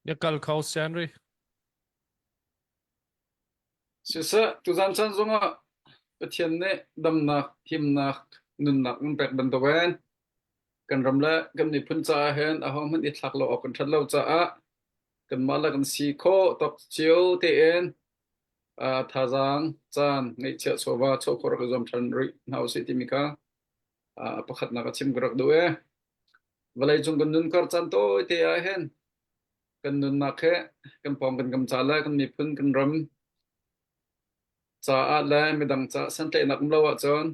Na kal kho Henry. Siseh, tuzan chan zongah Pathian nih damnak, himnak, nunnak in pek bantukin kan ram le kan miphun caah hin ahohmanh i thlak lo awk kan ṭhat lo caah kanmah le kan si khawh tawk cio tein uh, thazaang, caan, ngeihchiah chawva chawkhawr rak i zuam ṭhan rih hna usih timi kha uh, pakhatnak a chim ka rak duh e. Vawleicung kan nun kar caan tawi te ah hin kan nunnak he kan pawng kan kam ca le kan miphun kan ram caah le midang caah santlaihnak um lo ahcun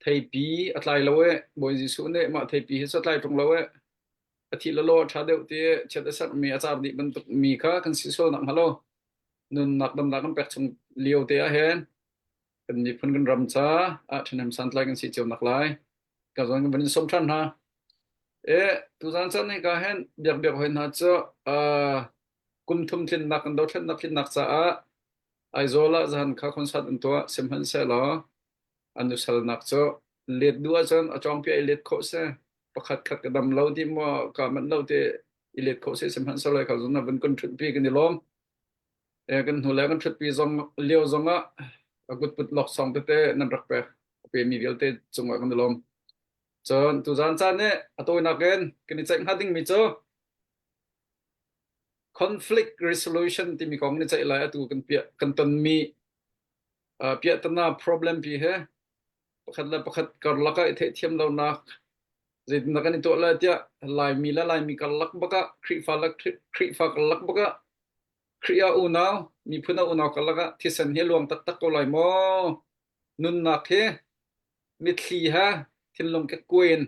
theipi a tlai lo e Bawi Jesuh nih mah theipi hi cu a tlai ṭung lo e a thi le law a ṭha deuh ti chiat a serhmi a car dih bantuk mi kha kan si sual nak hnga lo nunnak damnak kan pek chung lio te ah hin kan miphun kan ram ca ah ṭhahnem santlai kan si cio nak lai ka zon kan van in som ṭhan hna e tuzan chan hi ka hen biak biak hoi hna cu kum thum tlinnak kan dothlennak tlinnak caah Aizawl ah zahan kha concert an tuah sihmanhsehlaw an nusalnak cu let duh ahcun a cawngpia i let khawh si pakhat khat ka dam lo ti maw ka manh lo ti i let khawh si sihmanhsehlaw kha zon van kan ṭhutpi kan i lawm E, kan hnu le kan ṭhutpi zong lio zongah a kutput laksawng tete nan rak pek a pemi vialte cungah kan i lawm. Cun tuzaan caan nih a tawinak in kan i ceih hnga dingmi cu conflict resolution timi kong ni ceih lai atu kan piah kan tonmi uh, piahtana problem pi he pakhat le pakhat karlak ah i theihthiam lonak zeitindah kan i tuah lai tiah Laimi le Laimi karlak bakah Khrihfa le Khrihfa karlak bakah Khrih ah unau, miphun ah unau karlak ah thisen hi luang taktak ko lai maw? Nunnak hi mitthli he thinlung kekkuai in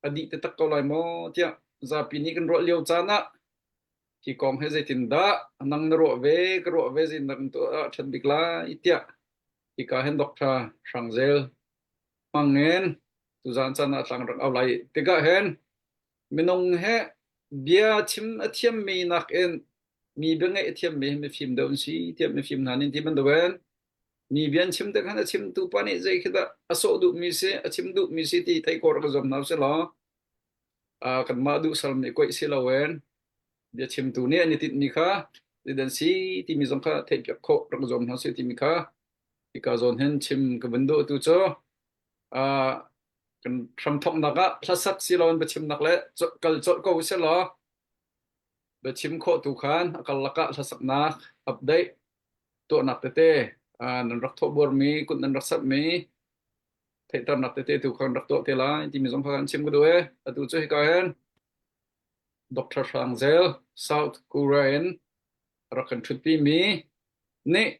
a dih taktak ko lai maw? Tiah zapi nih kan ruah lio caan ah hi kong hi zeitindah nang na ruah ve, ka ruah ve zeitindah kan tuah ah ṭhat bik lai tiah hika hin Dr. Hrang Zel hmang in tuzaan caan ah tlang rak au lai tikah hin Minung he bia chim a thiammi nakin mi bia ngaih a thiammi hi mifim deuh an si tiah mifim hna nih an ti bantukin mi bia an chim tik khan a chimtu pa nih zei khi dah a sawh duhmi si a chim duhmi si ti theih khawh rak i zuam hna usih law uh, kanmah duh sal nih koih si loin bia chimtu nih an i tinhmi kha zeidan si timi zong kha theihpiak khawh rak i zuam hna usih timi kha hika zawn hin chim ka vun duh tu cu uh, kan hramthawknak ah hlasak si loin biachimnak le kal colh ko usih law biachim khawh tu khan a karlak ah hlasaknak update tuahnak tete nan rak thawhbuarmi kut nan rak sermi theihternak tete tu khan rak tuah te lai timi zong kha kan chim ka duh e atu cu hika hin Dr. Hrang Zel South Korea in rak kan ṭhutpi mi nih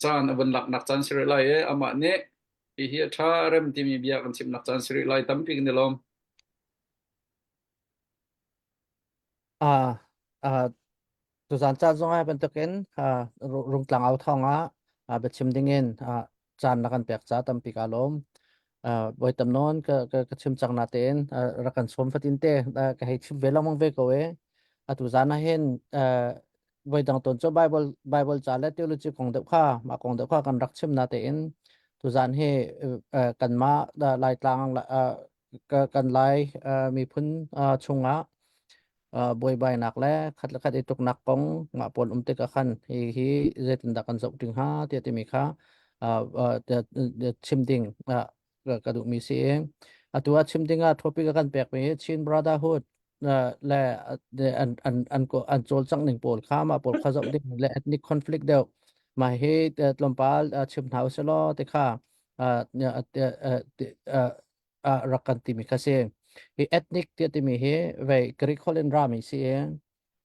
caan a vun laknak caan si rih lai i amah nih hihi a ṭha rem timi bia kan chimnak caan si rih lai tampi kan i lawm. Ah, ah, tuzaan caan zong ah bantukin ah, Rungtlang au thawng ah ah, biachim dingin ah, caan na kan pek ca tampi ka lawm. Ah, voi tam nawn ka, ka, ka chim cang na tein ah, rak kan sawm fatin te ah, ka hei chim ve lengmang ve ko e. Atu zaan ah hin ah, voi dang tawn cu Bible Bible ca le theology kong deuh kha mah kong deuh kha kan rak chim na tein tuzaan hi uh, kanmah Laitlang uh, kan Lai uh, miphun uh, chungah uh, buaibainak le khat le khat i tuknak kong mah pawl um tikah khan hi hi zeitindah kan zoh ding hnga tiah timi kha uh, uh, chim ding uh, ka duhmi si i atu ah chim ding ah topic a kan pekmi hi Chin Brotherhood le an an an an cawlcangh ning pawl kha mah pawl kha zoh ding le ethnic conflict deuh mah hi tlawmpal chim hna usih law ti kha rak kan timi kha si hi ethnic tiah timi hi vei Greek holh in rami si i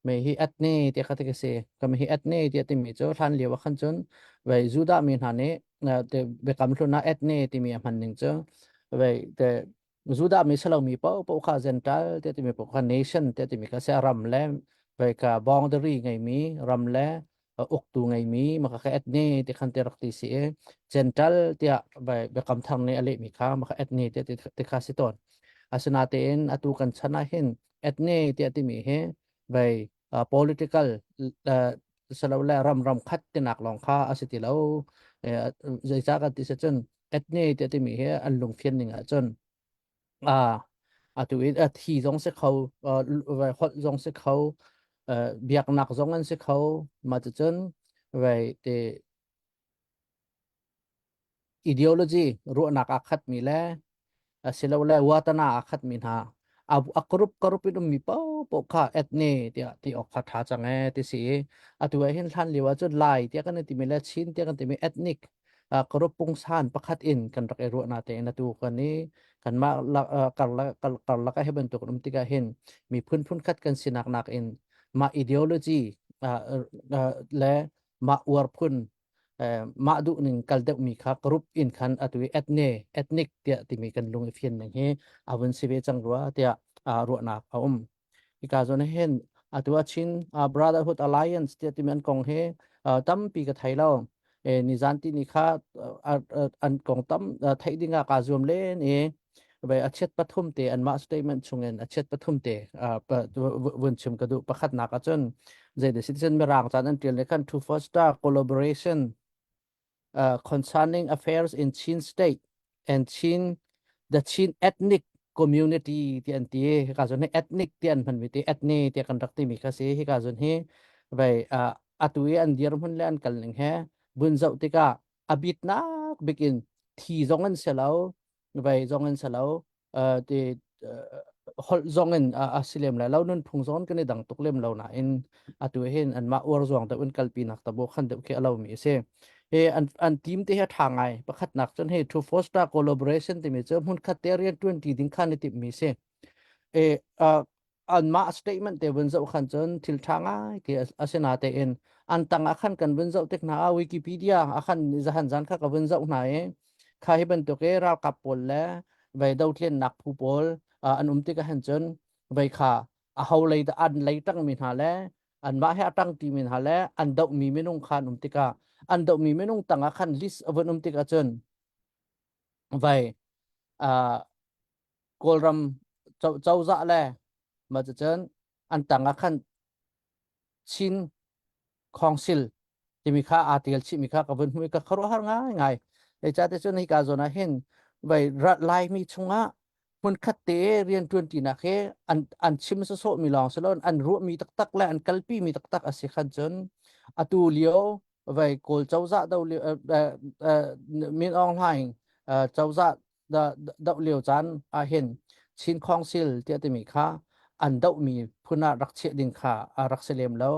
mei hi ethne tiah kha ti ka si kam hi ethne tiah timi cu hlan lio ah khan cun vei Judah mi hna nih biakam hlun ah ethne timi a hman ning cu vei te Judah mi salomi paohpaoh kha Gentile tiah timi paoh kha nation tiah timi kha sia ram le vei ka boundary ngeimi ram le uktu ngeimi maka kha ethne ti khan ti rak ti si i Gentile tiah biakam thar nih a lehmi kha maka ethne tiah ti kha si tawn asinatein atu kan chan ah hin ethne tiah timi hi vei political salole ram ram khat tinak lawng kha a si ti lo zeicah kan ti si cun ethne tiah timi hi an lungfian ning ahcun a atu i a thi zong si kho holh zong si kho. Biaknak zong an si kho. Mah cucun vei ti ideology ruahnak aa khatmi le asilole watana aa khatmi hna a group group in ummi paohpaoh kha ethne tiah ti awk kha ṭha cang ee ti si i atu ah hin hlan lio ahcun Lai tiah kan i timi le Chin tiah kan timi ethnic group pungsan pakhat in kan rak i ruah natein atu kan i kanmah karlak ah hi bantuk an um tikah hin miphun phunkhat kan sinak nakin mah ideology le mah uar phun mah duh ning kal deuhmi kha group in khan atu i ethne ethnic tiah timi kan lung i fian ning hi a vun si ve cang rua tiah ruahnak a um. Hika zawn ah hin atu ah Chin Brotherhood Alliance tiah timi an kong hi tampi ka thei lo. Nizan ti ni kha an kong tam theih ding ah kaa zuam len i Vai a chiat pathum te anmah statement chungin a chiat pathum te vun chim ka duh. Pakhatnak ahcun zei citizen mirang caan an tial ne khan to foster collaboration concerning affairs in Chin state and Chin the Chin ethnic community ti an ti. Hika zon hi ethnic ti an hman mi ti ethne ti kan rak ti mi kha si. Hika zon hi vai atu i an dirhmun le an kal ning he vun zoh tikah a bitnak bikin thi zong an si lo vai zong in si lo ti holh zong in a si lem lai lo nunphung zong kan i dang tuk lem lo nain atu hin anmah uar zuang deuh in kalpi nak tabo khan deuh khi a lo mi a si. He an an team te hi a tha ngai. Pakhatnak cun he to foster collaboration timi cu hmun khat te rian tuan ti ding khan i timh mi si. E anmah statement te vun zoh khan cun thil ṭha ngai ti a si natein an tang ah khan kan vun zoh tik hna ah Wikipedia ah khan zahan zan kha ka vun zoh hna i kha hi bantuk i ralkap pawl le vei dothlennak phu pawl an um tik ahhin cun vei kha a ho lei dah an lei ṭangmi hna le anmah he a ṭang ṭimi hna le an dohmi minung kha an um tikah an dohmi minung tang ah khan list a vun um tik ahcun vei Kawlram cozah le mah cucun an tang ah khan Chin Council timi kha aa tel chihmi kha ka vun hmuh i ka khuaruahhar ngaingai. Zeicahtiah cun hika zawn ah hin vai Laimi chungah hmunkhat te rianṭuan ṭinak hi an an chim sawsawhmi lawng si loin an ruahmi taktak le an kalpimi taktak a si khan cun atu lio vai Kawl cozah do lio Min Aung Hlaing cozah doh lio caan ahhin Chin Council tiah timi kha an dohmi phun ah rak chiah ding kha a rak si lem lo.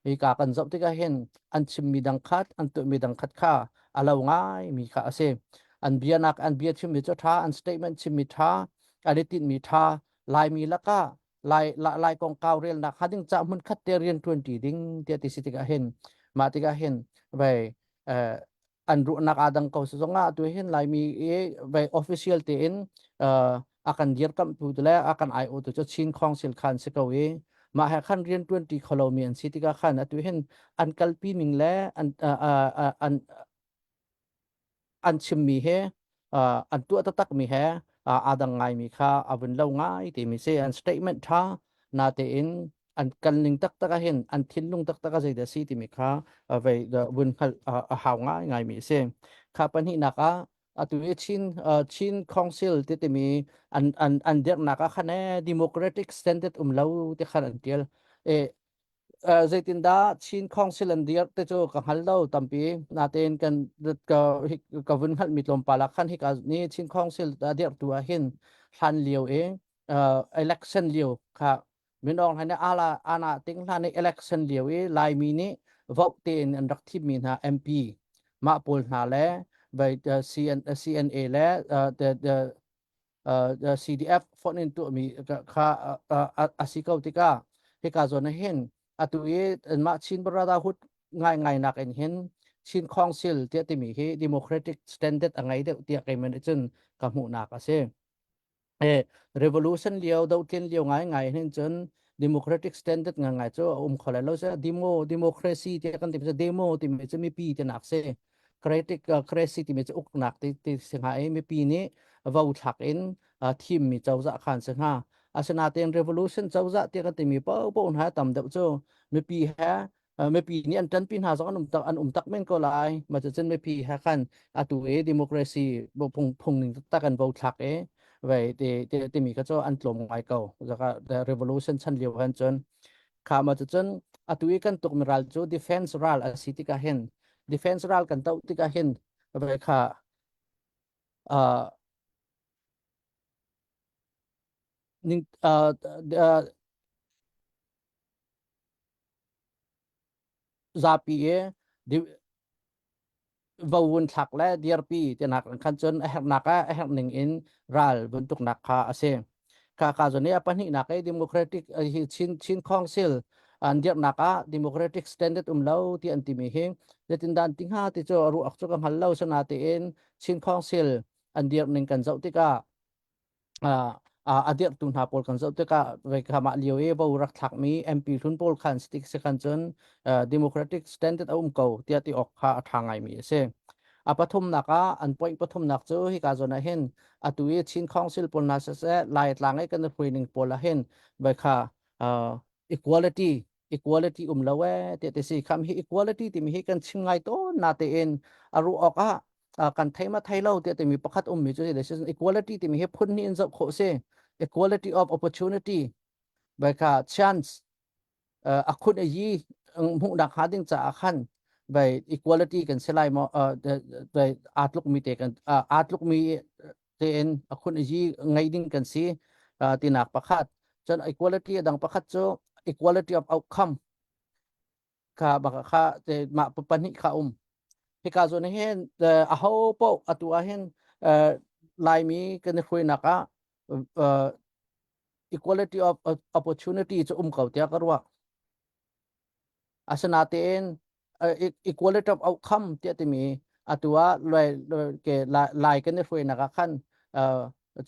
Hika kan zoh tikah hin an chimmi dang khat, an tuahmi dang khat kha a lo ngaimi kha a si. An bianak an bia chimmi cu ṭha, an statement chimmi ṭha, an i tinhmi ṭha, Laimi lakah Lai Lai kongkau relnak hnga ding ca hmun khat te rian ṭuanṭi ding tiah ti si tikah hin mah tikah hin vei an ruahnak aa dang ko si zongah atu hin Laimi i vei official tein a kan dirkamhtu le a kan aiawhtu cu Chin Council khan si ko i mah he khan rian ṭuanṭi kho lomi an si tikah khan atu hin an kalpi ning le an an an chimmi he an tuah taktakmi he aa dang ngaimi kha a vun lo ngai timi si. An statement ṭha natein an kalning taktak ah hin an thinlung taktak ah zeidah si timi kha vei vun hngalh a hau ngai ngaimi a si. Kha pahnihnak ah atu i Chin Chin Council ti timi an an an dirhnak ah khan democratic standard um lo ti khan an tial. E zeitindah Chin Council an dirh te cu ka hngal lo tampi. Natein kan ka ka vun hngalhmi tlawmpal ah khan hika ni Chin Council a dirhtu ah hin hlan lio i election lio kha Min Aung Hlaing nih ala ana ting hlan i election lio i Laimi nih vote tein an rak thimmi hna MP mah pawl hna le vai CN, CNA le the, the, CDF fonh in tuahmi kha a si ko tikah hika zawn ah hin atu i mah Chin Brotherhood ngaingai nak in hin Chin Council tiah timi hi democratic standard a ngei deuh tiah keimah nih cun ka hmuhnak a si. Revolution lio dotlin lio ngaingai hin cun democratic standard ngai cu a um kho lai lo. Demo democracy tiah kan ti demo timi cu mipi tinak si. Creatic cracy timi cu uknak ti ti si hnga i mipi nih vo thlak in thimmi cozah khan si hnga. Asinain revolution cozah tiah kan timi paohpaoh hna tam deuh cu mipi he mipi nih an ṭanpi hna zong an um tak an um tak men ko lai. Mah cucun mipi he khan atu i democracy phung phung ning taktak an vo thlak i vei ti timi kha cu an tlawm ngai ko. Zaka revolution chan lio han cun. Kha ma cucun atu i kan tukmi ral cu defense ral a si tikah hin defense ral kan toh tikah hin ve kha uh, ning uh, uh, zapi i vawun thlak le dirpi tinak khan cun a herhnak ah a herh ning in ral buntuknak kha a si. Kha ka zon i a pahnihnak i democratic hi Chin Chin Council an dirhnak ah democratic standard um lo ti an timi hi zeitindah an ti hnga ti cu ruak cu ka hngal lo sana tiin Chin Council an dirh ning kan zoh tikah a dirhtu hna pawl kan zoh tikah vei mah lio i vo rak thlakmi MP hlun pawl khan stick si khan cun democratic standard a um ko tiah ti awk kha a ṭha ngaimi a si. A pathumnak ah an point pathumnak cu hika zawn ah hin atu i Chin Council pawl hna siseh Laitlang i kan hruai ning pawl ah hin vai kha equality equality um lo ee ti ti si kham hi equality timi hi kan chim ngai tawn na tein a ruah awk ah kan thei ma thei lo tiah timi pakhat ummi cu si equality timi hi phun hnih in zoh khawh si equality of opportunity bai kha chance a khun a yi hmuhnak hnga ding caah khan bai equality kan si lai maw bai aa tluk mi te kan aa tluk mi tein a khun a yi ngei ding kan si tinak pakhat cun equality a dang pakhat cu equality of outcome kha baka kha te mah pahnih kha um hika zawn hin aho paoh atu ah hin Laimi kan i hruainak ah equality of opportunity cu um ko tiah ka ruah. Asinain equality of outcome tiah timi atu ah Lai kan i hruainak ah khan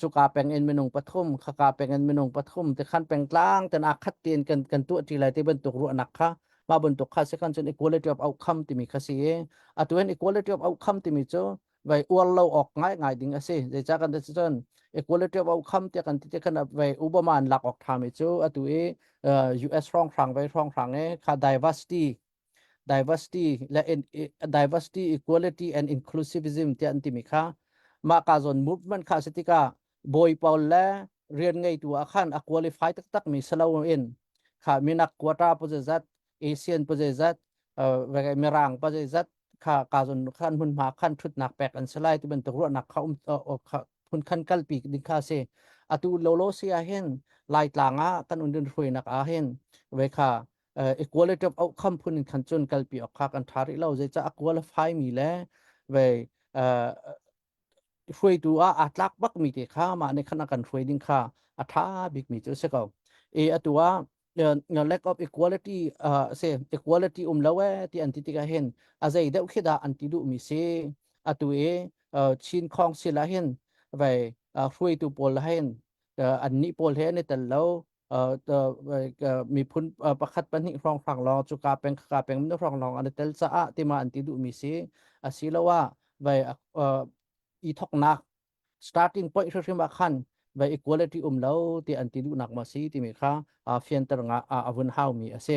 cuka peng in minung pathum khaka peng in minung pathum ti khan pengtlang ten aa khat tiin kan kan tuah ṭi lai ti bantuk ruahnak kha mah bantuk kha si khan cun equality of outcome timi kha si i atu hin equality of outcome timi cu vai uar lo awk ngai ngai ding a si zeicah kan ti cun equality of outcome tiah kan ti ti khan vai Obama an lak awk ṭhami cu atu i US hrawnghrang vai hrawnghrang i kha diversity diversity le diversity equality and inclusivism tiah an timi kha mah ka zawn movement kha si tikah bawi pawl le rian ngeitu ah khan a qualify taktak mi salo in kha minak quota pa zat Asian pa zat mirang pa zat kha ka zawn khan hmunhma khan thutnak pek an si lai ti bantuk ruahnak kha um phun khan kalpi ding kha si atu lolo si ah hin laitlang ah kan undin hruainak ah hin ve kha equality of outcome phun in khan cun kalpi awk kha kan ṭha rih lo zeicah a qualify mi le ve hruaitu ah aa tlak bak mi te kha mah nih khan a kan hruai ding kha a ṭha bik mi cu a si ko e atu ah lack of equality uh, se equality um lo e ti an ti tikah hin a zei deuh khi dah an ti duh mi si atu i Chin Council ah hin vai hruaitu pawl hin an nih pawl he an i tel lo miphun pakhat pahnih hrawnghrang lawng cu ka peng ka peng minung hrawng lawng an i tel caah tima an ti duhmi si asiloah vai i thoknak starting point hrimhrim ah khan vai equality um lo ti an ti duhnak ma si timi kha fianter nga a vun haumi a si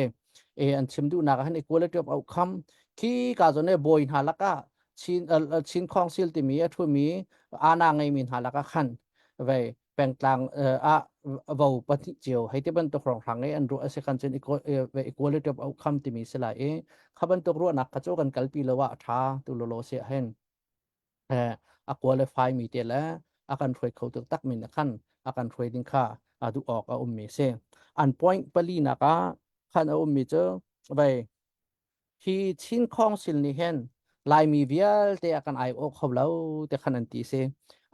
e an chim duhnak ah hin equality of outcome khi ka zone bawi hna lakah Chin Chin Council timi a thumi ana ngeimi hna lakah khan vai pengtlang ah vo pahnih cio hei ti bantuk hrawnghrang i an ruah a si kan cun equality of outcome timi si lai i kha bantuk ruahnak kha cu kan kalpi lo ah a ṭha tu lolo si ah hin a qualify mi te le a kan hruai kho tuk tak mi na khan a kan hruai ding kha a duh awk a um mi si an point pali nak ah khan a um mi cu vai Hi Chin Council nih hin Laimi vialte a kan aiawh kho lo ti khan an ti si.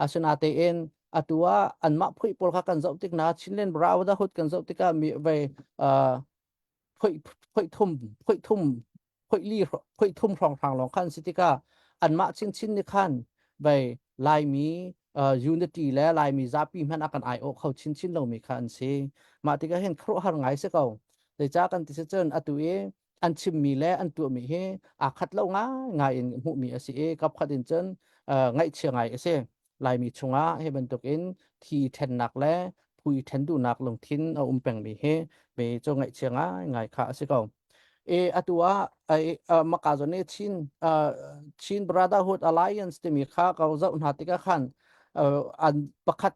Asinatein atu ah anmah phuih pawl kha kan zoh tik na Chinland Brotherhood kan zoh tikah mi vei uh, phuih phuih thum phuih thum phuih li phuih thum hrawnghrang lawng khan si tikah anmah chinchin nih khan vei Laimi uh, unity le Laimi zapi hmanh a kan aiawh kho chinchin lomi kha an si. Mah tikah hin khuaruahhar ngai si ko. Zeicah kan ti si cun atu i an chimmi le an tuahmi hi aa khat lo ngaingai in hmuhmi a si i kapkhat in cun ngaihchia ngai a si. Laimi chungah hi bantukin thi ṭhennak le phu i ṭhen duhnak lungthin a um pengmi hi mi cu ngaihchia ngaingai kha a si ko. E atu ah maka zawn i Chin Chin Brotherhood Alliance timi kha ka zoh hna tikah khan an pakhat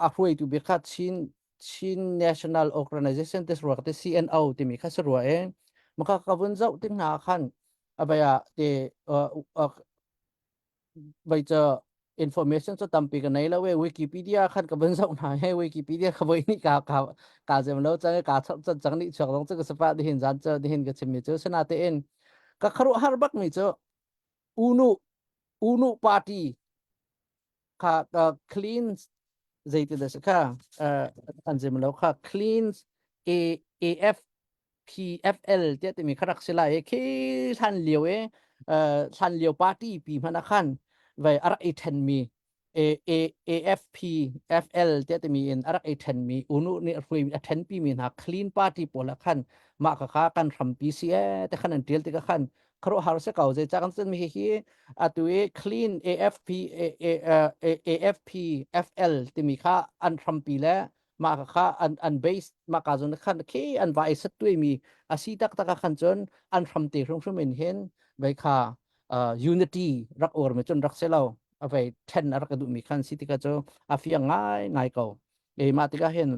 a hruaitu bik kha Chin. Chin National Organization te rua te CNO timi kha si rua e maka ka vun zoh tik hna khan abaya te vai cha information cu tampi ka nei lo e Wikipedia khan ka vun zoh hna he Wikipedia ka voi ni ka ka ka zem lo chang ka chap chan chang ni chuak dong chu ka sapa dihin zan cha dihin ka chim mi chu sana te in ka kharu har bak mi chu unu unu party kha ka clean zeiti da kha an zem lo kha clean A AF PFL tiah timi kha rak si lai i khi hlan lio i hlan lio party pi hmanh ah khan vai a rak i ṭhenmi AFP FL tiah timi in a rak i ṭhenmi unu nih a hruai a ṭhenpi mi hna clean party pawl ah khan mah kha kha kan hrampi si ee te khan an ṭial tikah khan khuaruahhar si ko zei ca kan cun mi hi atu i clean AFP AFP FL timi kha an hrampi le mah kha an an base mah ka zon khan khi an vai sat tui mi asi tak tak khan cun an hram te hrum hrum in hin vai kha unity rak or mi cun rak se lo a vai then a rak duh mi khan si tika chu a fiang ngai ngai ko e ma tika hin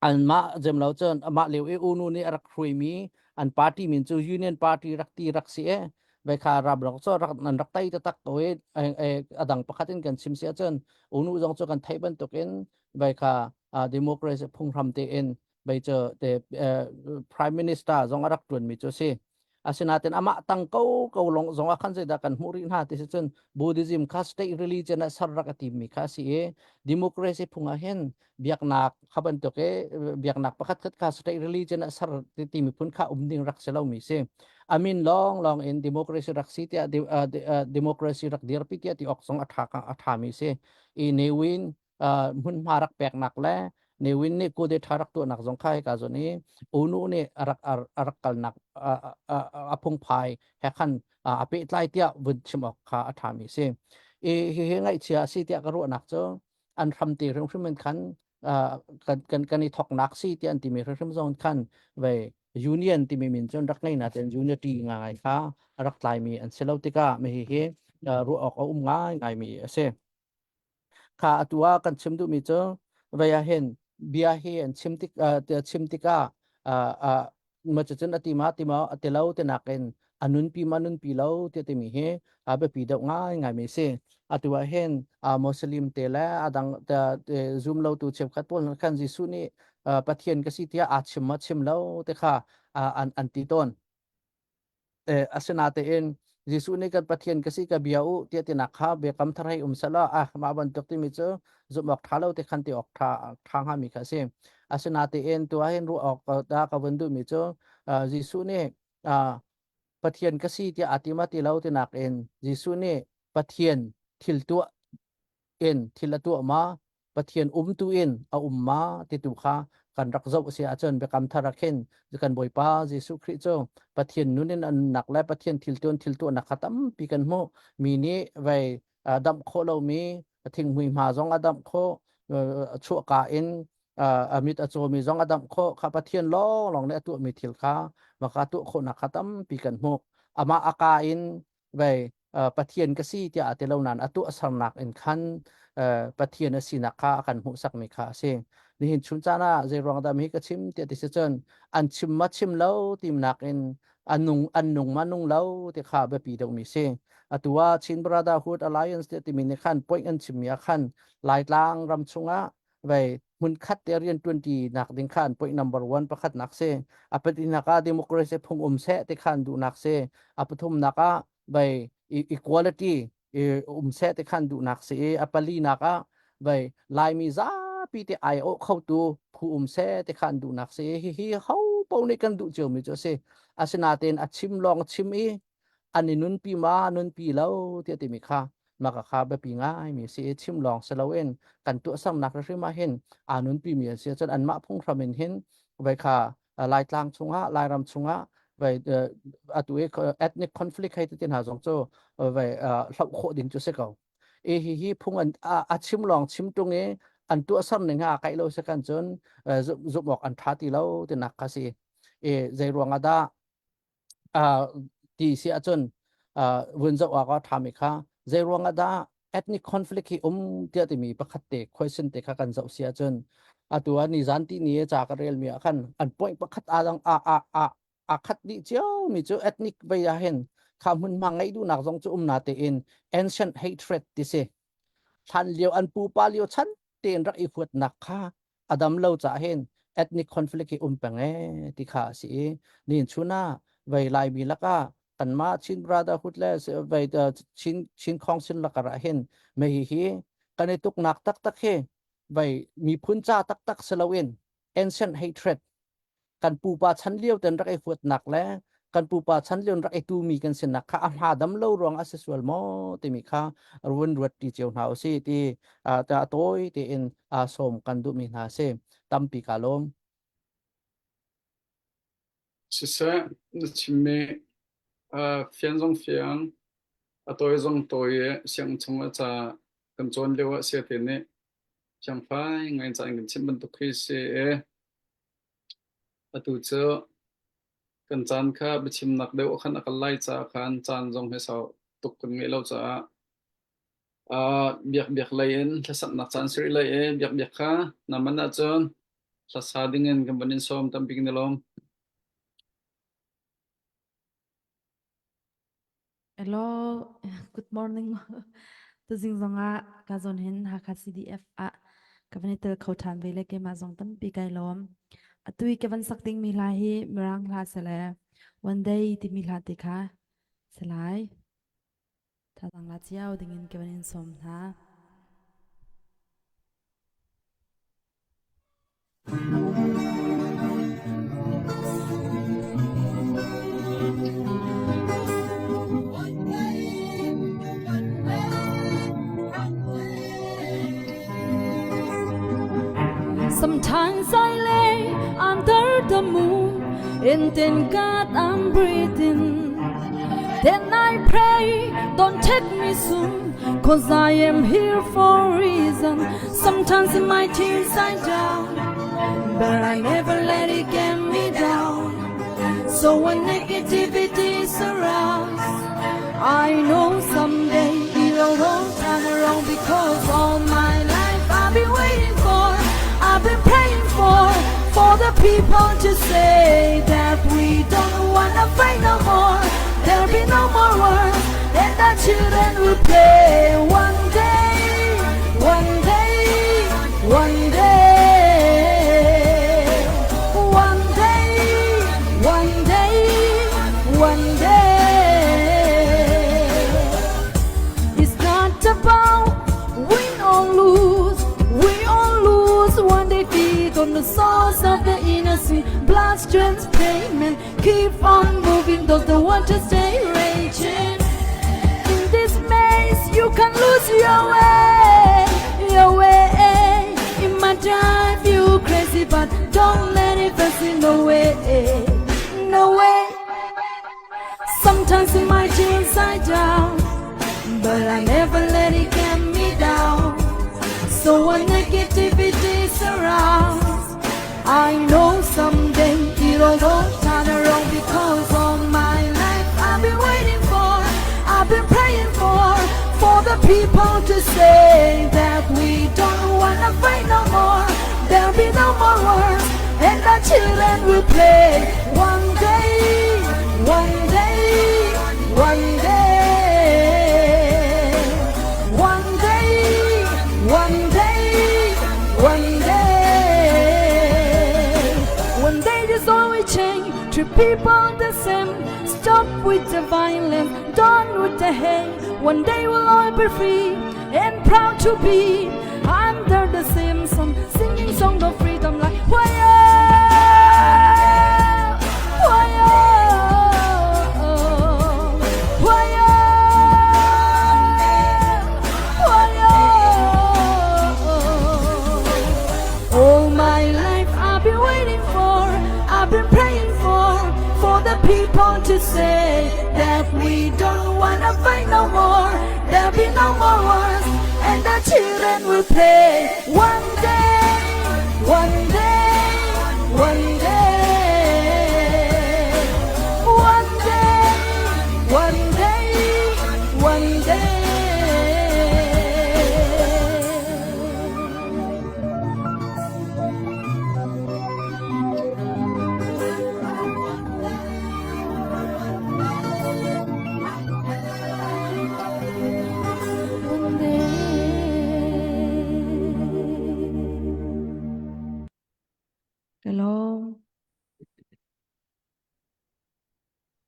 an ma jem lo cun amah leo i unu nih a rak hrui mi an party min chu union party rak ti rak si e vai kha rap rak cho rak an rak tai tak ko e adang pakhat in kan chim si ahcun unu zong chu kan thei bantuk in vai kha democracy phunghram tein vai cu te prime minister zong a rak tuan mi cu si asinain amah tang ko ko long zong ah khan zeidah kan hmuh rih hna ti si cun buddhism kha state religion ah ser rak a tim mi kha si i democracy phung ah hin biaknak kha bantuk i biaknak pakhat khat kha state religion ah ser ti mi phun kha um ding rak si lo mi si amin long long in democracy rak si tiah democracy rak dirpi tiah ti ok zong a tha a tha mi si i Ne Win hmunhma rak peknak le Ne Win nih coup d'etat rak tuahnak zong kha hika zawn i U Nu nih a rak a rak kalnak a phungphai he khan a pehtlai tiah vun chim awk kha a ṭhami si. I hihi ngaihchia a si tiah ka ruahnak cu an hramte hrimhrim in khan kan kan kan i thoknak si tiah an timi hrimhrim zong khan vei union timi min cun rak ngei nain unity ngai kha a rak tlaimi an si lo tikah mi hihi ruah awk a um ngai ngaimi a si. Kha atu ah kan chim duhmi cu vei ah hin bia hi an chim tik chim tikah ma cucun a ti ma ti ma a ti lo ti nakin a nunpi ma nunpi lo ti timi hi a biapi deuh ngai ngai mi si. Atu ah hin Muslim te le adang zum lo tu cheukhat pawl khan Jesuh nih Pathian ka si tiah aa chim ma chim lo ti kha an an ti tawn. Asinatein Jesuh nih kan Pathian ka si ka bia u tiah tinak kha biakam thar hei um selaw ah mah bantuk timi cu zumh awk ṭha lo ti khan ti awk ṭha ṭha hngami kha a si. Asinatein tu ah hin ruah awk dah ka vun duhmi cu Jesuh nih Pathian ka si tiah aa ti ma ti lo tinak in Jesuh nih Pathian thil tuah in thil a tuah ma Pathian umtu in a um ma ti tu kha kan rak zoh si ahcun biakam thar ah khin kan Bawipa Jesuh Khrih cu Pathian nun in a nunnak le Pathian thil tuan thil tuahnak kha tampi kan hmuh mi nih vei damh khawh lomi thinghmui hma zong a damh khawh chuahka in a mit a cawmi zong a damh khawh kha Pathian lawnglawng nih a tuahmi thil kha maka tuah khawhnak kha tampi kan hmuh amah a ka in vei Pathian ka si tiah a ti lo nain a tuahsernak in khan Pathian a sinak kha a kan hmuhsakmi kha a si. Nihin chun caan ah zei ruang dah mi ka chim tiah ti si cun an chim ma chim lo timnak in an nung an nung ma nung lo ti kha biapi deuhmi si. Atu ah Chin Brotherhood Alliance tiah timi nih khan point an chimmi ah khan Laitlang ram chungah vei hmunkhat te rian ṭuanṭi nak ding khan point number one pakhatnak si. A pahnihnak ah democracy phung um seh ti khan duhnak si. A pathumnak ah vei equality um seh ti khan duhnak si i a palinak ah vei Laimi zapi te ai awh khotu phu um seh ti khan duhnak si. Hihi ho paoh nih kan duh ciomi cu a si. Asinain a chim lawng chim i an i nunpi ma nunpi lo tiah timi kha maka kha biapi ngaimi si i chim lawng si loin kan tuahsernak hrim ah hin aa nunpi mi an si ahcun anmah phunghram in hin vai kha Laitlang chungah Lairam chungah vai atu i ethnic conflict hei ti hna zong cu vai hloh khawh ding cu si ko i hi hi phung an a chim lawng chim tung i an tuahser ning ha kaih lo si kan cun zumh awk an tha ti lo tinak kha si i zei ruang ah dah ti si ahcun vun zoh awk a ṭhami kha zei ruang ah dah ethnic conflict hi um tiah timi pakhat te question te kha kan zoh si ahcun. Atu ah nizan ti ni ca ka rel mi ah khan an point pakhat a dang a a a a khat dih cio mi cu ethnic vei ah hin kha hmunhma ngeih duhnak zong cu um na tein ancient hatred ti si. Hlan lio an pupa lio chan tein rak i huatnak kha a dam lo caah hin ethnic conflict hi um peng ee ti kha a si i nin chun ah vei Laimi lakah kanmah Chin Brotherhood le vei Chin Chin Council lakar ah hin mei hi kan i tuknak taktak hi vei miphun ca taktak si loin ancient hatred kan pupa chan lio ten rak i huatnak le kan pupa chan lio rak i tumi kan sinak kha a hma dam lo ruang a si sual maw timi kha run ruat ti cio hna usih ti ta tawi tiin sawm kan duhmi hna si tampi ka lawm. Siseh, na chimmi fian zong fiang, a tawi zong tawi i sianginn chung ah ca kan cawn lio ah siate nih fiangfai ngai in ca in kan chimh bantuk khi si i atu cu kan caan kha biachimnak deuh ah khan a kal lai caah khan caan zong hi sau tuk kan ngeih lo caah biakbiak lei in hlasaknak caan si rih lai i biakbiak kha na man ahcun hlasa dingin kan van in sawm tampi kan i lawm. Hello, good morning. Tuzing zongah ka zawn hin Hakha CDF ah ka van i tel kho ṭhan ve le keimah zong tampi kai lawm. Atu i ka van sak dingmi hla hi Mirang hla si le One Day timi hla te kha si lai. Thazaang la cio dingin ka van in sawm hna. Sometimes I lay under the moon and thank God I'm breathing. Then I pray, don't take me soon, cause I am here for a reason. Sometimes in my tears I down, but I never let it get me down. So when negativity surrounds, I know someday it'll all turn around because all my life I've been waiting for, I've been praying for, for the people to say that we don't wanna fight no more. There'll be no more wars, and the children will play one day, one day, one day, one day, one day, one day. It's not about win or lose. We all lose one day feed on the source of the innocent. Blood streams payment. Keep on moving, those the want to stay raging. In this maze, you can lose your way, your way. It might drive you crazy, but don't let it pass in no way, no way. Sometimes in my jeans I down, but I never let it get me down. So when negativity surrounds, I know someday it'll all turn around because all my life I've been waiting for, I've been praying for, for the people to say that we don't wanna fight no more. There'll be no more wars, and the children will play. One day, one day, one day, one day, one day, one day. One day this all will change. Treat people the same. Stop with the violence, done with the hate. One day we'll all be free and proud to be under the same sun, singing song of freedom like why why why why All my life I've been waiting for, I've been praying for, for the people to say that we don't wanna fight no more. There'll be no more wars, and the children will play. One day, one day, one day, one day, one day, one day. Ka lawm.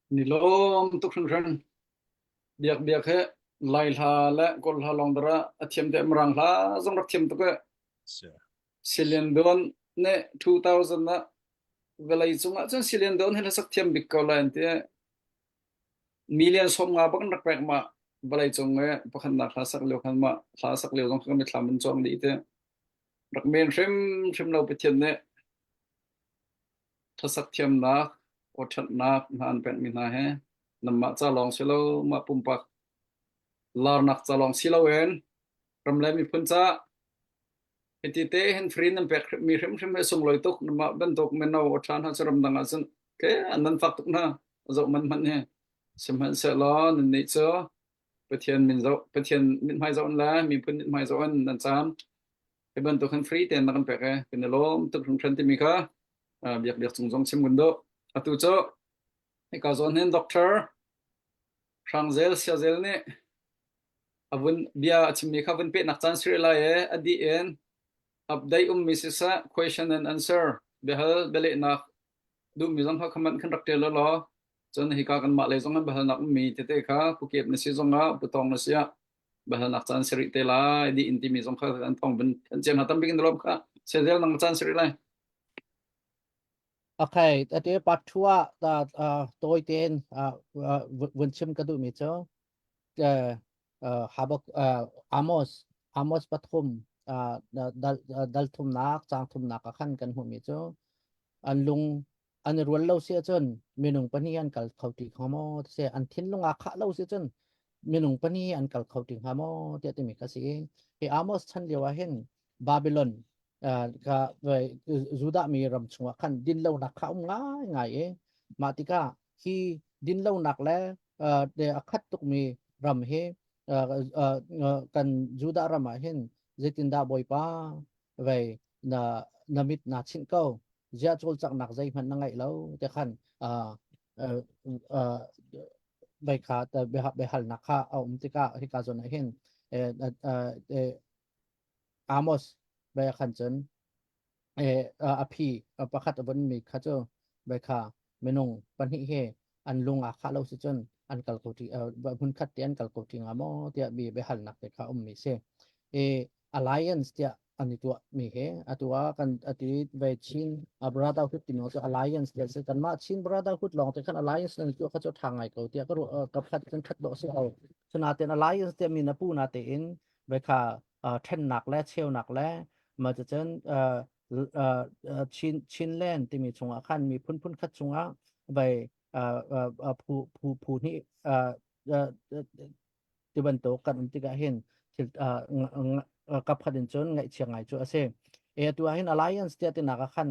Ni lawm tuk hringhran. Biak biak he Lai hla le Kawl hla lawng dara a thiam te Mirang hla zong rak thiam tuk e. Silian Dawn ne 2000 ah vawlei cungah cun Silian Dawn hi hlasak thiam bik ko lai an ti. Million 50 bak an rak pek ma vawlei cung e pakhatnak hla sak lio khan ma hla sak lio zong kha mithlam an chuang dih te. Rak men hrim hrim lo Pathian nih hlasak thiamnak, aw ṭhatnak hna an pekmi hna he nanmah ca lawng si lo, mah pumpak larnak ca lawng si loin ram le miphun ca hiti te hin free nan pek mi hrimhrim he sunglawi tuk nanmah bantuk mino aw ṭha hna cu ramdang ah cun ke an nan fak tuk hna zoh man hmanh hi sihmanhsehlaw nannih cu Pathian min zoh Pathian mithmai zoh in le miphun mithmai zoh in nan caam hi bantuk hin free tein na kan pek e kan i lawm tuk hringhran timi kha biak biak cung zong chim kun duh atu cu hika zawn hin doctor Hrangzel Siazel nih a vun bia a chimmi kha vun pehnak caan siri lai e a dih in update ummi siseh question and answer biahal bialehnak duhmi zong kha comment khan rak ṭial law cun hika kanmah lei zong in biahalnak ummi tete kha pukep na si zongah putong na si ah biahalnak caan siri te lai di in timi zong kha an thong bin an ciam hna tambik in lom kha sezel nang caan siri lai. Okay, ati part 2 ah ta toy ten vun chim ka duh mi cu Habak Amos Amos pathum dal dal thumnak chang thumnak ah khan kan hmuh mi cu an lung an i rual lo si ahcun minung pahnih an kal kho ti hnga maw ti si an thinlung aa khah lo si cun minung pahnih an kal kho ti hnga maw tiah timi kha si hi Amos chan lio ah hin Babylon ka Judah mi ram chungah khan dinlonak kha um ngai ngai i mah tikah hi dinlonak le a khat tukmi ram hi kan Judah ram ah hin zeitindah Bawipa vei na na mit na chinh ko ziah cawlcanghnak zeihmanh na ngeih lo te khan vei kha biahalnak kha a um tikah hika zawn ah hin Amos vei khan cun a phi pakhat a vun mi kha cu vei kha minung pahnih hi an lung aa khah lo si cun an kal ko ṭi hmunkhat te an kal ko ṭi hnga maw tiah mi biahalnak te kha um mi si. I alliance tiah an i tuah mi hi atu ah kan ati ve Chin Brotherhood timi cu alliance tiah si kanmah Chin Brotherhood lawng te khan alliance nan tuah kha cu ṭha ngai ko tiah ka ruah ka phat kan ṭhat dawh si ko. Sinain alliance tiah mi na pu na tein ve kha ṭhennak le cheunak le ma cun Chin Chinland timi chungah khan miphun phun khat chungah vai phu phu phu hnih ti bantuk kan um tikah hin thil kapkhat in cun ngaihchia ngai cu a si. E atu ah hin alliance tiah tinak ah khan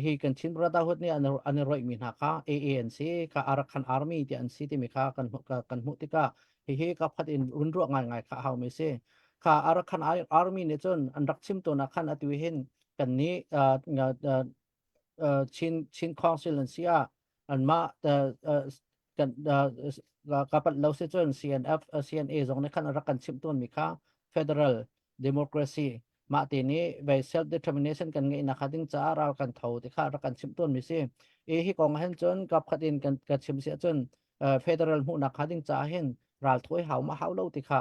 hi kan Chin Brotherhood nih an an i roihmi hna kha AA an si kha Arakan Army ti an si timi kha kan kan hmuh tikah hihi kapkhat in run ruah ngaingai kha a haumi si. Kha Arakan Army nih cun an rak chim tawn ah khan atu hin kan nih Chin Chin Council an si ah anmah kan ka pat lo si cun CNF CNA zong nih khan rak kan chimh tawn mi kha federal democracy mah te nih ve self determination kan ngeih nak ding caah ral kan tho ti kha rak kan chimh tawn mi si i hi kong hen cun kap khat in kan ka chim si cun federal hmuhnak kha ding caah hin ral thawi hau ma hau lo ti kha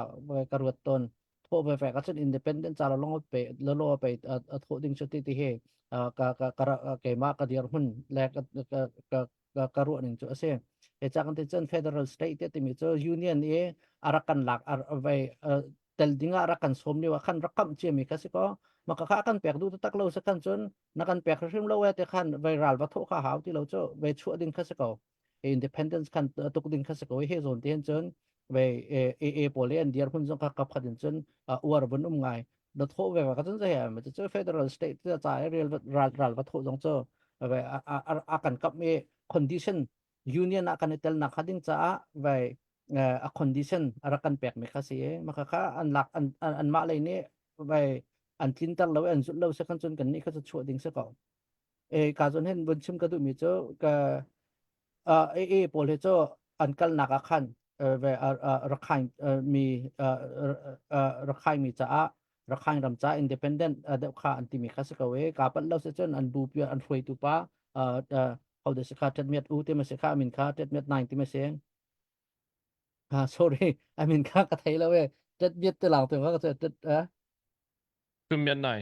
ka ruat tawn thawh ve ve ka cun independent ca long pe lo pe a thawh ding chu ti ti hi ka ka ka keimah ka dir hun le ka ka ka ka ruah ning cu a si he cha kan ti cun federal state te timi cu union i a rak kan lak vai tel ding ah rak kan sawm lio ah khan rak kamh cia mi kha si ko maka kha kan pek duh tak lo se khan cun na kan pek hrim lo e te khan vai ral va thawh kha hau ti lo cu vai chuah ding kha si ko independence khan tuk ding kha si ko he zon te hin cun ve AA pawl le an dir hun zong kha kap khat in cun uar vun um ngai da tho ve ka cun he ma chu federal state ta cha real ral ral va tho zong chu ve a kan kap mi condition union a kan tel na kha ding cha ve a condition a rak kan pek mi kha si ma kha kha an lak an an ma lei ni ve an tlin tar lo an zut lo se kan cun kan ni kha chu chuah ding se ko e ka zon hen vun chim ka duh mi chu ka AA pawl hi cu an kalnak ah khan ve Rakhine mi Rakhine mi caah. Rakhine ram ca independent deuh kha an timi kha si ko e ka pat lo si cun an bu pi an hruaitu pa ho de si kha Tet Myat U te ma si kha amin kha Tet Myat Naing ti ma si ha sorry amin kha ka thei lo e Tet Myat te lang te ka tet Tum Myat Nai.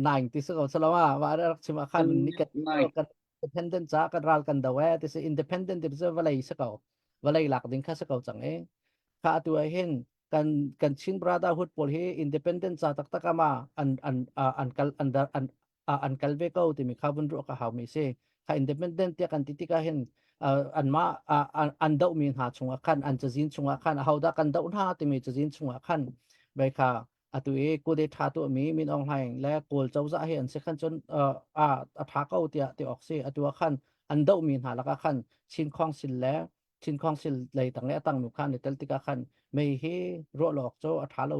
Naing ti si ko salo ah wa rak chim ah khan ni kan kan independent ca kan ral kan do e ti si independent ti si vawlei si ko vawlei lak ding kha si ko cang e kha atu ah hin kan kan Chin Brotherhood pawl hi independent ca taktak ama an an an kal an an an kal ve ko timi kha vun ruah ka hau mi si kha independent tiah kan ti tikah hin anmah an doh mi hna chungah khan an cazin chungah khan ahodah kan doh hna timi cazin chungah khan bai kha atu i kude tha tu mi Min Aung Hlaing le Kawl cozah hi an si khan cun a a tha ko tiah ti awk si atu ah khan an doh mi hna lakah khan Chin Council le Chin Council lei tang le a tang nu khan i tel tikah khan mei hi ruah lawk cu a tha lo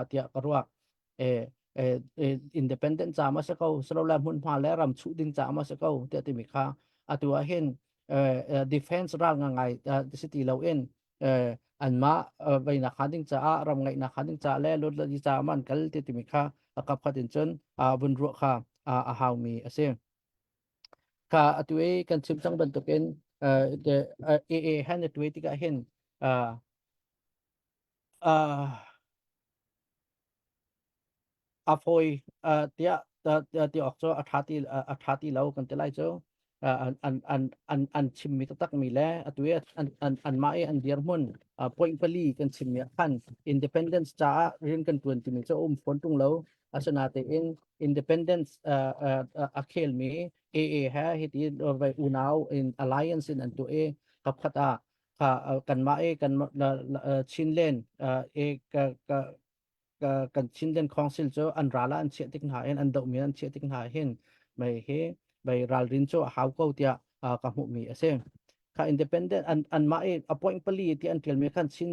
tiah ka ruah e independent ca ma se ko silo le hmunhma le ram chuh ding ca ma se ko tiah timi kha atu ah hin defense ral nga ngai si ti lo in anmah veinak kha ding caah ram ngeihnak kha ding caah le lut le caah man kal ti timi kha a kap khat in cun vun ruah kha a haumi a si. Kha atu i kan chim cang bantukin AA han atu tikah hin a fawi tiah ti awk cu a ṭha ti a ṭha ti lo kan ti lai cu an an an an an chimmi taktak mi le atu i an an anmah i an dirhmun point pali kan chimmi ah khan independence caah rian kan ṭuan timi cu a um fawn ṭung lo asinatein independence a khelmi AA he hiti vai unau in alliance in an tuah i kapkhat ah kha kanmah i kan Chinland e ka ka kan Chinland Council cu an ral ah an chiah tik hna in an dohmi an chiah tik hna hin mei hi mei ralrin cu a hau ko tiah ka hmuhmi a si. Kha independent an anmah i appoint pali ti an ṭialmi khan Chin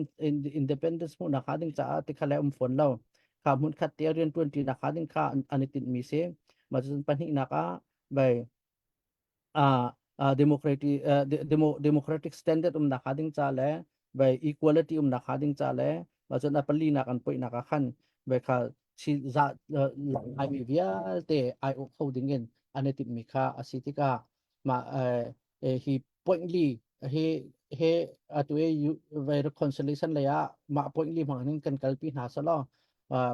independence hmuhnak hnga ding caah ti kha le um fawn lo. Kha hmun khat te rian ṭuan ṭinak hnga ding kha an i tinhmi si. Mah cun pahnihnak ah mei democratic democratic standard umnak hnga ding ca le vai equality umnak hnga ding ca le mah cun a palinak an poihnak ah khan vai kha chi za laimi vialte ai awh kho ding in an i timhmi kha a si tikah mah hi point li hi he atu i vai reconciliation lei ah mah point li hmang hin kan kalpi hna selaw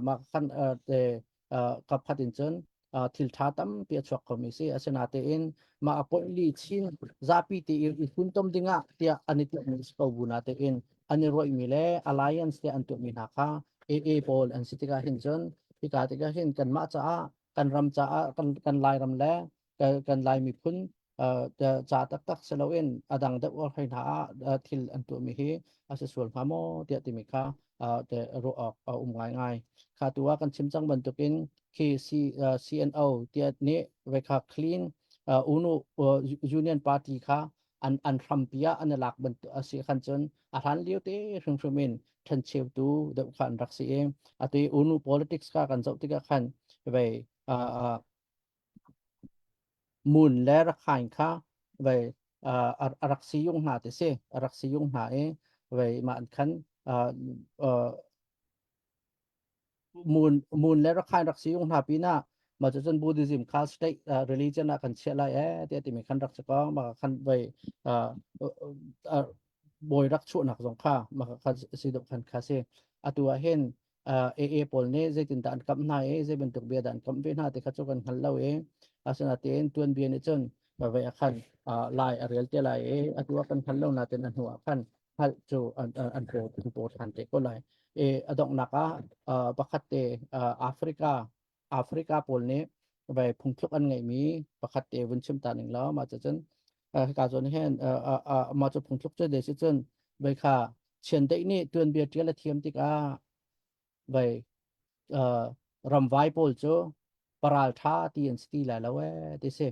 mah khan kapkhat in cun thil ṭha tampi a chuak khomi si. Asinatein mah a point li chin zapi te i funtom dingah tiah an i tuahmi si ko bu natein an i ruaihmi le alliance te an tuahmi hna kha AA pawl an si tikah hin cun hika tikah hin kanmah caah kan ram caah kan kan Lairam le kan Lai miphun ca taktak si loin a dang deuh or hoi hna ah thil an tuahmi hi a si sual hnga maw tiah timi kha ruah awk a um ngaingai. Kha tu ah kan chim cang bantukin khi CNO tiah nih vekha clean UNO Union Party kha an an hrampi ah an i lak bantuk a si khan cun a hlan lio te hrimhrim in ṭhencheutu deuh kha an rak si i atu i UNO politics kha kan zoh tikah khan vei Mun le Rakhine kha vei a rak siyung hna ti si a rak siyung hna i vei mah khan mun mun le Rakhine rak siyung hna pinah mah cu cun Buddhism kha state religion ah kan chiah lai ee tiah timi khan rak si ko mah khan vei bawi rak chuahnak zong kha mah kha si deuh khan kha si atu ah hin AA pawl nih zeitindah an kamh hna i zei bantuk bia dah an kamh ve hna ti kha cu kan hngal lo i asinain tuanbia nih cun vei ah khan lai a rel te lai i atu ah kan hngal lo nain a hnu ah khan hngalh cu an an paw an paw ṭhan te ko lai. I a donghnak ah pakhat te Africa Africa pawl nih vei phungthluk an ngeihmi pakhat te vun chim ta ning law mah cucun hika zawn hin mah cu phungthluk cu de si cun vei kha chiandeih nih tuanbia ṭial a thiam tikah vei ramvai pawl cu paral ṭha ti an si ti lai lo ee ti si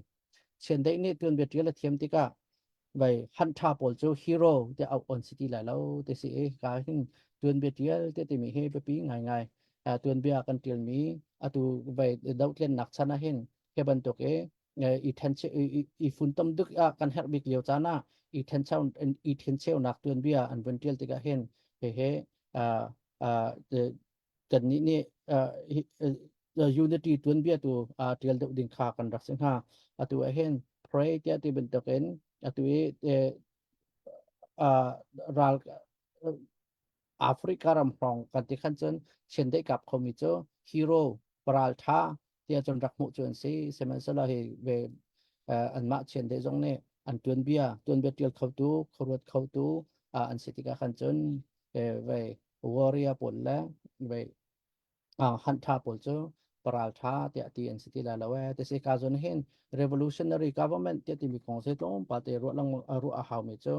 chiandeih nih tuanbia ṭial a thiam tikah vai han ṭha pawl cu hero tiah auh on si ti lai lo ti si i ka hin tuanbia ṭial ti timi hi biapi ngaingai tuanbia kan ṭialmi atu vai dohtlennak chan ah hin hi bantuk i i then i funtom duk ah kan herh bik lio caan ah i thencheu i thencheunak tuanbia an vun ṭial tikah hin hehe. Kannih nih unity tuanbia tu ṭial deuh ding kha kan rak si hnga. Atu ah hin pray tiah ti bantukin atu i ral Africa ram hrawng kan ti khan cun chiandeih kap khomi cu hero paral ṭha tiah cun rak hmuh cu an si. Sihmanhsehlaw hi ve anmah chiandeih zong nih an tuanbia tuanbia ṭial khotu khuaruat khotu an si tikah khan cun ve warrior pawl le vei hunt ṭha pawl cu paral ṭha tiah ti an si ti lai lo ee. Tisi ka zawn hin revolutionary government tiah timi kong si tlawmpal te ruah lengmang ruah a haumi cu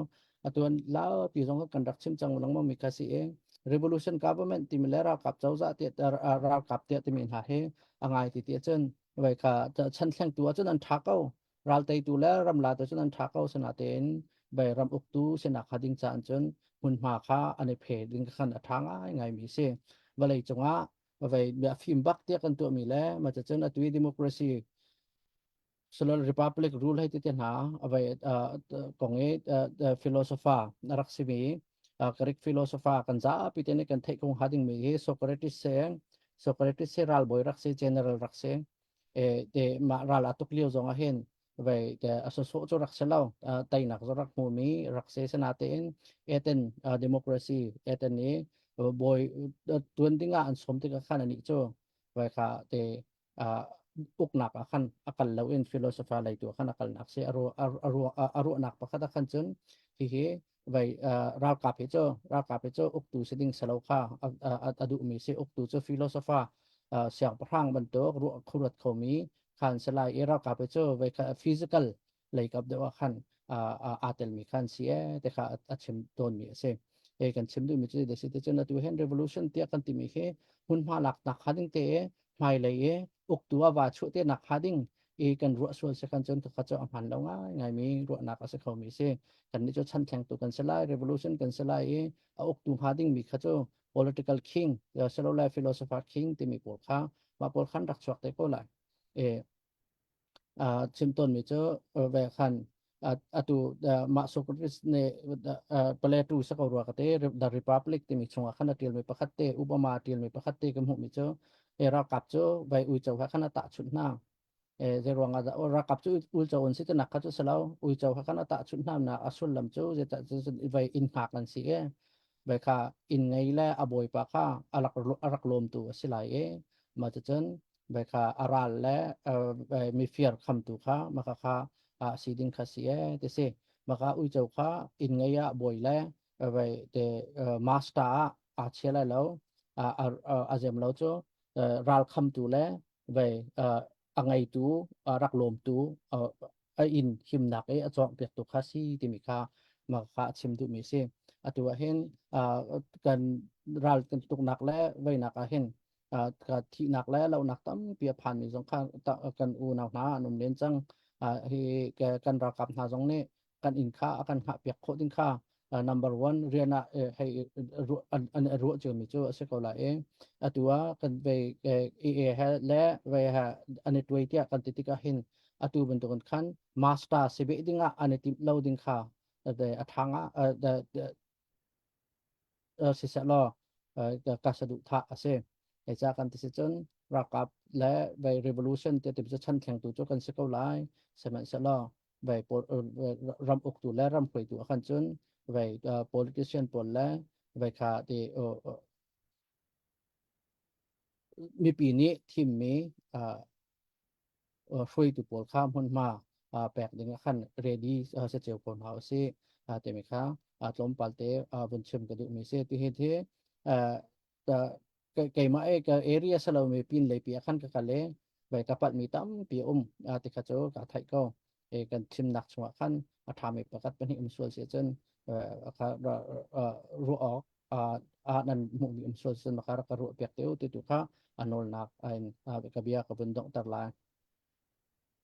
atu an laupi zong kan rak chim cang lengmang mi kha si i revolution government timi le ralkap cozah tiah ralkap tiah timi hna hi a ngai ti ti ahcun vai kha chan thlengtu ahcun an ṭha ko ral teitu le ramla tu cun an ṭha ko sinatein bei ram uktu sinak kha ding caan cun hmunhma kha an i phe ding khan a ṭha ngaingai mi si. Vawlei cungah vei fim bak tiah kan tuahmi le mah cun atu i democracy Solon Republic rule hei ti te hna avei kong i philosopher rak simi Greek philosopher kan zapi te nih kan theih kong ha dingmi hi Socrates se Socrates se ralbawi rak si general rak si te mah ral a tuk lio zong ah hin vei te a sawsawh cu rak si lo teinak cu rak hmumi rak si sinatein Aten democracy Aten i bawi tuan dingah an sawm tikah khan anih cu vai kha te uknak ah khan a kal lo in philosopher lei tu khan a kalnak si a ruahnak pakhat ah khan cun hihi vai ralkap hi cu ralkap hi cu uktu si ding selo kha a duhmi si uktu cu philosopher siangpahrang bantuk ruah khuruat khomi khan si lai i ralkap hi cu vai kha physical lei kap deuh ah khan aa telmi khan si e te kha a chim tawnmi a si. E kan chim duhmi cu de si te cun atu hen revolution tiah kan timi khi hmunhma laknak kha ding te hmailei i uktu a va chuah te nak hnga ding i kan ruah sual si kan cun kha cu a hman lo ngai ngai mi ruahnak a si kho mi si kan nih cu chan thlengtu kan si lai revolution kan si lai i a uktu hnga ding mi kha cu political king selole philosopher king timi pawl kha mah pawl khan rak chuak te ko lai e chim tawnmi cu ve khan atu mah Socrates nih Plato sa ko rua ka te The Republic timi chungah khan a ṭialmi pakhat te Obama a ṭialmi pakhat te ka hmuhmi cu e ralkap cu vai uico kha khan a tahchunh hna e zeiruang ah dah ralkap cu uico an si tinak kha cu si lo uico kha khan a tahchunh hna nak a sullam cu zeicah vai inn hngak an si e vai kha inn ngei le a bawipa kha a rak a rak lawmtu a si lai i mah cucun vai kha a ral le mifir khamtu kha maka kha a si ding kha si e ti si maka uico kha inn ngei ah bawi le vai te master ah a chia lai lo a zem lo cu ral khamtu le vai a ngeitu rak lawmtu a inn himnak i a cawngpiaktu kha si timi kha mah kha a chim duhmi si. Atu ah hin kan ral kan tuknak le veinak ah hin thihnak le lohnak tampi a phanmi zong kha kan unau hna an um len cang. Hi kan ralkap hna zong nih kan inn kha a kan hngahpiak khawh ding kha number one rian ah hei an ruah ciomi cu a si ko lai i atu ah kan vei EA he le vei he an i tuai tiah kan ti tikah hin atu bantukin khan master si beh dingah an i timh lo ding kha a thang ah siseh law ka saduhthah a si. Ca kan ti si cun ralkap le vei revolution ti ti cu chan thlengtu cu kan si ko lai. Sihmanhsehlaw vei ram uktu le ram hruaitu ah khan cun vei politician pawl le vei kha ti mipi nih thimmi hruaitu pawl kha hmunhma pek ding ah khan ready si cio ko hna usih timi kha tlawmpal te vun chim ka duhmi si. Ti hi thi keimah e ka area salomi pin lei pi ah khan ka kal i vai ka palhmi tampi um ti kha cu ka theih ko. E kan thimnak chungah khan a ṭhami pakhat pahnih um sual si cun kha ruah awk ah nan hmuhmi um sual cun maka rak ka ruah piak te u ti tu kha a nawlnak in ka bia ka vun donghter lai.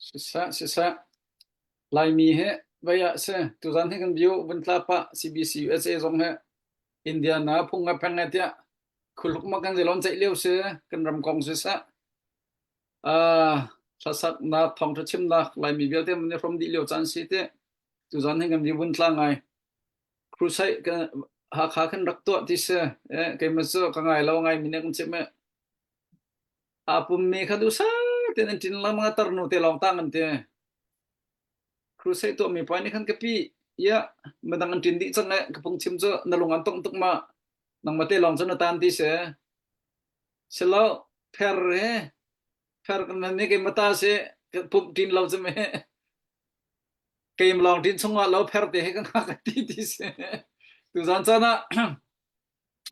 Siseh, siseh. Laimi he vai ah si tuzan hi kan view vun tla pah CBC USA zong he Indiana phung a pheng tiah khuluk ma kan zilon ceih lio si kan ram kong siseh uh, hlasaknak thawngtha chimnak Laimi vialte mun i hrom dih lio caan si ti tuzan hi kan view vun tla ngai crusade kan Hakha khan rak tuah ti si. Eh, keimah cu ka ngai lo ngai mi nih kan chimh. Aa pummi kha duhsah tein an ṭin lengmang a tarnu te lawng tang an ti. Crusade tuahmi pa nih khan ka pi, ia midang an ṭin dih cang eh, ka phungchim cu na lung an tongh tuk ma, nangmah te lawng cu na tan ti si. Silo, pher he, pher kan nan nih keimah ta si, ka pumh ṭin lo cu me. Keim lawng ṭin chungah lo pher te he ka ngak a ti ti si. Tuzan caan ah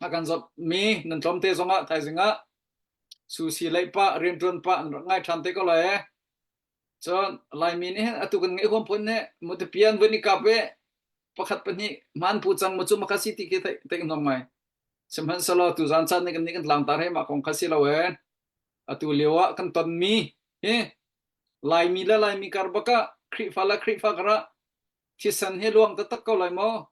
a kan zawtmi nan tlawmte zongah thaizing ah susi leih pah rianṭuan pah an rak ngai ṭhan te ko lai. Cun Laimi nih hin atu kan ngeih huam phun nih mutapian vun i kap i pakhat pahnih hmaan pu cang mu cu maka si ti khi theih theih hnom ngai. Sihmanhsehlaw tuzan caan nih kan nih kan tlangtar he mah kong kha si lo ee. Atu lio ah kan tonmi hi Laimi le Laimi kar bak ah Khrihfa le Khrihfa kar ah thisen hi luang taktak ko lai maw?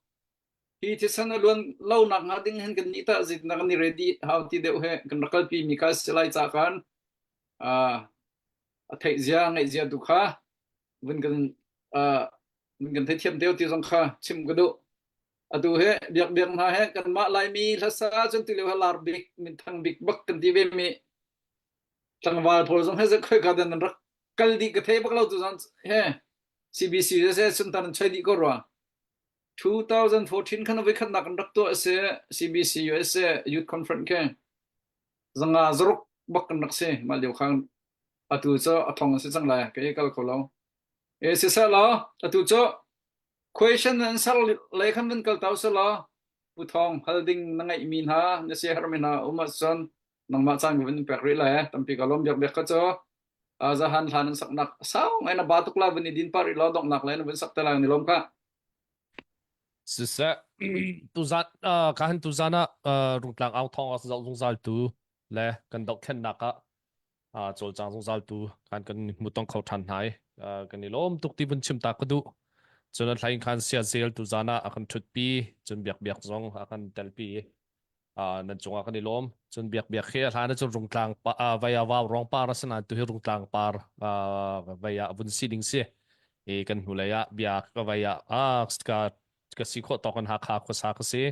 Hi thisen a luan lo nak hnga ding hin kan nih tah zeitindah kan i ready hau ti deuh he kan rak kalpi mi kha si lai ca khan a theih zia ngaih zia tu kha vun kan vun kan theithiam deuh ti zong kha chim ka duh. Atu he biak biak hna he kanmah Laimi hlasa cun ti lio he lar bik minthang bik bak kan ti ve mi tlangval pawl zong he khoi ka dan rak kal dih ka thei bak lo tu zong he CBC se suntan an choi dih ko rua. 2014 khan voi khatnak an rak tuah a si CBC USA Youth Conference ke zanga zaruk bak kan rak si mah lio khan atu cu a thong a si cang lai ka i kal kho lo e si seh law atu cu question an ser lei khan van kal tau se law pu thong hal ding na ngeih mi hna na si har mi hna um ahcun nangmah caan ka van pek rih lai tampi ka lawm biak biak ka cu zahan hlan an saknak sau ngai na ba tuk la vun i din pa rih law donghnak lai na vun sak te lai ni lawm ka Siseh, tuzan uh, ka han tuzan ah uh, rungtlang au thawng ah zoh zungzal tu le kan dohthlennak ah uh, cawlcang zungzal tu kan kan hmutong kho ṭhan hna i uh, kan i lawm tuk ti vun chim ta ka duh. Cun a thlain khan sia zel tuzan ah a kan ṭhutpi, cun biak biak zong a kan telpi i nan cungah kan i lawm. Cun biak biak hi a hlan ahcun rungtlang vai ah vau rong par a si nain tuhi rungtlang par vai ah vun si ding si. I kan hnulei ah bia ka vai ah ka ka si khawh tawk in Hakha khuasa ka si.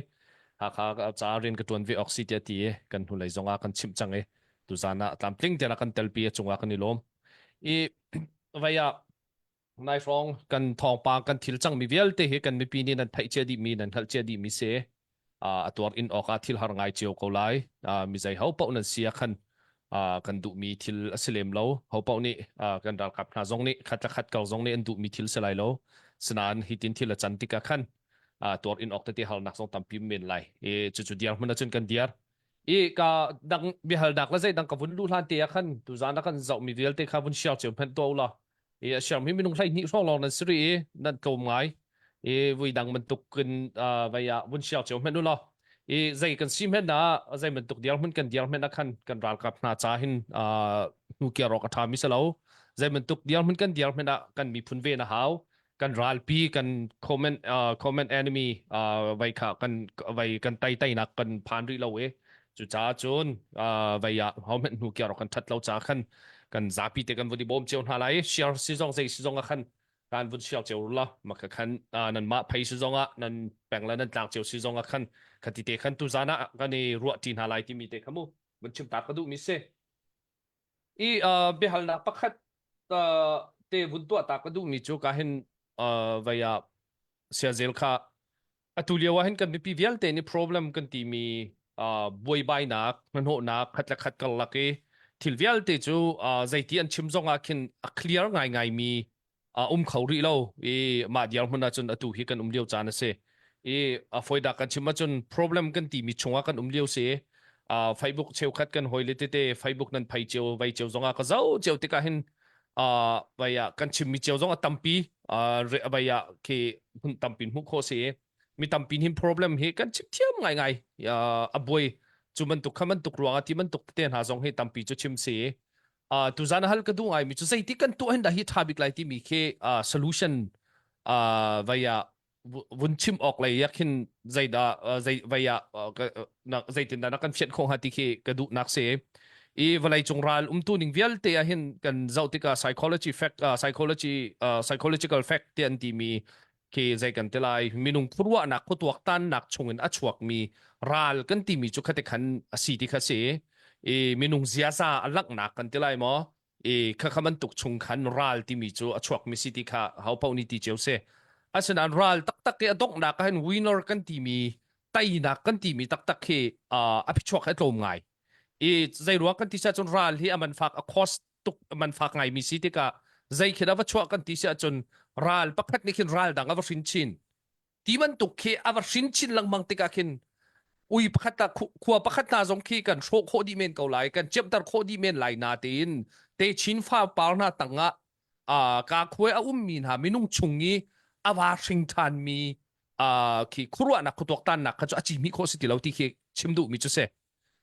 Hakha ca rian ka tuan ve awk si tiah ti i kan hnulei zongah kan chimh cang i tuzan ah tlamtling tiang kan telpi a cungah kan i lawm. I vai ah Nai hrawng kan thawngpang kan thil cangmi vialte hi kan mipi nih nan theih cia dihmi nan hngalh cia dihmi si. A tuar in awk ah thil har ngai cio ko lai. Mi zei ho paoh nan si ah khan kan duhmi thil a si lem lo. Ho paoh nih kan ralkap hna zong nih khat le khat kar zong nih an duhmi thil si lai lo. Sinain hitin thil a can tikah khan tuar in awk tete harnak zong tampi men lai. I cucu diar hmun ahcun kan diar. I ka dang biahalnak le zeidang ka vun luh hlan te ah khan tuzaan ah kan zohmi vialte kha vun share cio hmanh tuah u law i a siam hi minung 12 hrawng lawng nan si rih i nan tlawm ngai i vui dang bantuk in vei ah vun siar cio hmenh u law i zei kan si hmenh ah zei bantuk diar hmun kan diar hmenh ah khan kan ralkap hna ca hin hnu kiar awk a ṭha mi si lo zei bantuk diar hmun kan diar hmenh ah kan miphun ve na hau kan ralpi kan common uh, common enemy uh, vai kha kan vai kan tai tainak kan phan rih lo i cucaah cun uh, vai ah ho hmenh hnu kiar kan that lo ca khan kan zapi te kan vun i bawm cio hna lai share si zong zei si zong ah khan kan vun share cio la maka khan nan mah phei si zong ah nan peng le nan tlang cio si zong ah khan khati te khan tu zan ah kan i ruah ṭi hna lai timi te kha mu vun chim ta ka duh mi si i biahalnak pakhat te vun tuah ta ka duh mi cu ka hin vei ah siazel kha Atu lio ah hin kan mipi vialte nih problem kan timi uh, buaibainak, hnahnawhnak, khat le khat karlak i thil vialte cu uh, zeiti an chim zong ah khin a clear ngaingai mi uh, um kho rih lo i mah dirhmun ahcun atu hi kan um lio caan a si. I a fawidak kan chim ahcun problem kan timi chungah kan um lio si. Uh, Facebook cheukhat kan hawile tete Facebook nan phai cio vai cio zongah ka zoh cio tikah hin uh, vai ah kan chimmi cio zong a tampi uh, vai ah khi hun tampi hmuh khawh si mi tampi hin problem hi kan chim thiam ngai ngai uh, a buai cu bantuk kha bantuk ruangah ti bantuk te hna zong hi tampi cu chim si uh, tuzan hal ka duh ngai mi cu zeiti kan tuah hin dah hi tha bik lai timi khi uh, solution uh, vai ah vun chim awk lei yak hin zeidah zei vei ah zeitindah na kan fianh khawh hnga ti khi ka duhnak si i vawlei cung ral umtu ning vialte ah hin kan zoh tikah psychology fact psychology psychological fact ti an timi Khi zei kan ti lai minung khuaruahnak khuatuaktannak chungin a chuakmi ral kan timi cu khati khan a si ti kha si i minung ziaza a langhnak kan ti lai maw i kha kha bantuk chung khan ral timi cu a chuakmi si ti kha ho paoh nih ti cio si asinain ral taktak i a donghnak ah hin winner kan timi teinak kan timi taktak hi a phichuak hi a tlawm ngai i zei ruang kan ti si ahcun ral hi a man fak a cost tuk man fak ngaimi si tikah zei khi dah va chuah kan ti si ahcun ral pakhat nih khin ral dang a va hrin chin ti bantuk khi a va hrin chin lengmang tikah khin ui pakhat ta khua pakhat hna zong khi kan hrawh khawh dih men ko lai kan ciamter khawh dih men lai na tein te chin fa par hna tangah ka khuai a ummi hna minung chung i a va hring ṭhanmi khi khuaruahnak khuatuaktannak kha cu a ci hmih khawh si ti lo ti khi chim duhmi cu si.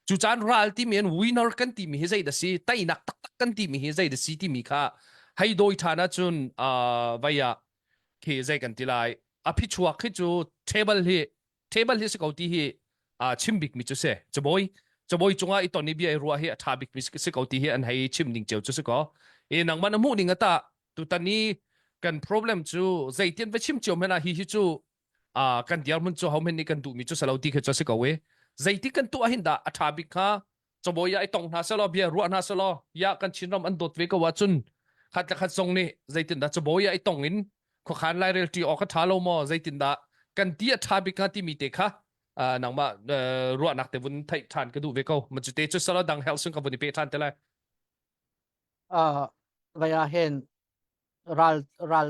Cucaan ral timi in winner kan timi hi zei dah si, teinak taktak kan timi hi zei dah si timi kha hei dawi ṭhan ahcun vai ah khi zei kan ti lai a phichuak hi cu table hi table hi si ko ti hi chim bikmi cu si. Cabawi cabawi cungah i ton i bia i ruah hi a ṭha bikmi si ko ti hi an hei chim ning cio cu si ko. I nangmah na hmuh ning ata tutan i kan problem cu zeitin va chim cio hmanh ah hi hi cu kan dirhmun cu ho men nih kan duhmi cu si lo ti khi cu a si ko i zeiti kan tuah hin dah a ṭha bik kha cabawi ah i tong hna selaw bia ruah hna selaw ya kan Chinram an dawt ve ko ahcun khat le khat zong nih zeitin dah cabawi ah i tong in khuakhan lairel ṭi awk a ṭha lo maw zeitin dah kan ti a ṭha bik hnga timi te kha nangmah ruahnak te vun theih ṭhan ka duh ve ko ma cu te cu selaw dang hel sun ka vun i pe ṭhan te lai Vai ah hin ral ral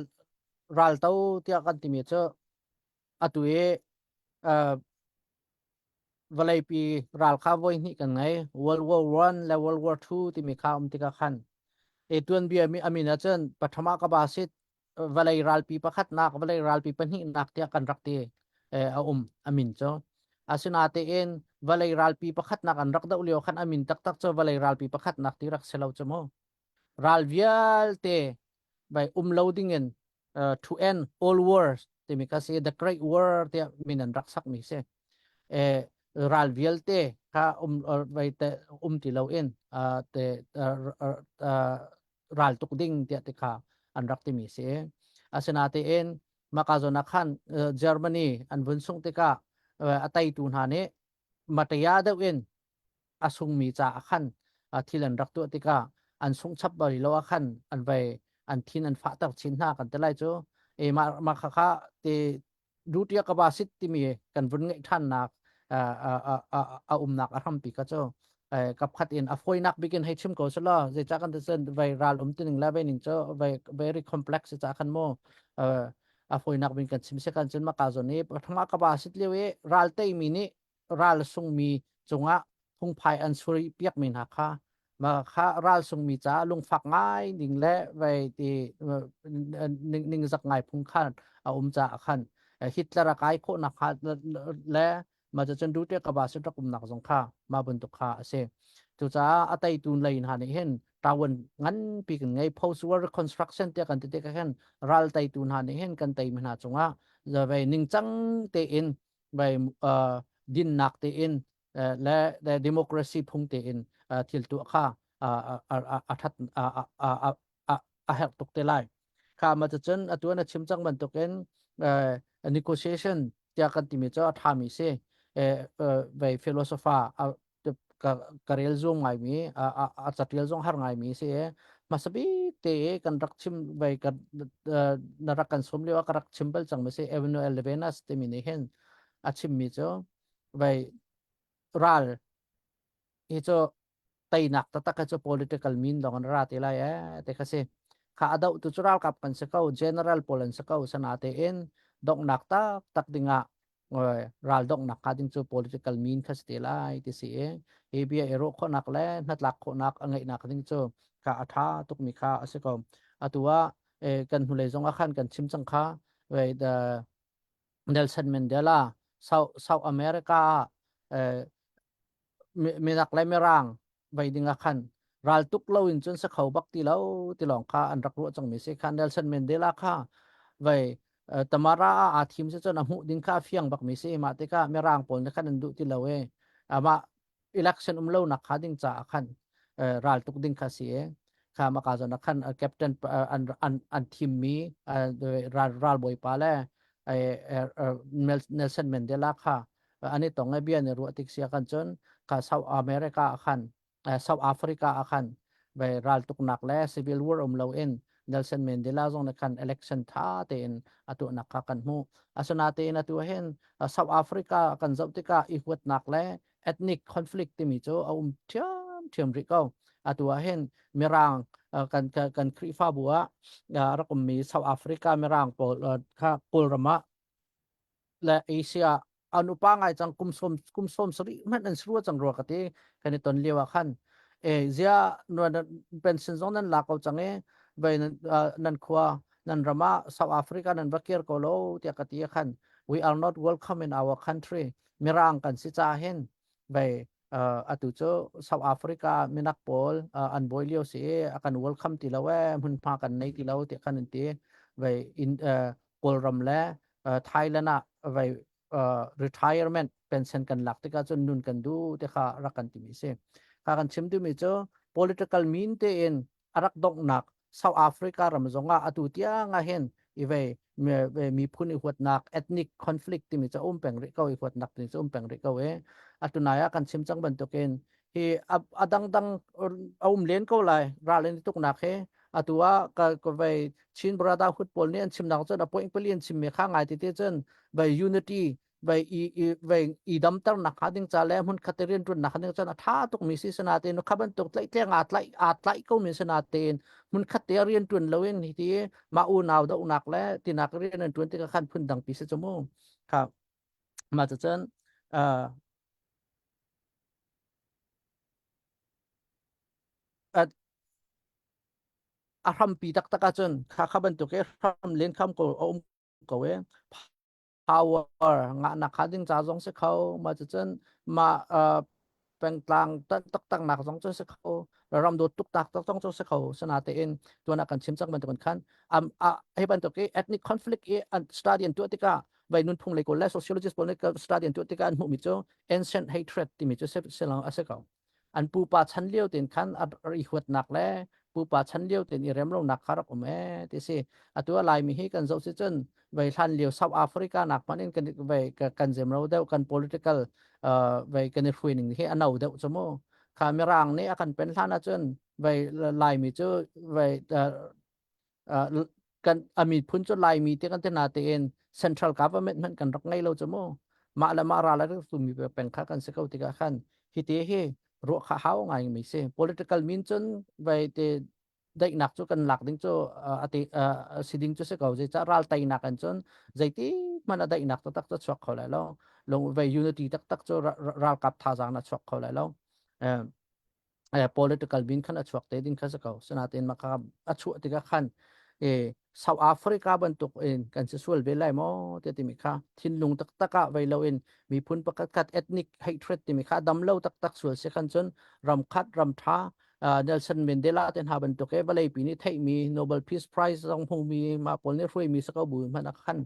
ralto tiah kan timi cu atu i uh, vawleipi ral kha voi hnih kan ngei World War One le World War Two timi kha um tikah khan e tuanbia mi amin ahcun pathama ka ba sit vawlei ralpi pakhatnak vawlei ralpi pahnihnak tiah kan rak ti a um amin cu asinatein vawlei ralpi pakhatnak an rak doh lio khan amin taktak cu vawlei ralpi pakhatnak ti rak si lo cu mu ral vialte bai um lo dingin uh, to end all wars timi kha si the great war tiah min an rak sakmi si eh ral vialte kha um vai te um ti lo in uh, te uh, uh, ral tuk ding tiah ti kha an rak timi si asinatein maka zona khan Germany an vun sung tikah a teitu hna nih mataya deuh in a sungmi caah khan thil an rak tuah tikah an sung chap bal lo ah khan an vai an thin an fahter chin hna kan ti lai cu e mah mah kha kha te dutia ka ba sit timi kan vun ngeih ṭhannak a umnak a hrampi kha cu kapkhat in a fawinak bikin hei chim ko selaw zeicah kan ti cun vai ral um tining le vai ning cu vai very complex ca khan mu a fawinak bin kan chim se kan cun maka zon i pathama ka ba sit lio i ral teimi nih ral sungmi cungah phungphai an suri piakmi hna kha ma kha ral sungmi caah lungfak ngai ding le vei ti ning ningzak ngai phung khan a um caah khan Hitler a kai khawhnak kha le ma cun dute ka ba sin rak umnak zong kha ma bantuk kha a si cucaah a teitu lei hna nih hin tawan nganpi kan ngei post war reconstruction tiah kan ti tikah khan ral teitu hna nih hin kan teimi hna cungah vei ningcang tein vai uh, dinnak tein le le democracy phung tein thil tuah kha a that a herh tuk te lai kha ma cun atu na chim cang bantukin negotiation tiah kan timi cu a thami si vai philosopher ka ka rel zum ngaimi a catial zong har ngaimi si hmasa bik te kan rak chim vai kan na rak kan sum lio ka rak chim bal cang mi si Emmanuel Levinas timi nih hin a chimmi cu vai ral hi cu teinak taktak hi cu political min dong an ra te lai eh te kha si kha a doh tu cu ralkap kan si ko general pawl an si ko sana te in donghnak tak tak dingah ral donghnak hnga ding cu political mean kha si te lai ti si i hi bia i ruah khawhnak le hnatlak khawhnak a ngeihnak ding cu kha a ṭha tukmi kha a si ko. Atu ah kan hnulei zong ah khan kan chim cang kha the Nelson Mandela South, South America ah minak le mirang vei ding ah khan ral tuk lo in cun sa kho bak ti lo ti lawng kha an rak ruah cangmi si kha Nelson Mandela kha vei Tamara ah aa thim si cun a hmuh ding kha a fiang bakmi si mah tikah mirang pawl nih khan an duh ti lo i amah election um lo nak kha ding caah khan ral tuk ding kha si i kha maka zawn ah khan captain an an an thimmi ral ralbawi pa le. Nelson Mandela kha an i tong i bia an i ruah tik sia kan cun kha South America ah khan South Africa ah khan ve raltuknak le civil war um loin Nelson Mandela zong nih khan election tha tein a tuahnak kha kan hmuh. Asinain atu hin South Africa kan zoh tikah i huatnak le ethnic conflict timi cu a um ṭhiamṭhiam rih ko. Atu ah hin Mirang kan kan Khrihfabu ah rak ummi South Africa Mirang pawl kha Kawlram ah le Asia an upa ngai cang kum sawm kum sawm sarih hmanh an si rua cang rua ka ti kan i ton lio ah khan e zia pension zong nan la ko cang e vai nan nan khua nan ram ah South Africa nan va kir ko lo tiah ka ti khan we are not welcome in our country mirang kan si ca hin vai atu cu South Africa minak pawl an bawi lio si i a kan welcome ti lo e hmunhma kan nei ti lo tiah khan an ti vai in Kawlram le Thailand ah vai retirement pension kan lak tikah cun nun kan duh ti kha rak kan timi si. Kha kan chim duhmi cu political min tein a rak donghnak South Africa ram zongah atu tiang ah hin i vei miphun i huatnak ethnic conflict timi cu um peng rih ko i huatnak timi cu um peng rih ko i atu nai ah kan chim cang bantukin hi a dangdang a um len ko lai ral in tuknak hi atu ah ka ka vei Chin Brotherhood pawl nih an chimnak cun a point pali an chimmi kha ngai tete cun vei unity vei i i vei i damter nak hnga ding ca le hmun khat rian ṭuan nak ding cun a ṭha tuk mi si sinatein kha bantuk tlaihtleng aa tlaih aa tlaih ko mi sinatein hmun khat te rian ṭuan loin hi ti mah unau dohnak le tinak rian an ṭuan tikah khan phun dang pi si cu mu kha mah cucun uh, a hrampi taktak ahcun kha kha bantuk i hram len kham ko a um ko i power ngahnak kha ding ca zong si kho ma cucun ma pengtlang taktak nak zong cu si kho ram dawt tuk tak tak zong cu si kho sana tein tuan ah kan chim cang bantukin khan am a hi bantuk i ethnic conflict i an study an tuah tikah vai nunphung lei kawl le sociologist pawl nih study an tuah tikah an hmuhmi cu ancient hatred timi cu silang a si ko an pupa chan lio ten khan a i huatnak le pupa chan lio ten i remlonak kha rak um e ti si atu a laimi hi kan zoh si cun vei hlan lio South Africa nak hmanh in kan vei kan zemro deuh kan political vei kan i hrui ning hi a no deuh chu mu kha mirang nih a kan pen hlan ahcun vei laimi cu vei kan a miphun cu Laimi te kan te na tein central government hmanh kan rak ngei lo cu mu mah le mah ral a rak tumi peng kha kan si ko tikah khan hi te hi ruah kha hau ngai mi si political min cun vai te daihnak cu kan lak ding cu ate si ding cu si ko zeicah ral teinak an cun zeiti hmanh a daihnak taktak cu chuak kho lai lo lung vai unity taktak cu ralkap thazaang na chuak kho lai lo political bin khan a chuak te ding kha si ko sinain mah kha a chuah tikah khan e South Africa bantuk in kan si sual ve lai maw te timi kha thinlung taktak ah vei lo in miphun pakhat khat ethnic hatred timi kha dam lo taktak sual si khan cun ram khat ram tha Nelson Mandela te hna bantuk e vawlei pi nih theihmi Nobel Peace Prize zong hmumi mah pawl nih hruaimi si ko bu hmanh ah khan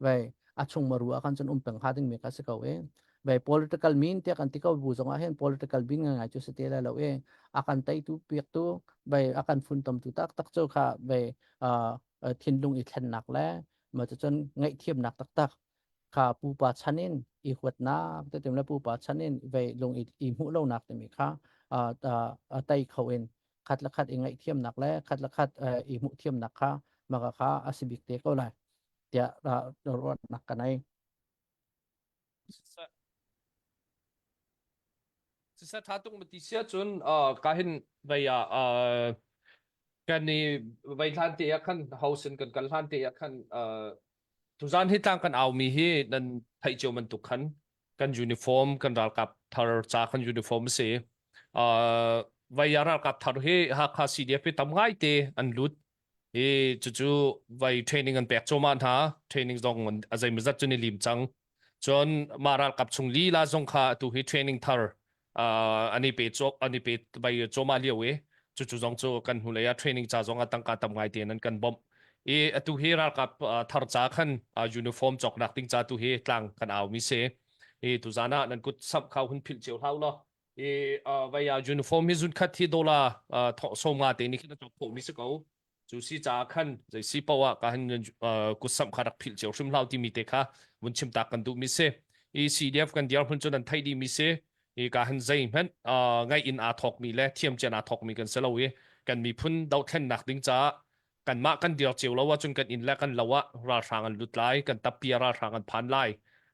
vei a chung maru ah khan cun um peng hnga ding mi kha si ko e ve political min tiah kan ti ko bu zongah hin political bin ngai cu si te lai lo e a kan teitu piaktu ve a kan funtomtu tak tak cu kha ve thinlung i thlennak le ma cun ngaihthiamnak taktak kha pupa chan in i huatnak te tim le pupa chan in ve lung i, i hmuh lonak timi kha tei kho in khat le khat i ngaihthiamnak le khat le khat i hmuh thiamnak kha maka kha a si bik te ko lai tiah ruahnak ka nei. Siseh ṭha tuk ma ti si ahcun ka hin vei ah kan i vei hlan te ah khan house in kan kal hlan te ah khan tuzan hi tlang kan aumi hi nan theih cio bantuk khan kan uniform kan ralkap thar ca kan uniform a si. Vei ah ralkap thar hi Hakha CDF hi tam ngai te an lut i cucu vai training an pek cuahmah hna training zong a zeimawzat cu ni lim cang cun mah ralkap chung lila zong kha atu hi training thar an i pe an i pe vai cuahmah lio i cucu zong cu kan hnulei ah training ca zong ah tangka tam ngai tein an kan bawmh i atu hi ralkap thar ca khan uniform cawknak ding ca tu hi tlang kan au mi si i tuzan ah nan kut samh kha hun philh cio hlau law i vai uniform hi zun khat hi dollar sawm nga te ni khin a cawk khawh mi si ko. Cu si caah khan zei si paoh ah ka han kutsamh kha rak philh cio hrim hlah timi te kha vun chim tak kan duhmi si. I CDF kan dirhmun cu nan theih dihmi si. I ka han zeihmanh ngaih in aa thawkmi le thiamcian aa thawkmi kan si lo i kan miphun dohthlennak ding caah kanmah kan dir cio lo ahcun kan inn le kan lo ah ralhrang an lut lai, kan tappi ah ralhrang an phan lai.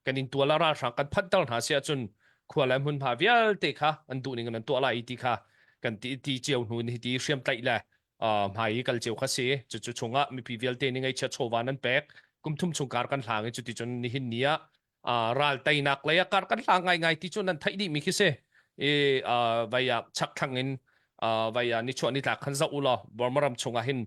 Kan inntual ah ralhrang kan phanhter hna si ahcun khua le hmunhma vialte kha an duh ning in an tuah lai ti kha kan ti, ti cio hnu in hiti hriamtlaih le hmai i kal cio kha si. Cucu chungah mipi vialte nih ngaihchia chawva nan pek. Kum thum chung kar kan hlang i cuticun nihin ni ah ral teinak lei ah kar kan hlang ngaingai ti cu nan theih dih mi khi si. I vai ah chakthlang in vai ah nichuah nitlak khan zoh u law Burma ram chungah hin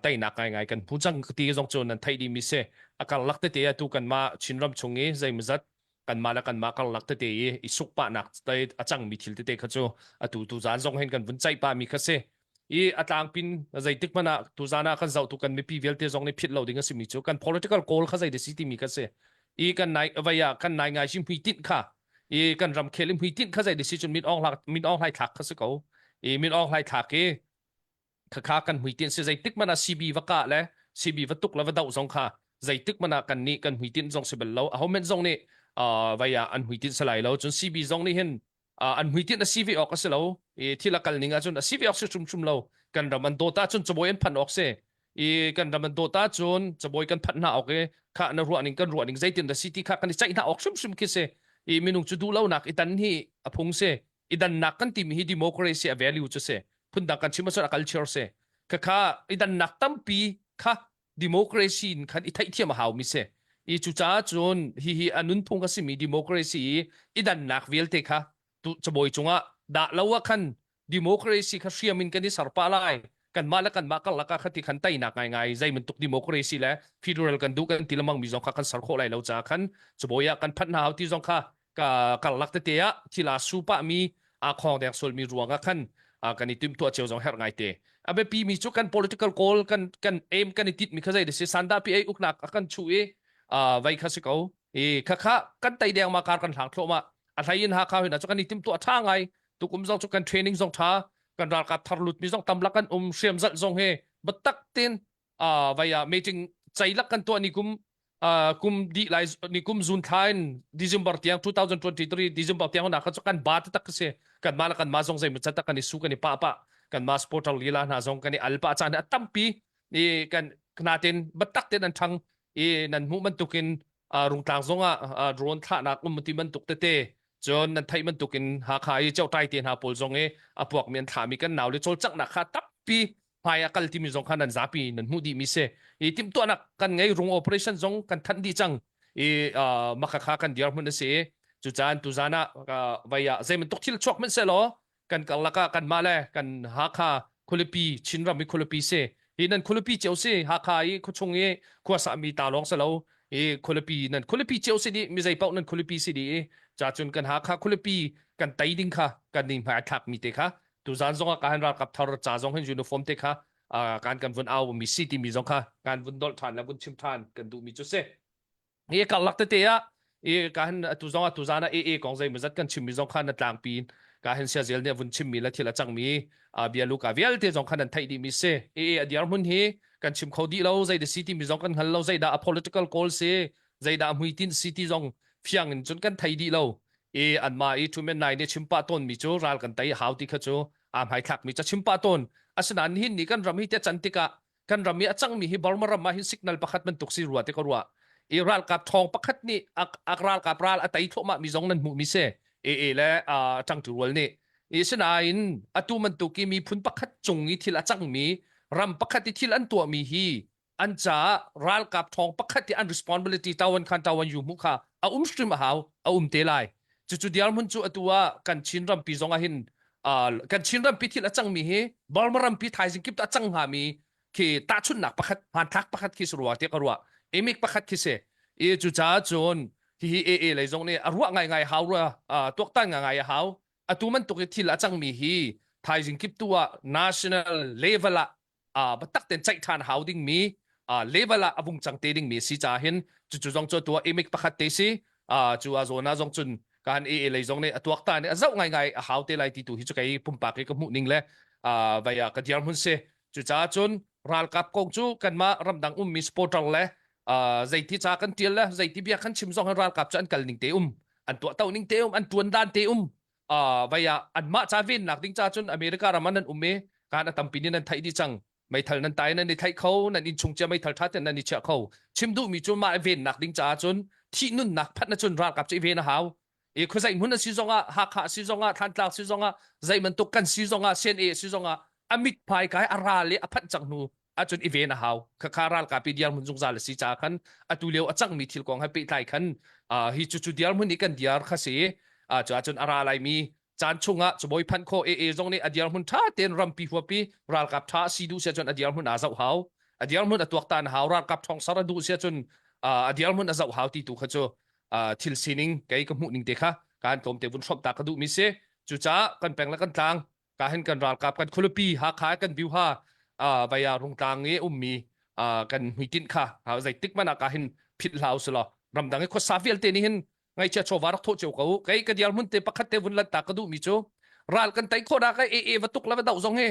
teinak ngaingai kan hmu cang ti zong cu nan theih dih mi si. A karlak tete atu kanmah Chinram chung i zeimawzat kanmah le kanmah karlak tete i i suk pahnak te a cangmi thil tete kha cu atu tu zan zong hin kan vun ceih pahmi kha si. I a tlangpin zeitik hmanh ah tuzan ah kan zohtu kan mipi vialte zong nih philh lo ding a simi cu kan political goal kha zei si timi kha si. I kan nai vai ah kan nai ngai si hmuitinh kha i kan ramkhel i hmuitinh kha zei si cun min Aung Min Aung Hlai thlak kha si ko. I Min Aung Hlai thlak i khakha kan hmuitinh si zeitik hmanh ah CB va kah le CB va tuk le va doh zong kha zeitik hmanh ah kan nih kan hmuitinh zong si bal lo. Aho men zong nih vai ah an hmuitinh si lai lo. Cun CB zong nih hin an hmuitinh a si ve awk a si lo i thil a kal ning ahcun a si ve awk si hrimhrim lo kan ram an dawt ahcun cabuai an phanh awk si i kan ram an dawt ahcun cabuai kan phanh hna awk i kha na ruah ning kan ruah ning zeitin dah si ti kha kan i ceih hna awk hrimhrim khi si i minung cu duh lonak i tan hi a phung si i dannak kan timi hi democracy a value cu si phundang kan chim ahcun a culture si khakha i dannak tampi kha democracy in khan i theihthiam a haumi si. I cucaah cun hihi a nunphung a simi democracy i i dannak vialte kha tu cabawi cungah dah lo ah khan democracy kha hriam in kan i ser pah lai. Kanmah le kanmah karlak ah khati khan teinak ngaingai zei bantuk democracy le federal kan duh kan ti lemang mi zong kha kan ser khawh lai lo caah khan cabawi ah kan phanh hna hau ti zong kha ka karlak tete ah thil aa su pahmi aa khawng deng sualmi ruang ah khan kan i timhtuah cio zong herh ngai te. A biapi mi cu kan political goal kan kan aim kan i tit mi kha zei si sanda pi ei uknak a kan chu i vai kha si ko i kha kha kan tei deng ma kar kan hlang thlo ma a hlei in Hakha hin cu kan i timhtuah tha ngai tukum zong cu kan training zong tha kan ralkap thar lut mi zong tamlak kan um hriam zalh zong he batak tin vai ah meeting ceilak kan tuah ni kum kum dih lai ni kum zun thla in December tiang 2023 December tiang na kha chu kan ba tak si kan ma la kan ma zong zei mu chat kan i su kan i pa pa kan ma supporter lila hna zong kan i al pa chan a tampi i kan knaten batak ten an thang i nan hmuh bantukin rungtlang zong ah drone thlahnak um ti bantuk tete cun nan theih bantukin Hakha i Chautai te hna pawl zong i a puakmi an thlahmi kan nau le cawlcanghnak kha tampi hmai ah kal timi zong kha nan zapi nan hmuh dihmi si i timhtuahnak kan ngei rung operation zong kan thanh dih cang i maka kha kan dirhmun a si i cucaan tuzan ah vai ah zei bantuk thil chuak hmanh sehlaw kan karlak ah kanmah le kan Hakha khualipi Chinram i khualipi si hi nan khualipi cio si Hakha i khuachung i khuasa mi ta lawng si lo i khualipi nan khualipi cio si dih mi zei paoh nan khualipi si dih i ca cun kan Hakha khualipi kan tei ding kha kan ning hmai thlak mi te kha tuzan zong ah ka han ralkap thar ca zong hin uniform te kha kan kan vun au mi si timi zong kha kan vun dolh than le vun chim than kan duh mi cu si hi karlak tete ah i ka han atu zong atu zan ah AA kong zei mazat kan chim mi zong kha na tlangpi ka han sia zel nih vun chim mi le thil a cang mi bia luka vialte zong kha nan theih dih mi si AA a diar hmun hi kan chim kho dih lo zei da si ti mi zong kan hngal lo zei dah a political goal si zei dah hmuitin si ti zong fiang in cun kan thei dih lo i anmah i Truman Nai nih chim pah tawn mi cu ral kan tei hau ti kha cu aa hmaithlak mi ca chim pah tawn asinain nihin ni kan ram hi te can tikah kan ram i a cangmi hi Burma ram ah hin signal pakhat bantuk si rua ti ka ruah i ralkap ṭhawng pakhat nih a ralkap ral a tei thluahmah mi zong nan hmuh mi si AA le ṭangṭi rual nih i sinain atu bantuk i miphun pakhat cung i thil a cangmi ram pakhat i thil an tuahmi hi an caah ralkap ṭhawng pakhat i an responsibility tawan khan tawan yu hmuh kha a um hrim a hau a um te lai cucu dirhmun cu atu ah kan Chin rampi zong ah hin kan Chin rampi thil a cangmi hi Burma rampi thaizing kip a cang hngami khi tahchunhnak pakhat hmanthlak pakhat khi si rua tiah ka ruah emik pakhat khi si i cucaah cun hihi AA lei zong nih a ruah ngaingai hau rua tuaktan ngaingai a hau atu bantuk i thil a cangmi hi thaizing kip tu ah national level ah biatak tein ceih ṭhan hau dingmi level ah a vung cang te dingmi a si caah hin cucu zong cu atu ah imik pakhat te si cu a zawn ah zong cun kan AA lei zong nih a tuaktan i a zoh ngaingai a hau te lai ti tu hi cu kei pumpak i ka hmuh ning le vai ah ka dirhmun si cucaah cun. Ralkap kong cu kanmah ramdang ummi supporter le uh, zeiti ca kan tial le zeiti bia kan chim zong hi ralkap cu an kal ning te um an tuah to ning te um an tuan dan te um uh, vai ah anmah ca vennak ding ca cun America ram ah nan um i kan a tampi nih nan theih dih cang meithal nan tai nan i theih kho nan inn chung cia meithal tha ten nan i chiah kho chim duhmi cu mah vennak ding caah cun thih nunnak phanh na cun ralkap cu i ven a hau i khuazei hmun a si zongah Hakha si zongah Thantlang si zongah zei bantuk kan si zongah CNA si zongah a mit hmai kai a ral i a phanh cang hnu ahcun i ven a hau khakha ralkap i diar hmun zungzal a si caah khan atu lio a cangmi thil kong he pehtlai khan hi cu cu diar hmun i kan diar kha si cu ahcun a ra laimi caan chungah cabawi phanh khawh AA zong nih a dirhmun ṭha tein rampi huapi ralkap ṭha a si duh sia cun a dirhmun aa zoh hau a dirhmun a tuaktan hau ralkap ṭhawng sar a duh sia cun a dirhmun a zoh hau ti tu kha cu thil sining kei ka hmuh ning te kha kan tlawmte vun hrawmh ta ka duhmi si cucaah kan peng le kan tlang ka hin kan ralkap kan khualipi Hakha kan viuha vaya rungtlang i ummi kan hmuitinh kha zeitik hmanh ah ka hin philh hlah usulaw ramdang i khuasa vialte nih hin ngaihchia chawva rak thawh cio ko kei ka diar hmun te pakhat te vun lan ta ka duh mi cu ral kan tei khawh dah ka e e va tuk la va doh zong hi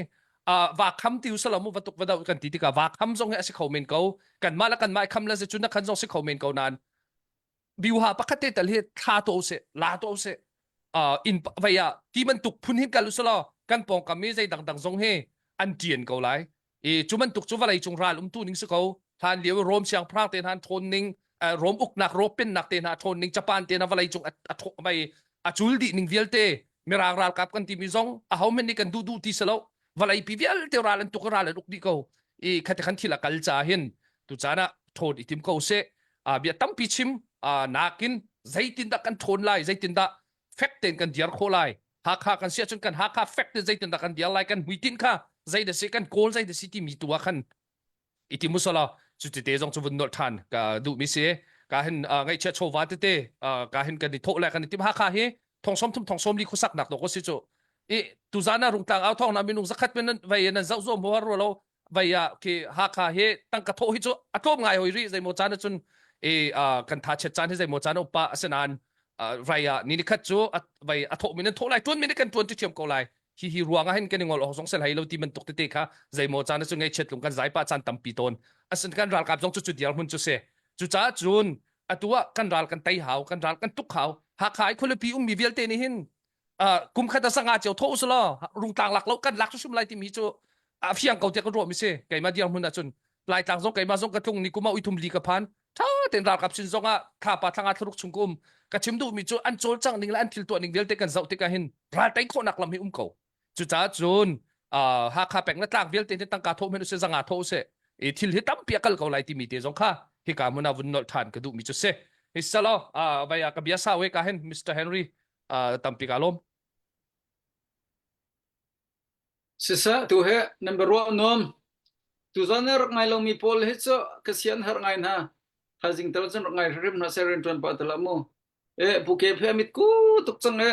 va kham ti usala mu va tuk va doh kan ti tikah va kham zong hi a si kho men ko kan mah la kan mah kham la se cun na khan zong si kho men ko nan biuha pakhat te tal hi thla to se la to se in vai ah ti bantuk phun hin kal usala kan pawngkam mi zei dang dang zong hi an tian ko lai i cu bantuk cu vawlei cung ral umtu ning si ko hlan lio Rom siangpahrang te hna an ṭhawn ning Rom uknak Rom pennak te hna a ṭhawn ning Japan te hna vawlei cung a mei a cul dih ning vialte mirang ralkap kan timi zong aho hmanh nih kan duh duh ti si lo vawlei pi vialte ral an tuk ral an uk dih ko i khati khan thil a kal ca hin tu caan ah ṭhawn i tim ko seh bia tampi chim nakin zeitindah kan ṭhawn lai zeitindah fek tein kan diar khawh lai Hakha kan si ahcun kan Hakha fek te zeitindah kan diar lai kan hmuitinh kha zei da si kan kawl zei da si timi tu ah khan i ti musala cu tete zong cu vun nolh than ka duh mi si ka hin ngaihchia chawva tete ka hin kan i thawh le kan i tim Hakha hi thong som thum thong som li khusak nak dok si cu i tuzan ah rungtlang au thong na minung zakhat men vai nan zoh zuam ho ro lo vai ah khi Hakha hi tangka thawh hi cu a tlawm ngai hoi rih zeimaw caan ahcun i kan tha chet caan hi zeimaw caan upa asinain vai ah ni nikhat cu vai a thawh min an thawh lai tuan min kan tuan ti thiam ko lai hi hi ruang ah hin kan i ngol awk zong sel hai lo ti bantuk tete kha zeimaw caan ahcun ngaihchiat lung kan zai pa caan tampi tawn asin kan ralkap zong cu cu diar hmun cu si cucaah cun atu ah kan ral kan tei hau kan ral kan tuk hau Hakha i khualipi ummi vialte nih hin kum khat a sanga cio tho usulaw rungtlang lak lo kan lak hrim lai timi cu a fiang ko tiah ka ruah mi si keimah dir hmun ahcun laitlang zong keimah zong ka tlung ni kuma uithum li ka phan tha ten ralkap sin zong ah thlapa thlanga thlaruk chung ka um ka chim duh mi cu an cawlcangh ning le an thil tuah ning vialte kan zoh tikah hin ral tei khawhnak lam hi um ko cucaah cun Hakha peng le tlang vialte hi tangka thawh men usih zanga thawh usih i thil hi tampi a kal ko lai timi te zong kha hika hmun ah vun nolh than ka duh mi cu si hi salo vai ka bia sa we ka hin Mr Henry tampi ka lawm. Siseh tu he nan biaruah nuam. Tuzan na rak ngai lomi pawl hi cu ka sian har ngai hna. Thaizing tal cun rak ngai hrim hna seh rian ṭuan pah tal ah mu. E Pu Kep he mit ku tuk cang e.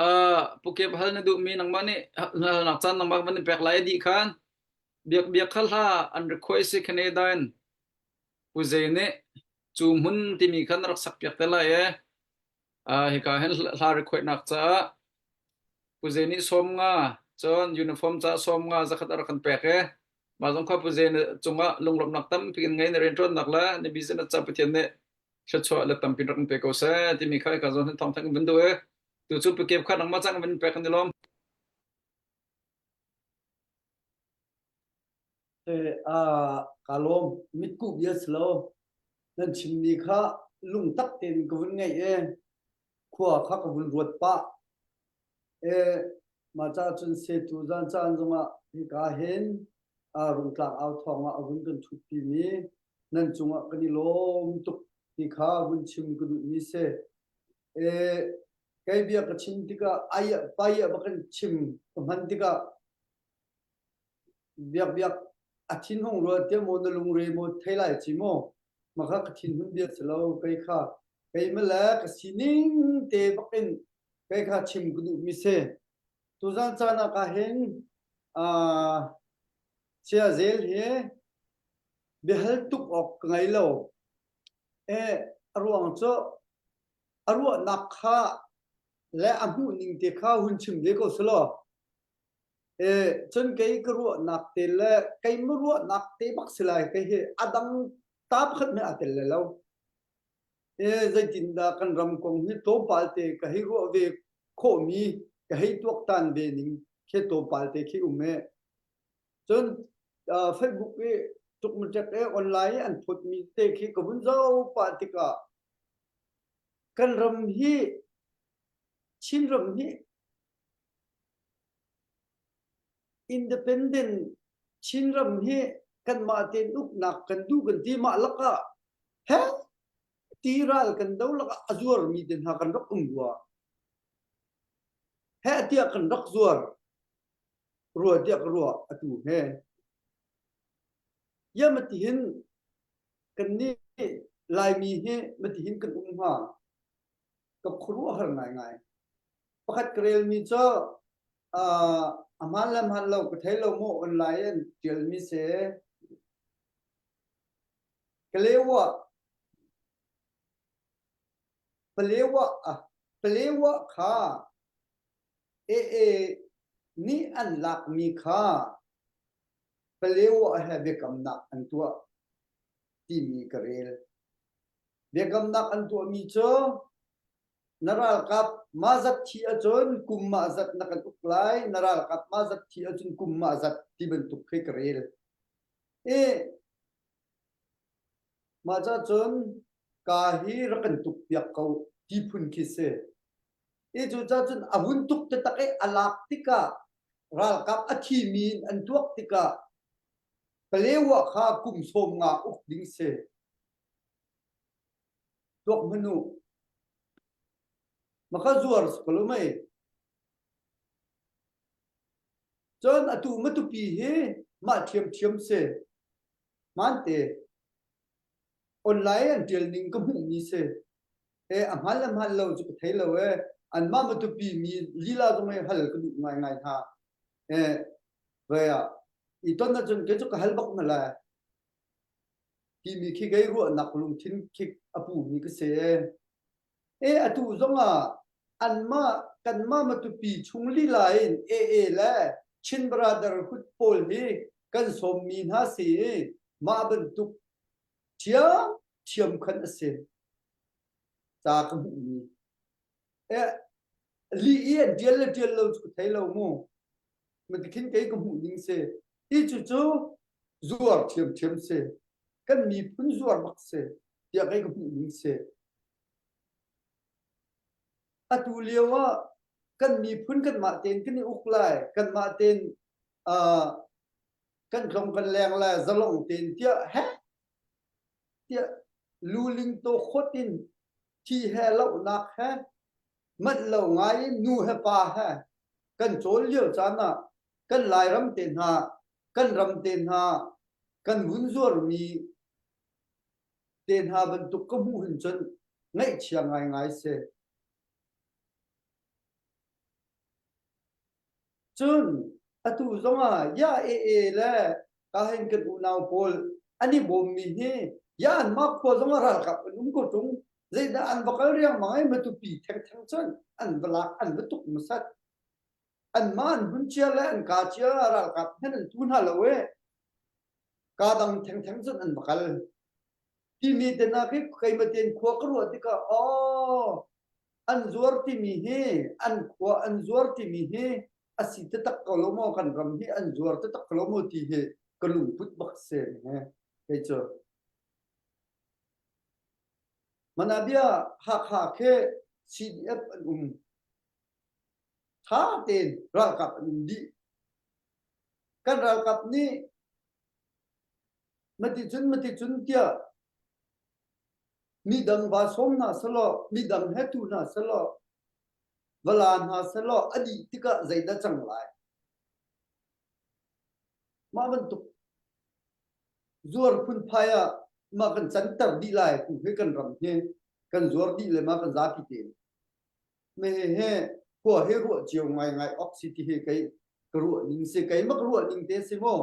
Uh, Pu Kep hal na duhmi nangmah nih halnak caan nangmah van in pek lai dih khan. Biak biak kha hla an request i Canada in Pu Zei nih cu hmun timi khan rak sak piak te lai e. Uh, hika hin hla request-nak caah Pu Zei nih 50 cun uniform caah 50 zakhat a rak kan pek i mah zong kha Pu Zei cungah lunglawmhnak tampi in ngei na rianṭuannak le na business ca Pathian nih thluachuah le tampi rak in pe ko seh timi kha hika zawn hin thawngthang in vun duh i tu cu Pu Kep kha nangmah cang in vun pek kan i lawm. Eh, ah, ka lawm. Mitkuh bia si lo. Nan chimmi kha lungtak tein ka vun ngaih i khua kha ka vun ruat pah. Eh, mah ca cun setu zan caan zongah hika hin ah rungtlak au thawng ah a vun kan ṭhutpimi nan cungah kan i lawm tuk ti kha vun chim ka duhmi si. Eh, kei bia ka chim tikah ai pai ah bak in chim ka hman tikah Biakbiak a thinhung rua tiah maw na lungre maw thei lai ci maw? Mah kha ka thinhun bia si lo. Kei kha keimah le ka sining te bakin kei kha chim ka duhmi si. Tuzan caan ah ka hin uh, Saya Zel hi biahal tuk awk ka ngei lo. E, a ruang cu a ruahnak kha le a hmuh ning te kha hun chim ve ko selaw. E, cun kei ka ruahnak te le keimah ruahnak te bak si lai kei hi a dang ta pakhat hmanh aa tel le lo. E, zeitindah kan ram kong hi tlawmpal te ka hei ruah ve khawhmi ka hei tuaktan ve ning khi tlawmpal te khi um e. Cun uh, Facebook i tukmaṭek i online i an phutmi te khi ka vun zoh pah tikah kan ram hi Chinram hi Independent Chinram hi kanmah tein uknak kan duh kan ti mah lakah he ti ral kan do lakah a zuarmi te hna kan rak um rua. He tiah kan rak zuar rua tiah ka ruah atu he. Ya matihin kan nih Laimi hi matihin kan um hnga. Ka khuaruahhar ngaingai. Pakhat ka relmi cu uh, a hmaan le hmaan lo ka thei lo mu online in ṭialmi si. Kalewa Palewa ah Palewa kha AA nih an lakmi kha Palewa he biakamnak an tuah timi ka rel. Biakamnak an tuahmi cu na ralkap mah zat thi ahcun kum mah zat na kan uk lai, na ralkap mah zat thi ahcun kum mah zat ti bantuk khi ka rel. I mah ca cun ka hi rak kan tuk piak ko ti phun khi si. I cu ca cun a vun tuk taktak i a lak tikah ralkap a thimi in an tuak tikah Palewa kha kum sawm nga uk ding si. Tuak hmanh u. Maka zuar si ko lo mei. Cun atu matupi hi mah ṭhiamṭhiam si. Hmaante. Online an ṭial ning ka hmuhmi si. E a hmaan le hmaan lo cu ka thei lo e. Anmah matupi mi lila zong hi hal ka duh ngaingai hna. E ve ah i ton ahcun kei cu ka hal bak hna lai. Timi khi kei ruahnak lungthin khi a pumi ka si. E atu zongah anmah kanmah Matupi chung lila in AA le Chin Brotherhood pawl hi kan sawmmi hna si i mah bantuk ṭhiamṭhiam khan a si. Ca ka hmuhmi. E, lih i an ṭial le ṭial lo cu ka thei lo mu. Matikhin kei ka hmuh ning si. Hi cucu zuar ṭhiamṭhiam si. Kan miphun zuar bak si tiah kei ka hmuh ning si. Atu lio ah kan miphun kanmah tein kan i uk lai, kanmah tein uh, kan tlong kan leng lai, zalong tein tiah he tiah luling to khot in thi he lohnak he manh lo ngai in nu he pa he kan cawl lio caan ah kan Lairam te hna kan ram te hna kan vun zuarmi te hna bantuk ka hmuh hin cun ngaihchia ngaingai si. Cun atu zongah ya ee le kahin kan unau pawl an i bawmmi hi ya anmah khua zongah ralkap an um ko ṭung zeidah an va kal riangmang ai matupi thengtheng cun an va lak an va tuk hmasat anmah an hun cia le an ka cia ralkap hen an tu hna lo e ka dang thengtheng cun an va kal timi te na khi keimah tein khua ka ruah tikah aw an zuar timi hi an khua an zuar timi hi a si taktak ko lo maw kan ram hi an zuar taktak ko lo maw ti hi ka lungput bak se he kei cu Manabia Hakha khi CDF an um tha tein ralkap an um dih kan ralkap nih Maticun maticun tiah midang va sawm hna selaw midang he tu hna selaw va la hna selaw a dih tikah zeidah cang lai? Mah bantuk zuar phunphai ah mah kan canter dih lai tu hi kan ram hi kan zuar dih le ma kan zapi tein. Me he khua he ruah cio ngaingai awk si ti hi kei ka ruah ning si keimah ka ruah ning te si maw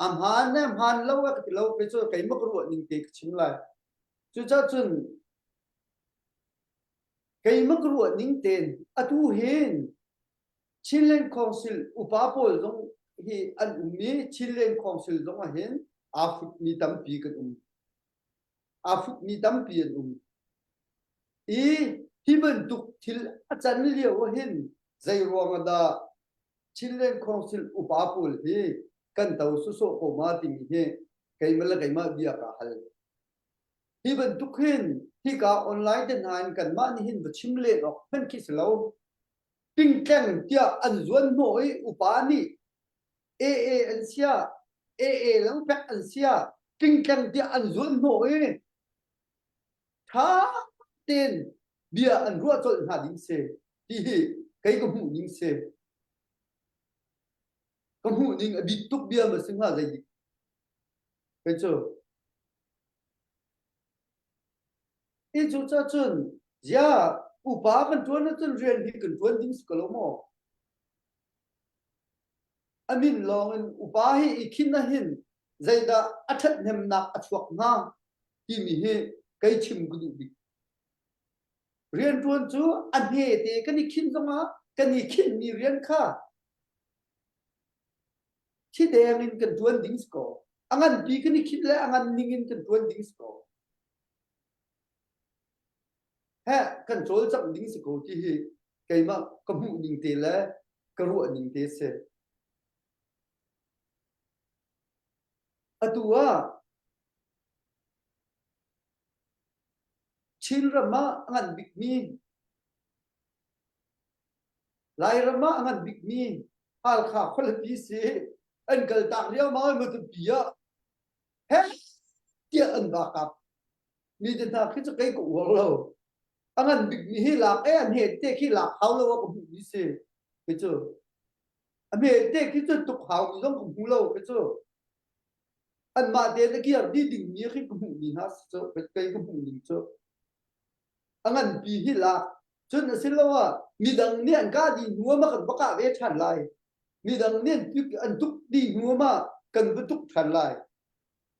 a hmaan le hmaan lo a ka ti lo kei cu keimah ka ruah ning te ka chim lai cucaah cun keimah ka ruah ning tein atu hin. Chinland Council upa pawl zong hi an um i Chinland Council zong ah hin aa futmi tampi kan um. Aa futmi tampi an um. I hi bantuk thil a can lio ah hin zei ruang ah dah Chinland Council upa pawl hi kan to sawsawh ko ma timi hi keimah le keimah bia kaa hal. Hi bantuk hin hika online te hna in kanmah nih hin va chim len awk hmanh khi si lo. Tingtleng tiah an zuan hnawh i upa nih AA an sia, AA lo pek an sia, tingtleng tiah an zuan hnawh i ṭha tein bia an ruah colh hna ding si ti hi kei ka hmuh ning si. Ka hmuh ning a bit tuk bia ma si hnga zei dik. Kei cu I cucacun ziah upa kan ṭuan ahcun rian hi kan ṭuan ding si ko lo maw? A min lawng in upa hi i khin ahhin zeidah a ṭhathnemnak a chuak hnga timi hi kei chim ka duh bik. Rianṭuan cu a hmete kan i khin zongah kan i khinmi rian kha thideng in kan ṭuan ding si ko. A nganpi kan i khinh le a ngan ning in kan ṭuan ding si ko. He kan cawlcangh ding si ko ti hi keimah ka hmuh ning te le ka ruah ning te si. Atu ah Chinram ah a ngan bikmi Lairam ah a ngan bikmi Halkha khualipi si an kaltak riangmang i Matupi ah he tiah an va kap. Mi te hna khi cu kei ka uar lo. A ngan bikmi hi lak e a hme te khi lak hau lo ah ka hmuhmi si. Khi cu a hme te khi cu tuk hau mi zong ka hmu lo khi cu. Anmah te na kiar dih dingmi khi ka hmuhmi hna si cu kei ka hmuh ning cu. A nganpi hi lak. Cun a si lo ah midang nih an kah dih hnu ah kan va kah ve ṭhan lai. Midang nih an tuk dih hnu ah kan va tuk ṭhan lai.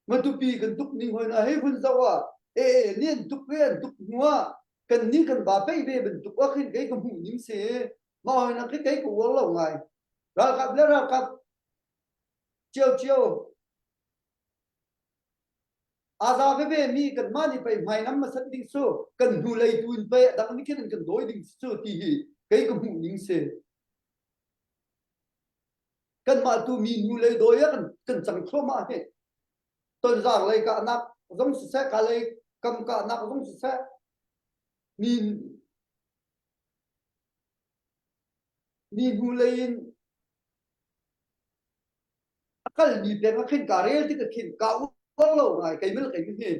Matupi kan tuk ning hoi na hei vun zoh ah ee nih an tuk ve an tuk hnu ah kan nih kan va peih ve bantuk ah khin kei ka hmuh ning si. Mah hoi na khi kei ka uar lo ngai. Ralkap le ralkap ciocio Aza veve mi kanmah nih pei hmainam hmasat ding cu kan hnulei tu in pei a dang nih khin an kan dawi ding cu ti hi kei ka hmuh ning si. Kanmah tu mi hnulei dawi ah kan, kan cang thluahmah hi. Tonzang lei kahnak zong siseh, ka lei kam kahnak zong siseh, mi mi hnulei in a kalmi peng ah khin kaa rel tik ah khin kaa uar lo ngai kei mil kei hi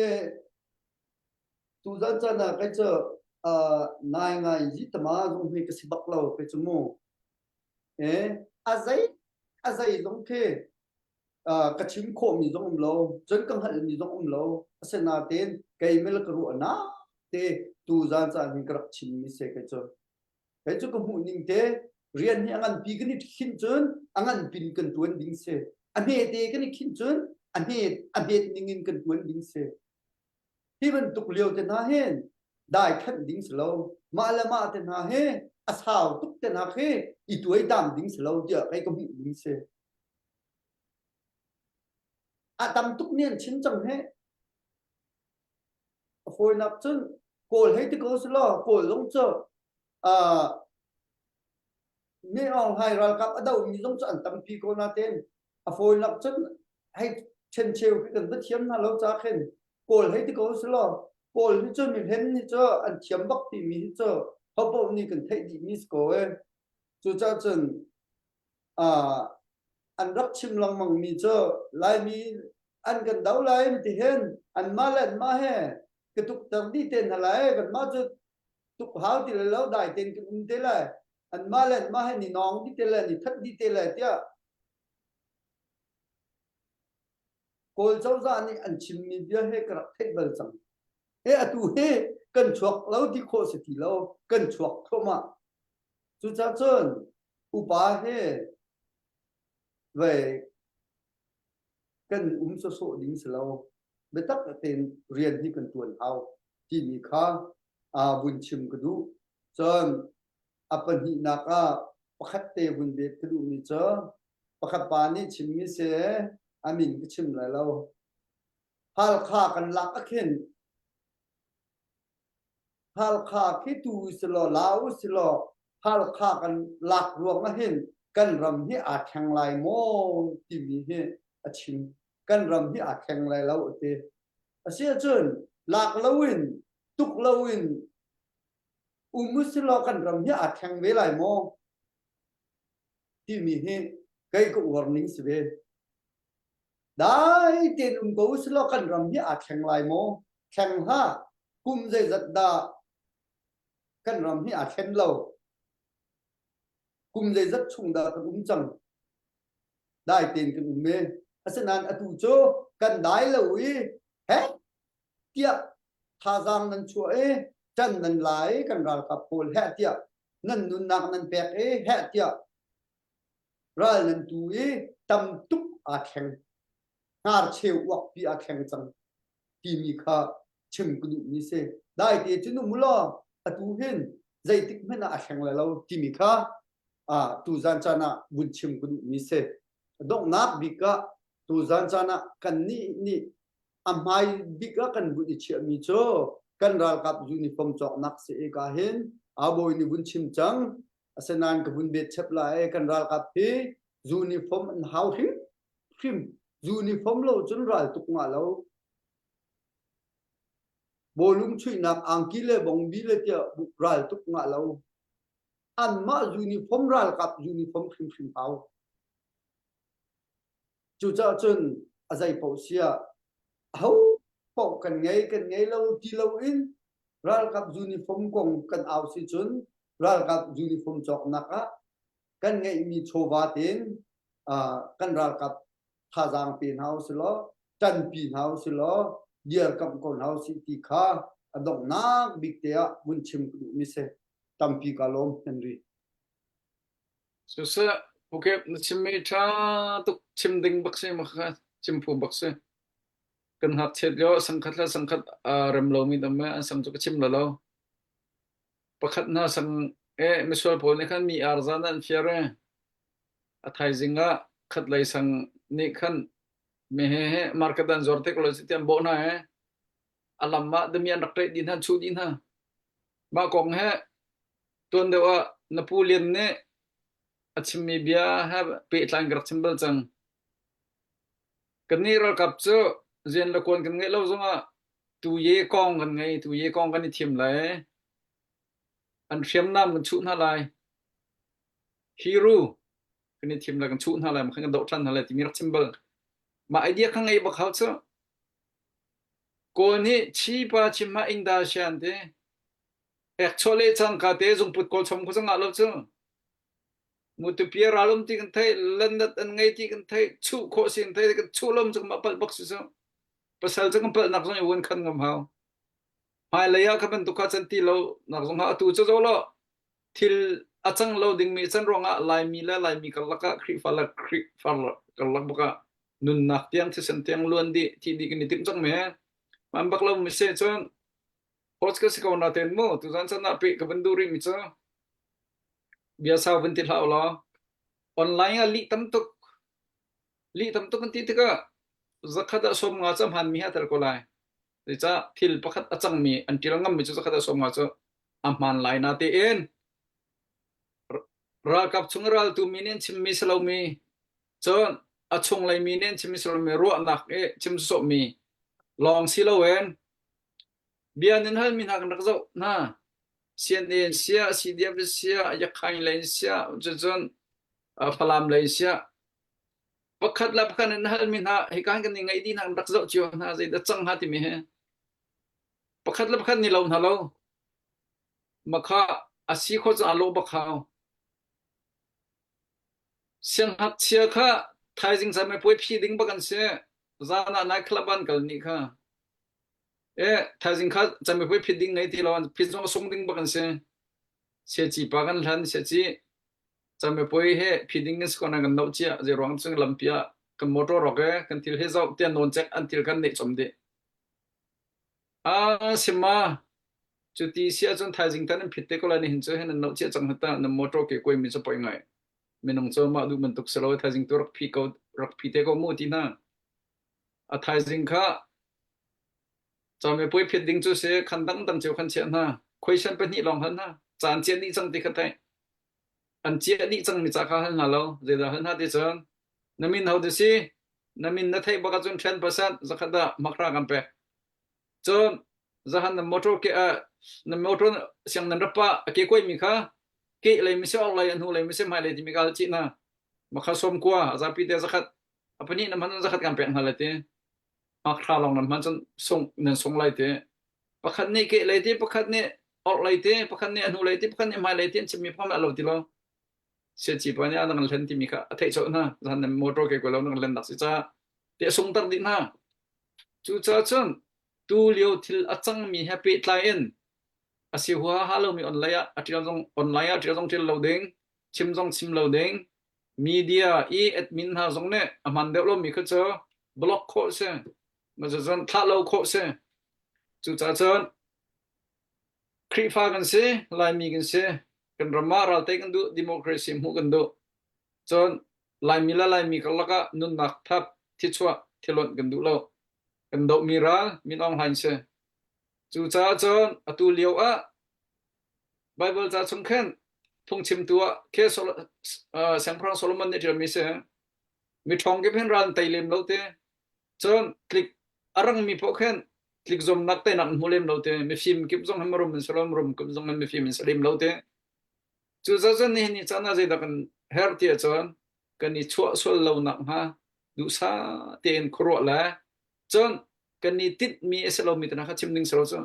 e tuzan caan ah kei cu nai ngai yi tama zong hi ka si bak lo kei cu mu e a zei a zei zong khi ka chim khawhmi zong um lo cun ka hngalhmi zong um lo asinain kei mil ka ruah na te tuzan caan hin ka rak chimmi se kei cu Kei cu ka hmuh ning te rian hi a nganpi kan i khinh cun a nganpin kan tuan ding si. A hmete kan i khinh cun a hme a hmet ning in kan tuan ding si. Hi bantuk lio te hna hin dai khenh ding si lo. Mah le mah te hna hi a sau tuk te hna khi i tuaitam ding si lo tiah kei ka hmuh ning si. A tam tuk nih an chim cang he. A fawinak cun Kawl hei ti ko selaw Kawl zong cu uh, Min Aung Hlaing ralkap a dohmi zong cu an tampi ko natein a fawinak cun hei ṭhencheu khi kan va thiam hna lo ca khin Kawl hei ti ko selaw Kawl hi cu mihlen hi cu an thiam bak timi hi cu hopoh nih kan theih dihmi si ko e. Cucaah cun uh, an rak chim lengmang mi cu Laimi an kan do lai ti hin anmah le anmah he ka tukter dih te hna lai kanmah cu tuk hau ti le lo dai tein kan um te lai anmah le anmah he ni nawng dih te lai ni that dih te lai tiah Kawl cozah nih an chimmi bia he ka rak theih bal cang. He atu hi kan chuak lo ti khawh si ti lo kan chuak thluahmah. Cucaah cun upa he vei kan um sawsawh ding si lo. Biatak tein rian hi kan tuan hau timi kha. uh, vun chim ka duh. Cun a pahnihnak ah pakhat te vun bet ka duhmi cu pakhat pa nih chimmi si a min ka chim lai lo. Halkha kan lak ah khin Halkha khi tu usilaw la usilaw Halkha kan lak ruang ah hin kan ram hi aa thleng lai maw timi hi a chim. Kan ram hi aa thleng lai lo a ti. Asiahcun lak loin tuk loin um usilaw kan ram hi aa thleng ve lai maw timi hi kei ka uar ning si ve. Dai tein um ko usilaw kan ram hi aa thleng lai maw? Thleng hlah. Kum zeizat dah kan ram hi aa thlen lo. Kum zeizat chung dah kan um cang. Dai tein kan um e. Asinain atu cu kan dai lo i he tiah thazaang nan chuah i ṭan nan la i kan ralkap pawl heh tiah nan nunnak nan pek i heh tiah ral nan tu i tam tuk aa thleng hnarcheu uakpi aa thleng cang timi kha chim ka duhmi si dai te cun um law atu hin zeitik hmanh ah a thleng lai lo timi kha tuzan caan ah vun chim ka duhmi si donghnak bik ah tuzan caan ah kannih nih a hmai bik ah kan vun i chiahmi cu kan ralkap uniform cawknak si i ka hin abawi nih vun chim cang asinain ka vun bet chep lai kan ralkap hi uniform an hau hrim hrim uniform lo cun ral tuk nga lo bawlung chuihnak angki le bongbi le tiah ral tuk nga lo anmah uniform ralkap uniform hrimhrim hau Cucaah cun a zei paoh siah aho paoh kan ngei kan ngei lo ti loin ralkap uniform kong kan au si cun ralkap uniform cawknak ah kan ngeihmi chawva tein kan ralkap thazaang pe hna usih law ṭanpi hna usih law dirkamh ko hna usih ti kha a donghnak bik te ah vun chim ka duhmi si. Tampi ka lawm Henry. Siseh, Phuket na chimmi ṭha tuk chim ding bak si ma kha chim phu bak si. Kan ngakchiat lio ah sangkhat le sangkhat aa rem lomi dam an sang cu ka chim la lo. Pakhat hna sang e misual pawl nih khan mi arzan an fiar e. A thaizing ah khat lei sang nih khan me he he market an zuar te ko lo si tian bawh hna he. A lam ah dami an rak ṭaih dih hna chuh dih hna. Mah kong he Tuan deuh ah na pu Lian nih a chimmi bia he pehtlai in ka rak chim bal cang. Kannih ralkap cu rian le kuan kan ngeih lo zongah tuye kong kan ngei, tuye kong kan i thim lai. An hriamnam kan chuh hna lai. Hero kan i thim lai, kan chuh hna lai, kan doh ṭhan hna lai timi rak chim bal. Mah idea kha ngei bak hau cu. Kawl nih chipa chim ah ingda sian ti. Ekchuah le cangka te zungput kawlchom khu zong ah lo cu. Mutupia ralum ti kan theih, landat an ngei ti kan theih, chuh khawh si kan theih, kan chuh lom cu mah palh bak si su. Pasal cu kan palh nak zong i vun khan ngam hau. Hmailei ah kha bantuk kha can ti lo nak zong ha atu cu zo lo thil a cang lo dingmi can ruangah Laimi le Laimi karlak ah Khrihfa le Khrihfa karlak bak ah nunnak tiang thisen tiang luan dih thi dih kan i timh cang me. Man bak lo mi se cun Host ka si ko natein mu tuzan chan ah peh ka van duh rih mi cu bia sau van ti hlah ulaw online ah lih tam tuk lih tam tuk kan ti tikah zakhat ah 50 cu a hmaan mi ha tel ko lai zeicah thil pakhat a cang mi an ṭial ngam mi cu zakhat ah 50 cu a hmaan lai na tein ralkap chung raltu mi nih an chimmi si lomi cun a chunglei mi nih an chimmi si lomi ruahnak i chim sawhmi lawng si loin Bia nan halmi hna kan rak zoh hna. CNA in siah, CDF in siah, Yakhain lei in siah, cucun Falam lei in siah, pakhat le pakhat nan halmi hna hika hin kan i ngaih dih hna kan rak zoh cio hna zeidah cang hnga timi hi pakhat le pakhat ni lo hna lo makha a si kho cu aa lo bak hau sianghngakchia kha thaizing zan puai phi ding bak an si zan ah night club an kal ni kha E thaizing kha camipuai phit ding ngei ti lo phit zong a sung ding bak an si. Siaci pa kan hlan siaci camipuai he phit ding in si kan no cia zei ruang cun lampi ah kan motor rok e kan thil he zoh tiah nawn cek an thil kan neih chom dih. Ah sima. Cu ti si ahcun thaizing tan an phit te ko lai nihin cu hin an noh cia cang hata na motor ke kuai mi cu poi ngai. Minung cu mah duh bantuk si lo thaizing tu rak phi ko rak phi te ko mu ti hna. A thaizing kha Camepuai phit ding cu si khan dangdang cio khan chiah hna. Question pahnih lawng hal hna. Ca an ciah dih cang ti kha theih. An ciah dih cangmi ca kha hal hna lo. Zeidah hal hna ti cun na min ho ti si? Na min na theih bak ahcun 10% zakhat ah makra kan pek. Cun zahan na motor ke ah na motor siang nan rapa a ke kuai mi kha ke lei mi si or lei a hnu lei mi si hmai lei timi ka hal chih hna. Makha som kua a zapi te zakhat a pahnih na hman zakhat kan pek hna lai ti. Hngakṭha lawng nan hman cun sung nan sung lai ti. Pakhat nih keh lei ti, pakhat nih orh lei ti, pakhat nih a hnu lei ti, pakhat nih hmai lei ti an chimmi phom lo ti lo. Siaci pa nih a nan hlen timi kha a theih colh hna. Zan nan motor ke ko lo nan hlen nak si ca ti a sungter dih hna. Cucaah cun tu lio thil a cangmi he pehtlai in a si huaha lomi online ah a ṭial zong online ah ṭial zong ṭial lo ding, chim zong chim lo ding, media i admin hna zong nih a hman deuh lomi kha cu block khawh si cun thlah lo khawh si cucaah cun Khrihfa kan si Laimi kan si kan ram ah ralte kan duh democracy hmuh kan duh cun Laimi le Laimi karlak ah nunnak thap thichuah thilonh kan duh lo kan dohmi ral Min Aung Hlaing si cucaah cun atu lio ah Baibal ca chung khin phungchimtu ah khi Siangpahrang Solomon nih ṭialmi si. Miṭhawng kip hin ral an tei lem lo te. Cun tlik a rangmi paoh khin tlik zuamnak teinak an hmu lem lo te. Mifim kip zong hin mirum an si lo, mirum kip zong hin mifim an si lem lo te. Cucaah cun nihin ni caan ah zeidah kan herh ti ahcun kan i chuah sual lo nakhnga duhsah tein khuaruah le cun kan i tinhmi a si lomi te hna kha chim ding si lo cu.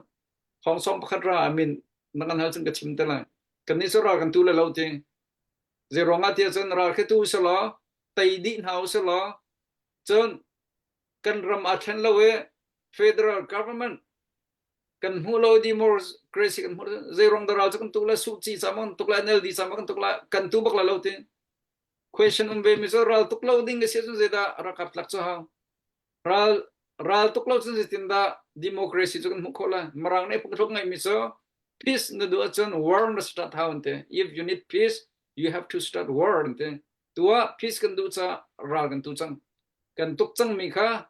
Thawngsawng pakhat ra a min na kan hal cun ka chim te lai. Kannih cu ral kan tu le lo ti. Zei ruangah tiah cun ral khi tu usih law tei dih hna usih law cun kan ram aa thlen lo i federal government kan hmuh lo democracy kan hmuh zei ruang dah ral cu kan tuk le Suh Kyi ca maw kan tuk le NLD ca maw kan tuk la kan tu bak la lo ti. Question um ve mi cu ral tuk lo ding a si ahcun zeidah ralkap tlak cu hau. Ral ral tuk lo cun zeitindah democracy cu kan hmuh khawh lai? Mirang nih phungthluk ngeihmi cu peace na duh ahcun war na start hau an ti. If you need peace, you have to start war an ti. Tu ah peace kan duh caah ral kan tu cang. Kan tuk cangmi kha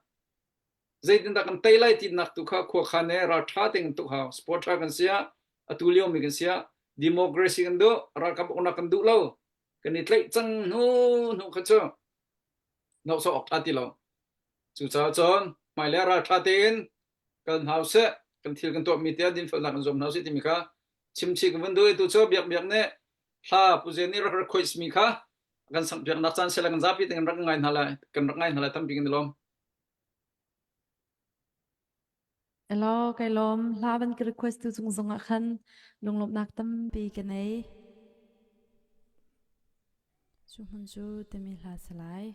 zeitindah kan tei lai tinak tu kha khuakhan he ral ṭha tein kan tuk hau. Sport ṭha kan si ah, atu liomi kan si ah, democracy kan duh, ralkap uknak kan duh lo. Kan i tlaih cang hnu hnu kha cu nohsawh awk ṭha ti lo. Cucaah cun hmailei ah ralṭha tein kal hna usih, kan thil kan tuahmi te ah dinfelnak kan zuam hna usih timi kha chimchih kan vun duh i tu cu Biakbiak nih hla Pu Zen nih rak request mi kha kan sakpiaknak caan sila kan zapi te kan rak ngai hna lai kan rak ngai hna lai tampi kan i lawm. Hello, kai lawm. Hla van ka request tu cung zong ah khan lunglawmhnak tampi ka nei. Cu hmun cu timi hla si lai.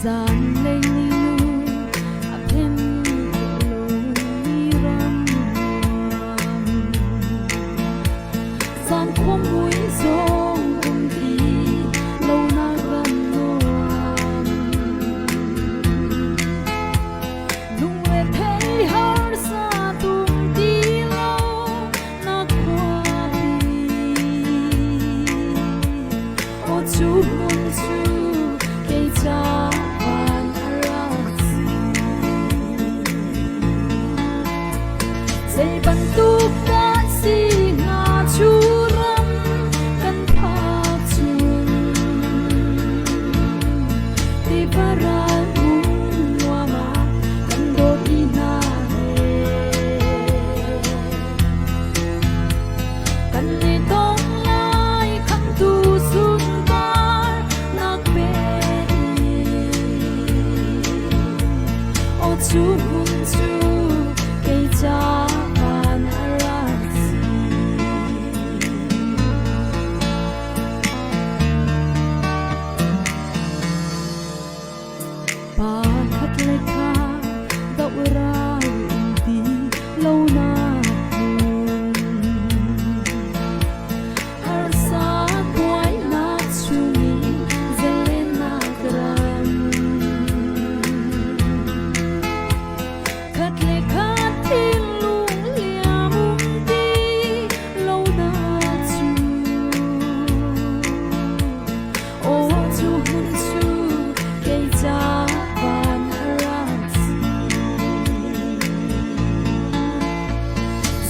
Zanlei ni nu a phen lomi ram nuam. Zan khua mui zong um ti lo nak ram nuam. Lungre thei harsa tum ti lo na khuapi. Aw cu hmun cu kei ca van a rak si. Zei bantuk dah si hnga cu ram kan phak cun tiva ral hmun nuam ah kan dawt i hna he kan i tong lai khamtu sunpar nak pe Aw cu hmun cu kei ca van a rak si.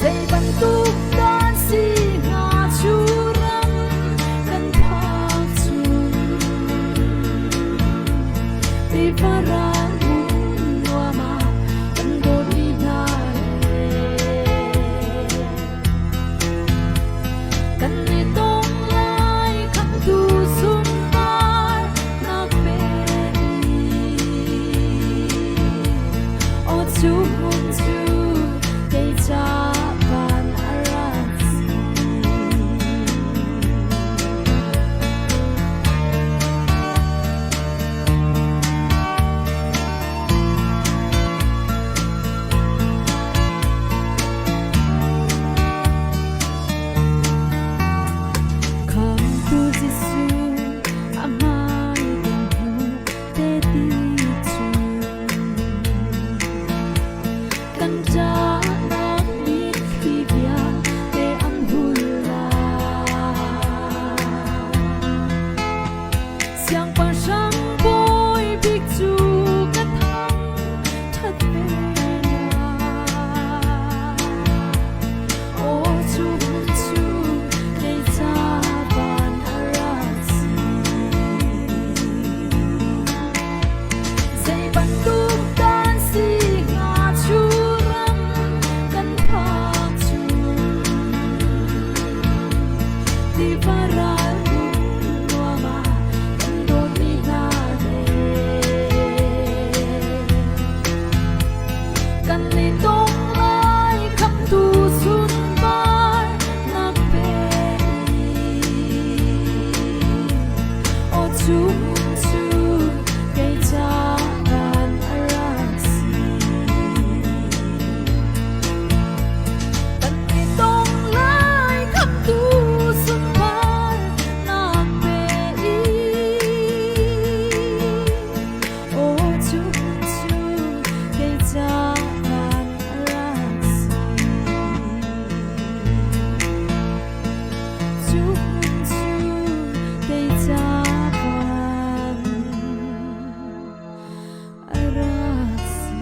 Zei bantuk dan si hnga cu ram kan phak cun tiva ral hmun nuam ah kan dawtmi hna he kan i tong lai khamtu sunpar nak pe Aw cu hmun cu kei ca van a rak si. Khamtu Jesuh a hmai kan hmuh te ti cu kan ṭahnak mitthli vialte an hul lai. Siangpahrang bawi bik cu ka thang ṭhat ve lai. Aw cu hmun cu kei ca van a rak si. Zei bantuk dan si hnga cu ram kan phak cu tiva ral hmun nuam ah kan dawtmi hna he kan i tong lai khamtu sunpar nak pe Aw cu cu kei ca van a rak si. Kan i tong lai khamtu sunpar nak pe i. Aw cu cu kei ca van a rak si. Cu hmun cu kei ca van a rak si.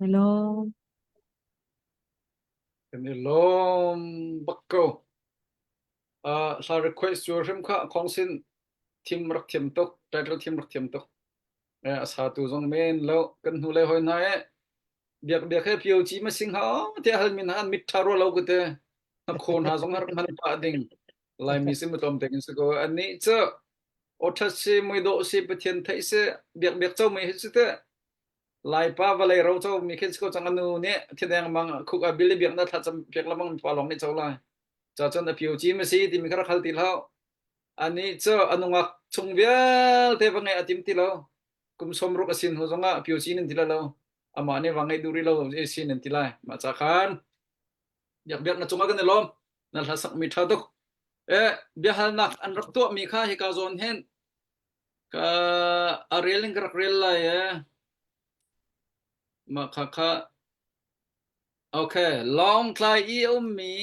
Hello. Kan i lawm bak ko. Uh, hla request cu hrim kha khong sin thim rak thiam tuk, title thim rak thiam tuk. Eh, a satu zong men lo kan hnu le hoi hna e biak biak he pio chi ma sing ha te hal min han mit tha ro lo ku te na kho hna zong har man pa ding lai mi sim tlom te kin ko ani chu otha si mui do si pathian thai se biak biak cho mai hi si te lai pa valei ro cho mi khin ko chang anu ne thideng mang khuk a bili biak na tha cham piak lamang pa long ni cho lai cha chon a pio chi ma si ti mi khara khal ti hlau Anih cu a nungak chung vialte va ngeih a tim ti lo. Kum 60 a sin hnu zongah pio sin an ti lai lo. Amah nih va ngeih duh rih lo sin an ti lai. Mah ca khan biak biak na cungah kan i lawm. Na hla sakmi ṭha tuk. Eh, biahalnak an rak tuahmi kha hika zawn hin ka a rel in ka rak rel lai eh. Mah kha kha okay, Lawngtlai i a ummi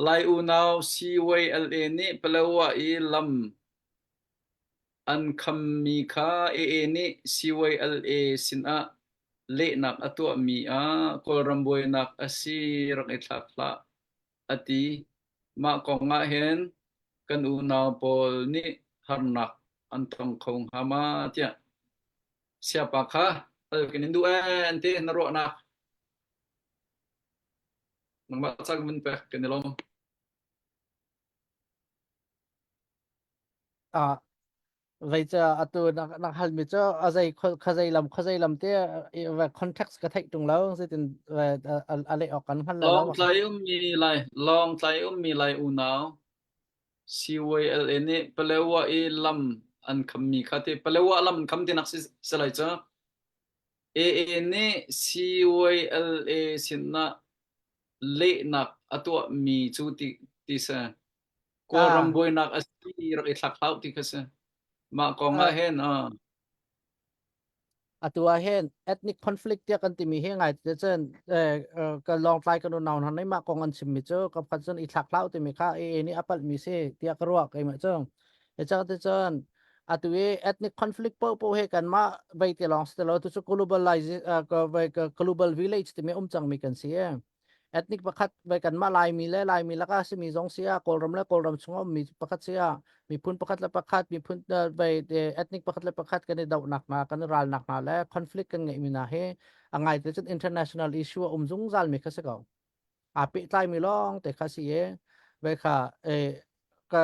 Lai unau CYLA nih Palawa i lam an khammi kha AA nih CYLA sinah lehnak a tuahmi ah Kawlram buainak a si rak i thlak hlah a ti. Mah kong ah hin kan unau pawl nih harnak an tong kho hnga ma tiah siapa kha hal kan in duh ee an ti na ruahnak. Nangmah ca kan vun pek kan i lawm. Ah, vei ca atu nak nak hal mi cu a zei kha zei lam kha zei lam te va context ka theih tung lo zeitin a leh awk kan hngal lo. Lawngtlai ummi lai Lawngtlai ummi lai unau CYLA nih Palewa i lam an khammi kha te Palewa lam an kham tinak si si lai cu. AA nih CYLA sinah lehnak a tuahmi cu ti, ti si. Kawlram Ah. buainak a si rak i thlak hlah ti kha si. Mah kong ah hin uh, Atu ah hin ethnic conflict tiah kan timi hi ngai te cun eh, eh, ka Lawngtlai kan unau hna nih mah kong an chimmi cu ka phat cun i thlak hlah timi kha AA nih a palhmi si tiah ka ruah keimah cu. E cak te cun. Atu i ethnic conflict po po he kanmah vei te lawng si ti lo tu cu globalize global village timi um cangmi kan si e. Ethnic pakhat vai kanmah Laimi le Laimi laka simi zong si ah Kawlram le Kawlram chung ummi pakhat si ah miphun pakhat le pakhat miphun vai ethnic pakhat le pakhat kan i dohnak hna kan i ralnak hna le conflict kan ngeihmi hna hi a ngai te cun international issue a um zungzal mi kha si ko. Aa pehtlaimi lawng te kha si i vai kha e ka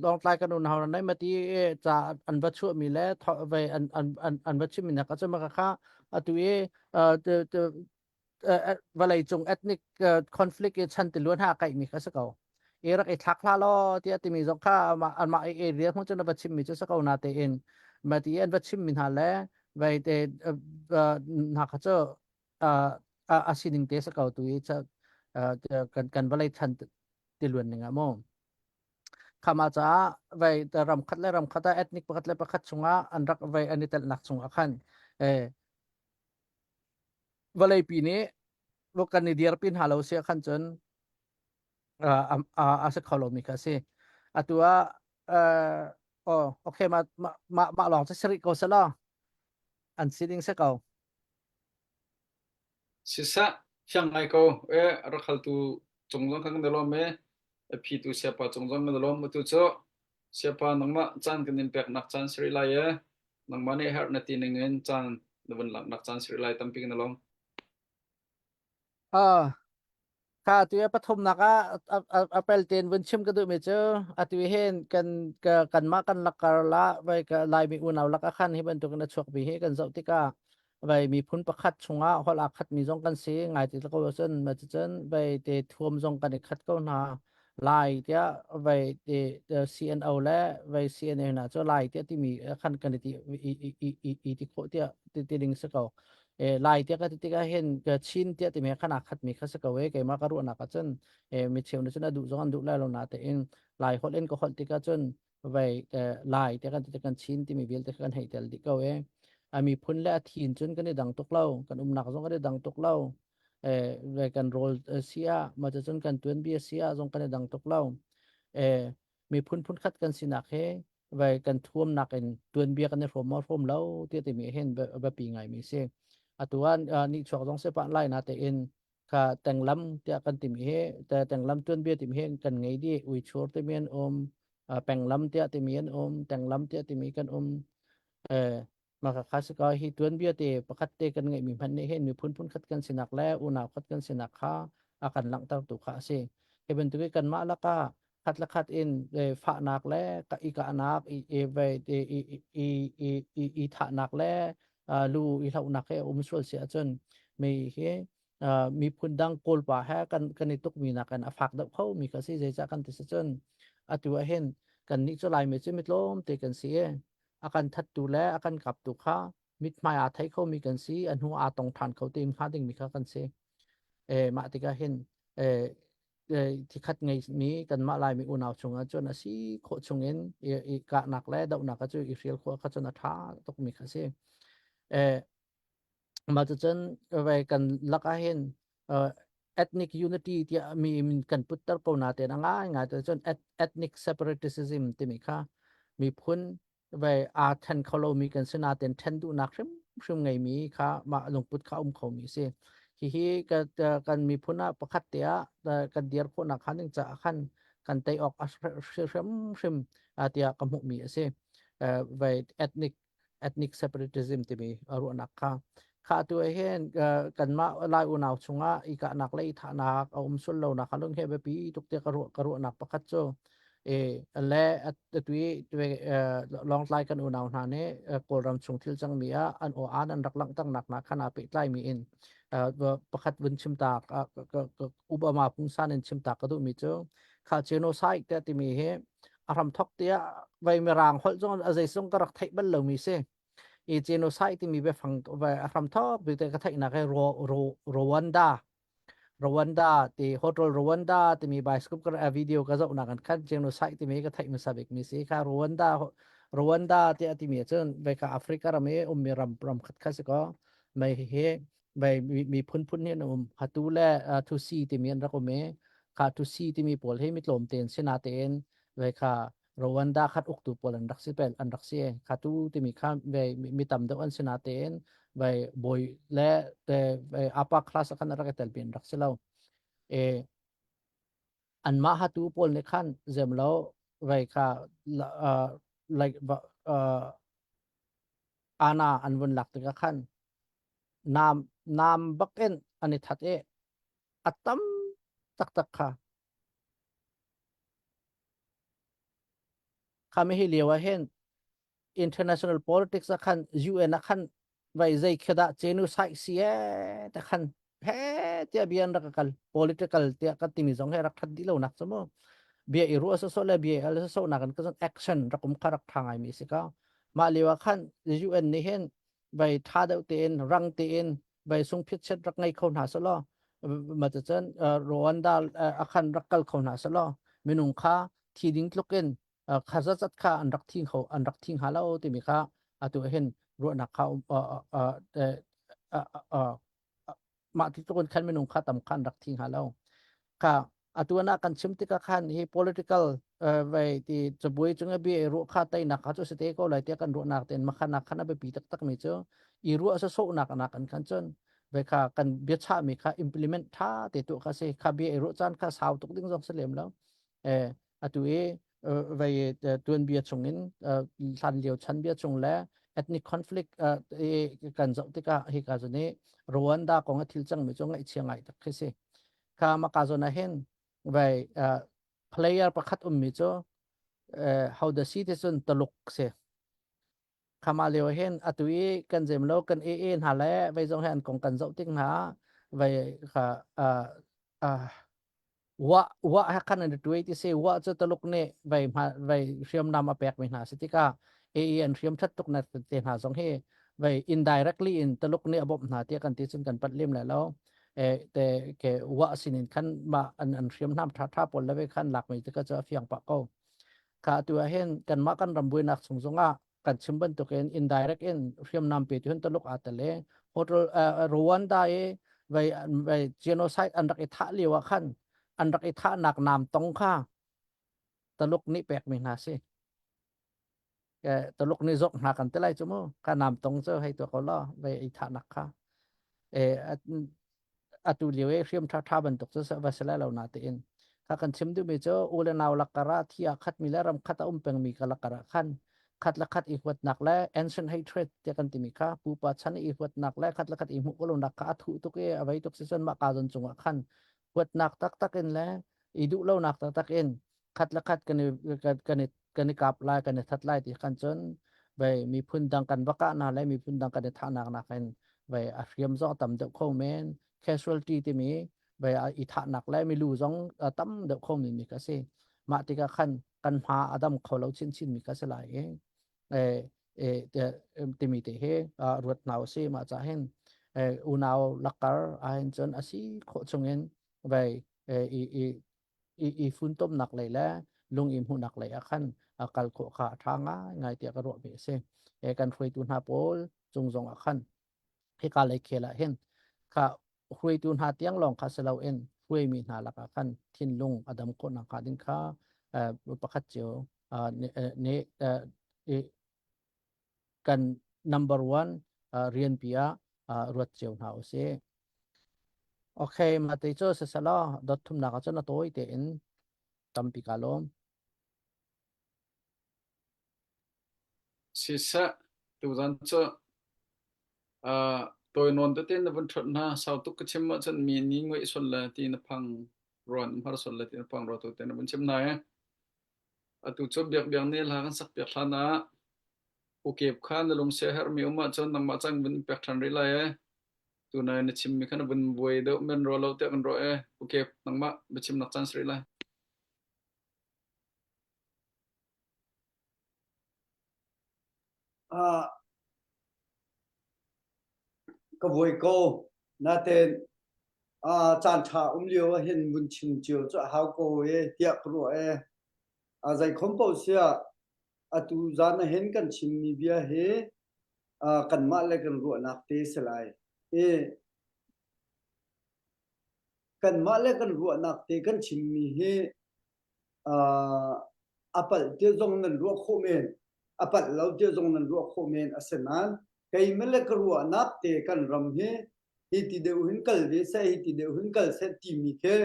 lawngtlai kan unau nei mati ca an va chuahmi le vai an an an an va chimmi na ka cu ma kha atu i vawleicung ethnic conflict i chan tiluan ha kaihmi kha si ko. I rak i thlak hlah law tiah timi zong kha anmah i area hmun cun va chimmi cu si ko na tein ma ti an va chimmi hna le vai te hna kha cu a sining te si ko tu i kan kan vawlei chan tiluan ning ah mu. Khama caah vai ram khat le ram khat ah ethnic pakhat le pakhat chungah an rak vai an i telnak chungah khan vawleipi nih kan i dirpi hna lo si khan cun a si kho lomi kha a si. Atu ah oh okay mah mah mah lawng cu si rih ko selaw an si ding si ko. Siseh fiang ngai ko e rak haltu cung zong kan lawm e phi tu siapa cung zong kan lawm tu cu siapa nangmah caan kan in peknak caan siri lai e nangmah nih herh na ti ning in caan na vun laknak caan siri lai tampi kan lawm. Ah Kha atu i pathumnak ah a pel tein vun chim ka duhmi cu atu hin kan kanmah kan lakar la vai ka Laimi unau lak ah khan hi bantukin a chuakmi hi kan zoh tikah vai miphun pakhat chungah holh aa khatmi zong kan si ngai ti ko cun ma cun vai te thuam zong kan i khat ko hna Lai tiah vai te CNO le vai CNA hna cu Lai tiah timi khan kan i ti i i i ti khawh tiah ti ti ding si ko. E, Lai tiah ka ti tikah hin ka Chin tiah timi khan aa khatmi kha si ko e keimah ka ruahnak ah cun e, mi cheu nih cun a duh zong an duh lai lo na tein Lai holh in ka holh tikah cun vei Lai tiah kan ti kan Chin timi vialte kha kan hei tel dih ko e. A miphun le a thin cun kan i dang tuk lo kan umnak zong kan i dang tuk lo e, ve kan rawl si ah ma cun kan tuanbia si ah zong kan i dang tuk lo e, miphun phun khat kan sinak he vai kan thuamnak in tuanbia kan i hrawm maw hrawm lo ti timi hin biapi ngaimi si atu ah ni chuak zong se pa lai na te in kha tenglam tiah kan timi hi te tenglam tuanbia timi hi kan ngei di uichur timi an um penglam tiah timi an um tenglam tiah timi kan um Mah kha si ko hi tuanbia te pakhat te kan ngeihmi hmanh nih hin miphun phunkhat kan sinak le unau khat kan sinak kha a kan langhtertu kha a si. Hi bantuk i kanmah lakah khat le khat in fahnak le i kahnak i i i i i i i thahnak le lu i hlohnak he um sual si ahcun mi hi miphun dang Kawlpa he kan kan i tukmi nakin a fak deuh kho mi kha si zeicah kan ti si cun atu ah hin kannih cu Laimi cu mi tlawmte kan si i a kan thattu le a kan kaptu kha mithmai aa thei khomi kan si a hnu aa tong ṭhan kho te hnga dingmi kha kan si e mah tikah hin e thikhat ngeimi kanmah Laimi unau chungah cun a si khawh chungin i kahnak le dohnak cu i hrial khawh kha cun a ṭha tukmi kha si e mah cucun vai kan lakah hin ethnic unity tiah mi min kan putter ko na te na ngai ngai te cun ethnic separatism timi kha miphun vai aa then kho lomi kan si naten then duhnak hrim hrim ngeimi kha mah lungput kha um khomi si hihi kan miphun ah pakhat te ah kan dir khawhnak khan ding caah khan kan tei awk a hrim hrim tiah ka hmuhmi a si vai ethnic ethnic separatism timi ruahnak kha kha tu hin kanmah Lai unau chungah i kahnak le i thahnak a um sul lo nak lung he biapi tuk te ka ruah ka ruahnak pakhat cu e le atui longtlai kan unau hna nih Kawlram chung thil cangmi ah an aw an an rak langhter nak na khana pehtlai mi in pakhat vun chim ta Obama pungsan in chim ta ka duh mi cu kha genocide te timi hi a hram thok tiah vai mirang holh zong a zeizong ka rak theih bal lomi si i genocide timi biafang vai a hram thok bik te ka theihnak hi ro ro Rwanda Rwanda ti hotel Rwanda timi bioscope ka video ka zohnak an khan genocide timi ka theih hmasa bik mi si kha Rwanda Rwanda ti a timi cun vai ka Africa ram i ummi ram ram khat kha si ko mei hi vai miphun phun hi an um hatu le Tutsi timi an rak um i kha Tutsi timi pawl hi mi tlawm tein si natein vai kha. Rwanda khat uktu pawl an rak si pel an rak si kha tu timi kha ve mi tam deuh an si na tein vai bawi le te vai upper class khan rak i tel pi an rak si lo e anmah hatu pawl nih khan zem lo vai kha uh, like uh, ana an vun lak tikah khan nam nam bakin an i that i a tam taktak kha kha mi hi lio ah hin international politics ah khan UN ah khan vai zei khi dah genocide si e te khan he tiah bia an rak kal political tiah kan timi zong he rak that dih lo nak cu mu bia i ruah so le bia al so nak kan kan action rak um kha rak tha ngai mi si ka mah lio ah khan UN nih hin vai tha deuh tein rang tein vai sung phit chet rak ngei kho hna selaw ma cun Rwanda akhan rak kal kho hna selaw minung kha thi ding tluk in kha zat kha an rak thing kho an rak thing ha lo timi kha atu hin ruahnak kha mah ti tluk in khan minung kha tam khan rak thing ha lo kha atu na kan chim tikah khan hi political vai ti cabuai cung i bia i ruah kha teinak kha cu si te ko lai tiah kan ruahnak tein makhanak khan a biapi taktak mi cu i ruah sawsawhnak nak an khan cun ve kha kan biachah mi kha implement tha te tu kha si kha bia i ruah caan kha sau tuk ding zong si lem lo eh atu i vai tuanbia chungin hlan lio chan bia chung le ethnic conflict kan zoh tikah hi ka zon i Rwanda kong a thil cang mi cu ngaihchia ngai tak khi si kha maka zon ah hin vai player pakhat um mi cu how the si te cun taluk si khama lio hin atu i kan zem lo kan e e hna le vai zong he an kong kan zoh tik hna vai kha wa wa he khan an tuai ti se wa cu taluk nih vai vai hriamnam a pek mi hna si tikah AE an hriam that tuk na te hna zong hi vai indirectly in taluk nih a bawmh hna tiah kan ti cun kan pat lem le lo e te ke wa sinin khan ma an an hriamnam tha tha pawl le ve khan lak mi te ka chu a fiang pa ko kha tu ah hin kanmah kan ram buainak chung zongah kan chim bantukin indirect in hriamnam pe tu hin Taluk aa tel i hotel Rwanda i vai vai genocide an rak i thah lio ah khan an rak i thahnak nam tong kha Taluk nih pek mi hna si Taluk nih zok hna kan te lai chu mu kha nam tong cu hei tu ko lo vai i thahnak kha e atu lio i hriam ṭha ṭha bantuk cu va si lai lo na tiin kha kan chim duhmi cu u le nau lakar ah thi ah khatmi le ram khat a um pengmi ka lakar ah khan khat le khat i huatnak le ancient hatred tiah kan timi kha pupa chan i huatnak le khat le khat i hmuh lonak kha a thuh tuk i a vei tuk si cun mah ka zon cungah khan huatnak taktak in le i duh lonak taktak in khat le khat kan i kan i kan i kap lai kan i that lai ti khan cun vei miphun dang kan va kah hna le miphun dang kan i thahnak nakin vei a hriam zong tam deuh kho men casualty timi vei i thahnak le milu zong tam deuh kho mi mi ka si mah tikah khan kan hma a dam kho lo chinchin mi ka si lai i e timi te he ruat hna usi mah ca hin unau lakar ahin cun asi khawh chungin vei i i i i funtomnak lei le lung i hmuhnak lei ah khan kal khawh kha a ṭha ngaingai tiah ka ruahmi a si. E, kan hruaitu hna pawl cung zong ah khan hika lei khel ah hin kha hruaitu hna tiang lawng kha si loin hruaimi hna lakah khan thinlung a dam khawh nakhnga ding kha pakhat cio nih kan number one rianpi ah ruat cio hna usih. Okay, mah te cu siselaw dot thumnak ah cun a tawi tein tampi kaa lawm. Siseh, tuzan cu uh, tawi nawn tete na vun ṭhut hna sau tuk ka chim ahcun mi ni nguih sual le ti na phang ruan har sual le ti na phang rua tu te na vun chim hna i atu cu biak biak ne hla kan sak piak hlan ah ukep kha na lung sia herhmi um ahcun nangmah cang vun pek ṭhan rih lai e tunai na chimmi kha na vun buai deuh men rua lo tiah kan ruah e ukep nangmah biachimnak caan si rih lai. Ah, ka vuai ko. Natein ah caan ṭha um lio ah hin vun chim cio cu a hau ko e tiah ka ruah e. A zeikhom paoh siah atu zan ah hin kan chimmi bia hi ah kanmah le kan ruahnak te si lai. I kanmah le kan ruahnak te kan chimmi hi ah. A palh ti zong nan ruah khawh men, a palh lo ti zong nan ruah khawh men. Asinain keimah le ka ruahnak te kan ram hi hi ti deuh hin kal ve seh, hi ti deuh hin kal seh timi khi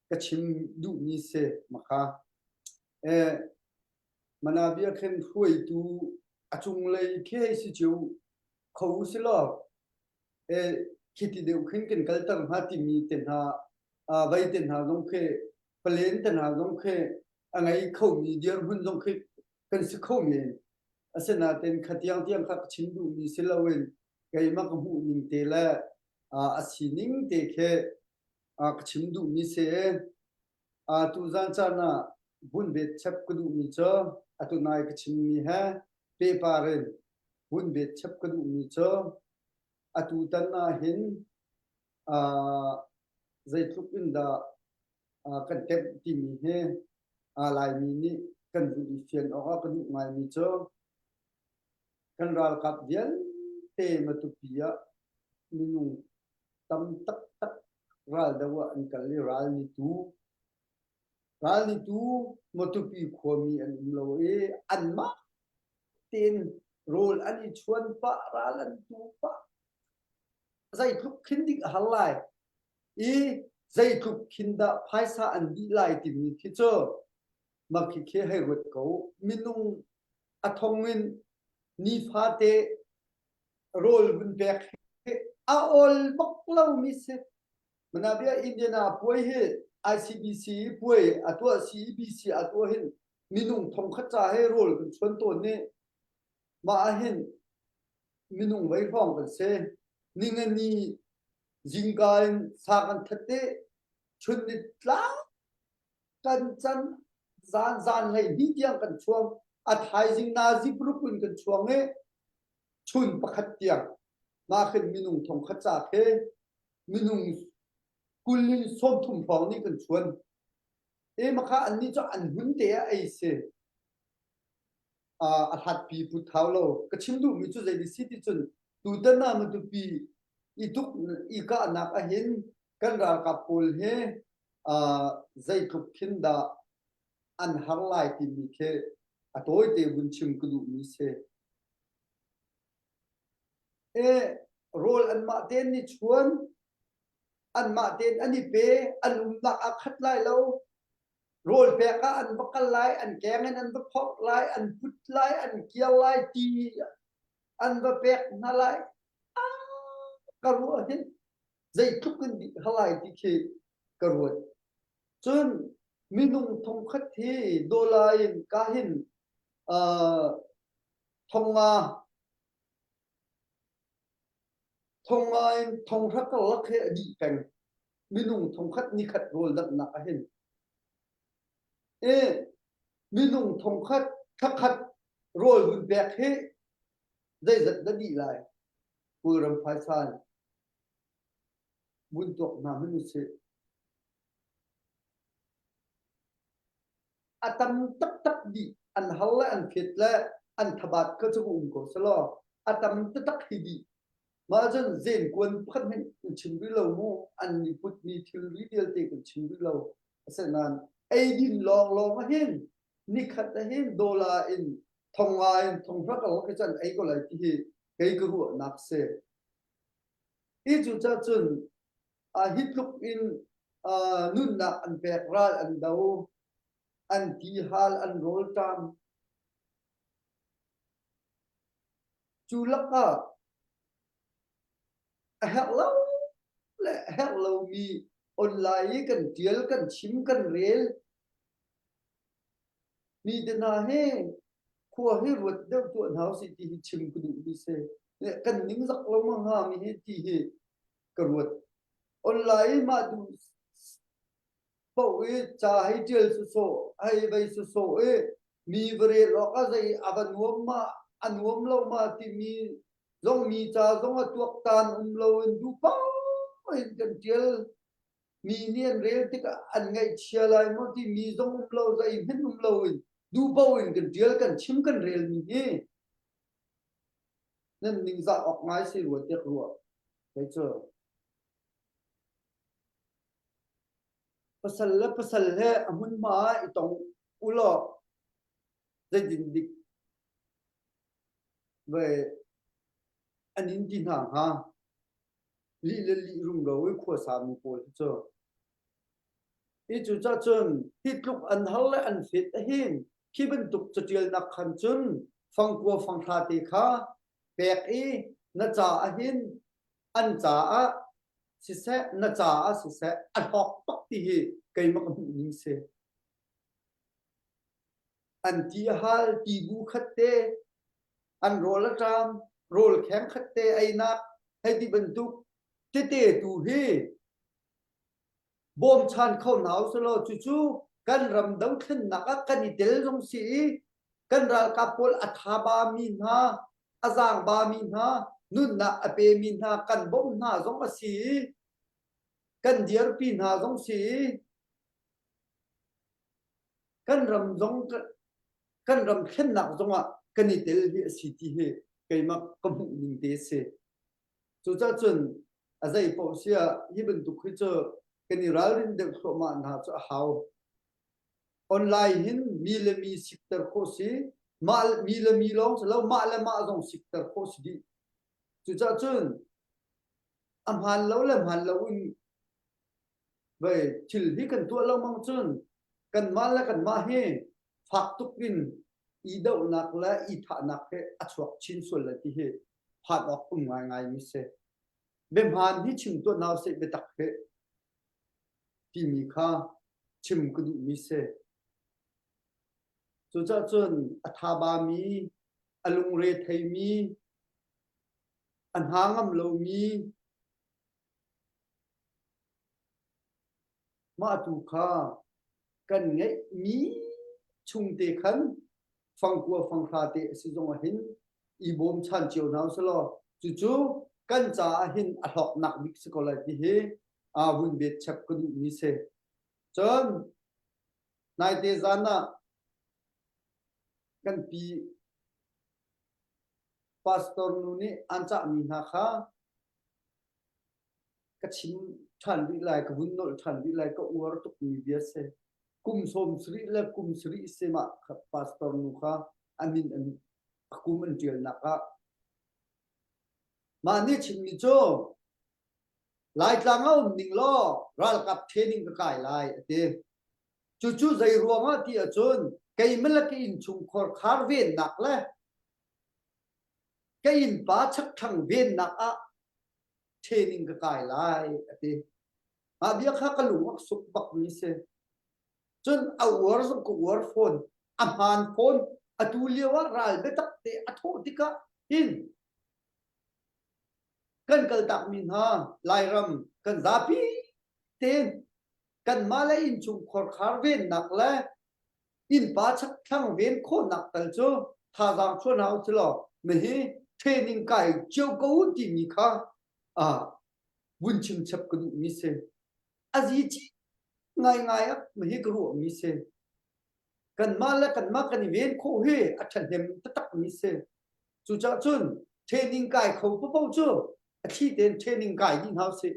ka chim duhmi si makha. Eh, Manabia khin hruaitu a cunglei khi hei si cio kho si law eh, khi ti deuh khin kan kalter hnga timi te hna vei te hna zong khi palen te hna zong khi a ngei khomi dirhmun zong khi kan si kho men. Asinain kha tiang tiang kha ka chim duhmi si loin keimah ka hmuh ning te le a sining te khi ka chim duhmi si. Tuzan caan ah vun bet chap ka duhmi cu atu nai ka chimmi he pehpar in vun bet chap ka duhmi cu atu tan ah hin zeitluk in dah kan temh timi hi Laimi nih kan vun i fian awk ah ka duh ngaimi cu kan ralkap vialte Matupi ah minung tam taktak raldo ah an kal i ral ni tu ral ni tu Matupi khuami an um lo i anmah tein rawl an i chuan pah ral an tu pah zeitluk khin dik a har lai i zeitluk khin dah phaisa an dih lai timi khi cu mah khi khi hei ruat ko minung a thong in nifate rawl vun pek hi a awl bak lomi si. Manabia Indiana puai hi ICBC puai a tuah CEBC a tuah hin minung thongkhat ca he rawl kan chuan tawn ni mah ah hin minung vei hrawng kan si ningani zingka in sa kan that i chun ni tlak kan can zan zan hlei hnih tiang kan chuang a thaizing nazi paruk in kan chuang i chun pakhat tiang mah khin minung thongkhat ca khi minung 20 in 30 hrawng nih kan chuan e makha annih cu an hmun te ah ei si a hlatpi put hau lo ka chim duhmi cu zei si ti cun tutan ah matupi i tuk i kahnak ahhin kan ralkap pawl hi zeitluk khin dah an har lai timi khi a tawite vun chim ka duhmi si. E rawl anmah tein ni chuan anmah tein an i pe an umnak aa khat lai lo rawl pek ah an va kal lai an keng in an va phorh lai an put lai an kiar lai ti an va pek hna lai ka ruah hin zeitluk in dih halai ti khi ka ruat cun minung thongkhat hi dollar in ka hin thonga thonga in thonghra karlak he a dih peng minung thongkhat nikhat rawl danghnak ah hin e minung thongkhat thakhat rawl vun pek hi zeizat dah dih lai Kawlram phaisa in vun tuak hna hmanh usih. A tam taktak dih an har le an phet le an thabat kha cu um ko selaw a tam taktak hi dih. Mah cun zenkuan pakhat hmanh kan chim rih lo mu an i putmi thilri vialte kan chim rih lo. Asinain eidin lawnglawng ahhin nikhat ahhin dollar in thonga in thonghra ka khi cun ei ko lai ti hi kei ka ruahnak si. Hi cu cah cun hi tluk in nunnak an pek ral an do an ti hal an rawlṭam cu lakah a herh lo le a herh lomi online i kan ṭial kan chim kan rel mi te hna hi khua hi ruat deuh tuah hna usih ti hi chim ka duhmi si. Kan ningzak lo ma hnga mi hi ti hi ka ruat. Online mah duh paoh i ca hei ṭial sawsawh, hei vei sawsawh i mi va rel awk ah zei a va nuam ma, a nuam lo ma timi zong mi ca zong a tuaktan um loin duh paoh in kan ṭial. Mi nih an rel tikah an ngaihchia lai maw timi zong um lo, zeihmanh um loin duh paoh in kan ṭial, kan chim, kan relmi hi nan ningzah awk ngai si rua tiah ka ruah. Kei cu. Pasal le pasal he a hmunhma ah i tong u law. Zeitin dik ve an in ti hna hnga? Lih le lih rumro i khuasami pawl hi cu. Hi cu cahcun hi tluk an har le an fet ahhin khi bantuk catialnak khan cun fangkua fanghra te kha pek i na ca ahhin an caah siseh na caah siseh a hlawk bak ti hi keimah ka hmuh ning si. An ti a hal ti bu khat te an rawl a ṭam rawl kheng khat te einak hei ti bantuk tete tu hi bawmchan kho hna usulaw cucu kan ram dothlennak ah kan i tel zong si i kan ralkap pawl a thaba mi hna a zaangba mi hna nunnak a pe mi hna kan bawmh hna zong a si i kan dirpi hna zong si i kan ram zong kan ram thlennak zong ah kan i tel hi a si ti hi keimah ka hmuh ning te a si. Cucaah cun a zei paoh si ah hi bantuk hi cu kan i ralrin deuh thluahmah hna cu a hau. Online hin mi le mi sikter khawh si, mah mi le mi lawng si lo, mah le mah zong sikter khawh si dih. Cucaah cun a hmaan lo le hmaan lo in vei thil hi kan tuah lo mang cun kanmah le kanmah hi fak tuk in i dohnak le i thahnak hi a chuak chin sual lai ti hi phan awk um ngaingai mi si. Biahmaan hi chim tuah hna usih biatak hi timi kha chim ka duhmi si. Cucaah cun a thaba mi, a lungre theimi, a hna ngam lomi, mah tu kha kan ngeihmi chungte khan fangkua fanghra te a si zong ah hin i bawmchan cio hna usih cucu kan caah hin a hlawknak bik si ko lai ti hi aa vun bet chap ka duhmi si. Cun naite zan ah kan pi pastor nu nih an cahmi hna kha ka chim ṭhan rih lai, ka vun nolh ṭhan rih lai, ka uar tukmi bia si. Kum sawm sarih le kum sarih si mah pastor nu kha a min an a kum an ṭialnak ah. Mah nih chimmi cu Laitlang a um ning law ralkap training ka kai lai a ti. Cucu zei ruangah ti ahcun keimah le ka innchungkhar khar vennak le ka innpa chakthlang vennak ah training ka kai lai a ti. Mah bia kha ka lung a suk bakmi si. Cun a uar zong ka uar fawn. A hmaan fawn. Atu lio ah ral biatak te a thawh tikah hin kan kaltakmi hna Lairam kan zapi tein kanmah le innchungkhar khar vennak le innpa chakthlang ven khawhnak tal cu thazaang chuah hna u law mihi training kai cio ko u timi kha ah vun chim chap ka duhmi si. A zi ci ngaingai ah mihi ka ruahmi si. Kanmah le kanmah kan i ven khawh hi a ṭhahnem taktakmi si. Cucaah cun training kai kho paoh cu a thli tein training kai dih hna usih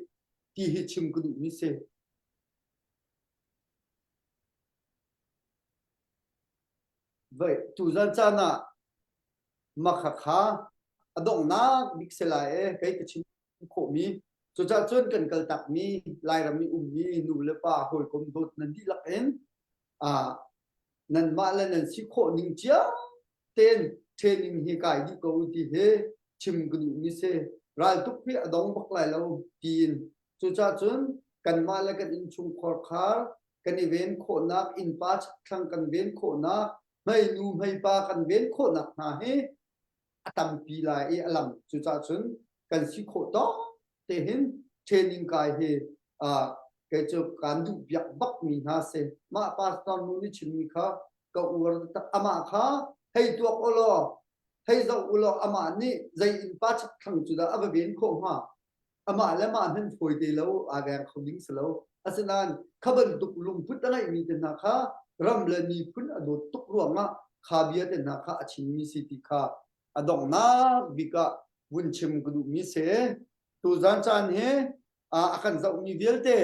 ti hi chim ka duhmi si. Voi tuzan caan ah makhakha a donghnak bik si lai e kei ka chim khawhmi. Cucaah cun kan kaltakmi Lairam i ummi nu le pa hawikom dawt nan dihlak in ah nanmah le nan si khawh ning cio tein training hi kai dih ko ti hi chim ka duhmi si. Raltuk hi a dong bak lai lo tiin cucaah cun kanmah le kan innchungkhar khar kan i ven khawhnak innpa chakthlang kan ven khawhnak hmeinu hmeipa kan ven khawhnak hna hi a tampi lai i a lam cucaah cun kan si khawh tawk te hin training kai hi uh, kei cu kan duh biak bak mi hna si mah pastor nu nih chimmi kha ka uar tak amah kha hei tuak u law hei zoh u law amah nih zei innpa chakthlang cu dah a va ven khawh hnga amah le mah hman fawi te lo aa veng kho ding si lo asinain kha bantuk lungput a ngeihmi te hna kha ram le miphun a dawt tuk ruangah kha bia te hna kha a chimmi si ti kha a donghnak bik ah vun chim ka duhmi si tuzan caan hi a kan zohmi vialte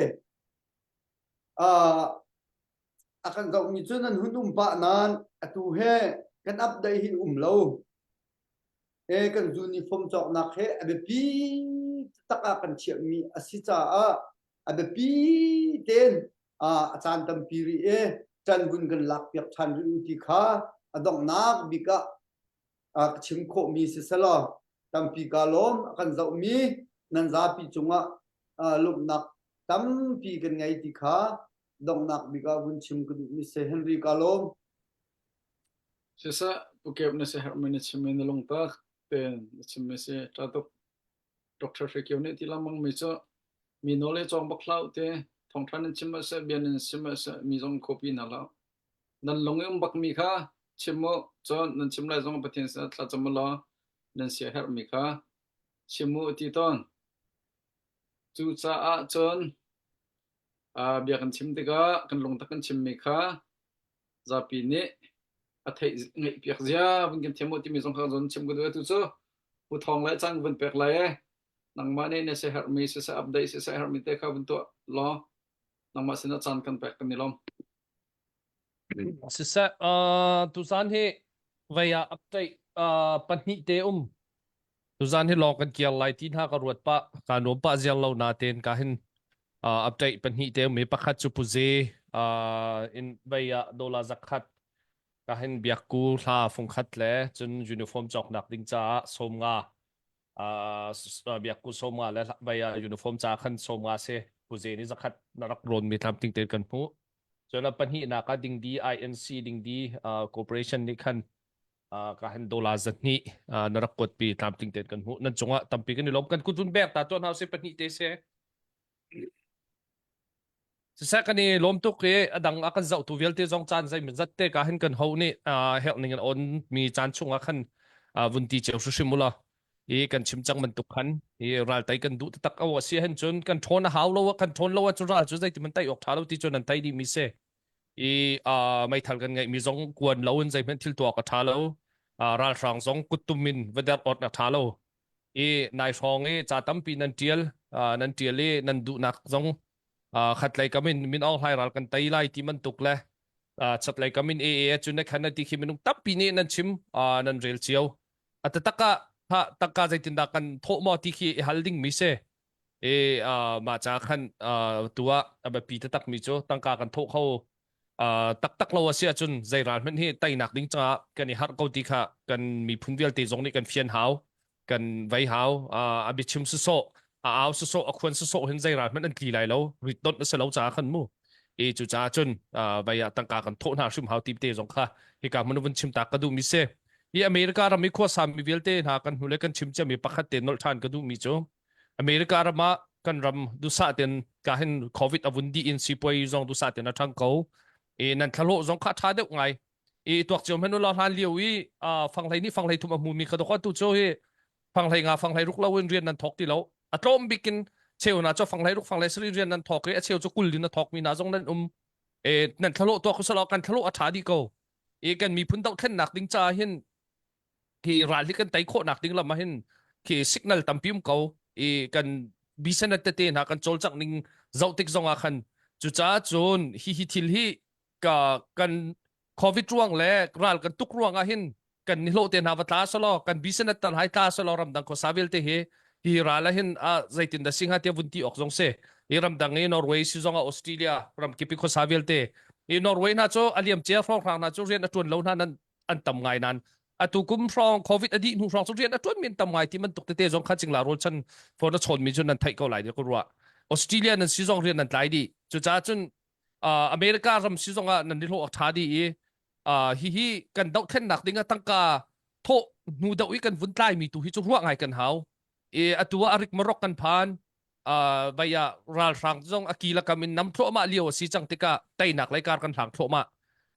a kan zohmi cu nan hun um pah nain atu he. Kan update hi um lo. E kan uniform cawknak he a biapi tak ah kan chiahmi a si caah a biapi tein a caan tampi rih i ṭan vun kan lakpiak ṭhan rih u ti kha a donghnak bik ah ka chim khawhmi si selaw tampi kaa lawm a kan zohmi nan zapi cungah lawmhnak tampi kan ngei ti kha donghnak bik ah vun chim ka duhmi si Henry kaa lawm. Siseh Pu Kep na siaherhmi na chim i na lungtak tein na chimmi si. Ṭha tuk. Dr. Hre Kio nih ti lengmang mi cu mi nawl hi cawng bak hlah u ti. Thawngṭha nan chim ah seh, bia nan chim ah seh, mi zong copy hna hlah. Nan lung i um bakmi kha chim u. Cun nan chim lai zong Pathian sinah thlacam u law nan siaherhmi kha chim u a ti tawn. Cucaah cun bia kan chim tikah kan lungtak kan chimmi kha zapi nih a theih ngeihpiak zia vun kan thiam u timi zong kha zon chim ka duh atu cu pu thawng le cang vun pek lai e nangmah nih na siaherhmi siseh update siseh herhmi te kha vun tuah law nangmah sinah caan kan pek kan i lawm. Siseh uh, tuzan hi vei ah update uh, pahnih te um Tuzan hi lawng kan kiar lai ti hna ka ruat pah ka nuam pah ziar lo natein ka hin uh, update pahnih te um i pakhat cu puze uh, in vei ah dollar zakhat ka hin biakku hla fungkhat le cun uniform cawknak ding caah 50 uh, biakku 50 le vei ah uniform ca khan 50 si puze ni zakhat na rak rawn mi thlam ting tein kan hmuh cun a pahnihnak ah dingdi INC dingdi uh, corporation nih khan ka han dollar 200 na rak kuatpi tlamtling tein kan hmuh nan cungah tampi kan i lawm kan kut vun bek ta tuah hna usih pahnih te se siseh kan i lawm tuk i a dang a kan zohtu vialte zong caan zei zat te ka hin kan ho nih herh ning in on mi caan chungah khan vun ti cio hrim ula i kan chim cang bantuk khan i ral tai kan duh taktak o a si hen cun kan ṭhawn a hau lo kan ṭhawn lo ah cun ral cu zeiti man tai awk ṭha lo ti cun an tai dih mi si i uh, meithal kan ngeihmi zong kuan lo in zeihmanh thil tuah a ṭha lo uh, ralhrang zong kuttum in va der awt a ṭha lo i nai hrawng i ca tampi nan ṭial uh, nan ṭial i nan duhnak zong uh, khatlei kam in Min Aung Hlaing ral kan tei lai ti bantuk le uh, chatlei kam in AA cu na khan ti khi minung tampi nih nan chim uh, nan rel cio a taktak ah ha takka zeitindah kan thawh maw ti khi i hal ding mi si i uh, mah ca khan uh, tu ah a biapi taktak mi cu tangka kan thawh kho uh, taktak lo a si ahcun zei ral hmanh hi teinak ding caah kan i harh ko ti kha kan miphun vialte zong nih kan fian hau kan vei hau uh, a biachim sawsawh a au sawsawh a khuan sawsawh hin zei ral hmanh an tli lai lo rit dot a si lo caah khan mu i cu caah cun uh, vei ah tangka kan thawh hna hrim hau ti te zong kha hika hmun vun chim ta ka duh mi si hi America ram i khuasa mi vialte hna kan hnu le kan chim cia mi pakhat te nolh ṭhan ka duh mi cu America ram ah kan ram duhsah ten ka hin COVID a vun dih in sipuai zong duhsah ten a ṭhang ko. I nan thlahlawh zong kha ṭha deuh ngai. I tuak cio hmanh ulaw hlan lio i fanghlei nih fanghlei thum a hmumi kha dok atu cu hi fanghlei nga fanghlei ruk lo in rian nan thawk ti lo. A tlawm bik in cheu na cu fanghlei ruk fanghlei sari rian nan thawk i a cheu cu kul din a thawk mi hna zong nan um. E nan thlahlawh tuak usalaw kan thlahlawh a ṭha dih ko. I kan miphun dohthlennak ding caah hin hi ral hi kan tei khawhnak ding lam ah hin khi signal tampi um ko i kan bisanet tete hna kan cawlcangh ning zoh tik zong ah khan cucaah cun hi hi thil hi ka kan covid ruang le ral kan tuk ruang ah hin kan ni hlawh te hna va tla selaw kan bisanet tal hai tla selaw ramdang khuasa vialte hi hi ral ah hin a zeitin dah singha tia vun ti awk zong si hi ramdang i Norway si zong ah Australia ramkip i khuasa vialte i Norway hna cu a liam cia hrawnghrang hna cu rian a tuan lo hna nan an tam ngai nan atu kum hrawng covid a dih hnu hrawng cu rian a tuan mi an tam ngai ti bantuk tete zong kha cingla rawl chan phone a chawn mi cu nan theih ko lai ti ka ruah Australia nan si zong rian nan tlai dih cucaah cun America ram si zong ah nan ni hlawh a tha dih i hi hi kan dohthlennak ding ah tangka thawh hnu deuh i kan vun tlai mi tu hi cu ruah ngai kan hau i atu ah arik marok kan phan vai ah ralhrang zong a ki lakam in nam thluahmah lio a si cang tikah teinak lei kar kan hlang thluahmah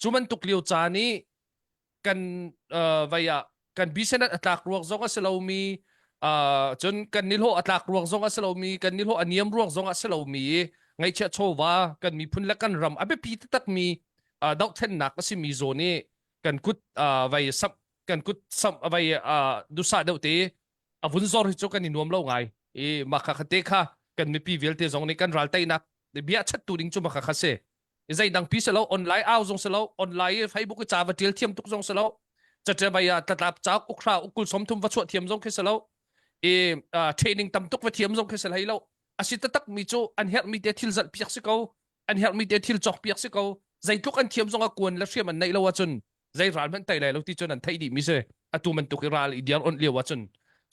cu bantuk lio caan i kan vai ah kan bisenat a tlak ruang zong a si lomi cun kan nihlawh a tlak ruang zong a si lomi kan nihlawh a niam ruang zong a si lomi ngaihchiah chawva kan miphun le kan ram a biapi taktak mi dohthlennak a simi zawn i kan kut vai samh kan kut samh vai dusa deuh te a vun zor hi cu kan i nuam lo ngai i mah kha te kha kan mipi vialte zong nih kan ral teinak bia chattu ding cu mah kha kha si zei dang pi si lo online au zong si lo online i Facebook i ca va tial thiam tuk zong si lo. Caṭia bai ah tlatlap cauk ukhra ukul 30 va chuah thiam zong khi si lo. I training tam tuk va thiam zong khi si hlei lo. A si taktak mi cu an herh mi te thil zalh piak si ko. An herh mi te thil cawk piak si ko. Zeitluk an thiam zong ah kuan le hriam an neih lo ahcun zei ral hmanh tei lai lo ti cun an theih dih mi si. Atu bantuk i ral i diar onh lio ahcun.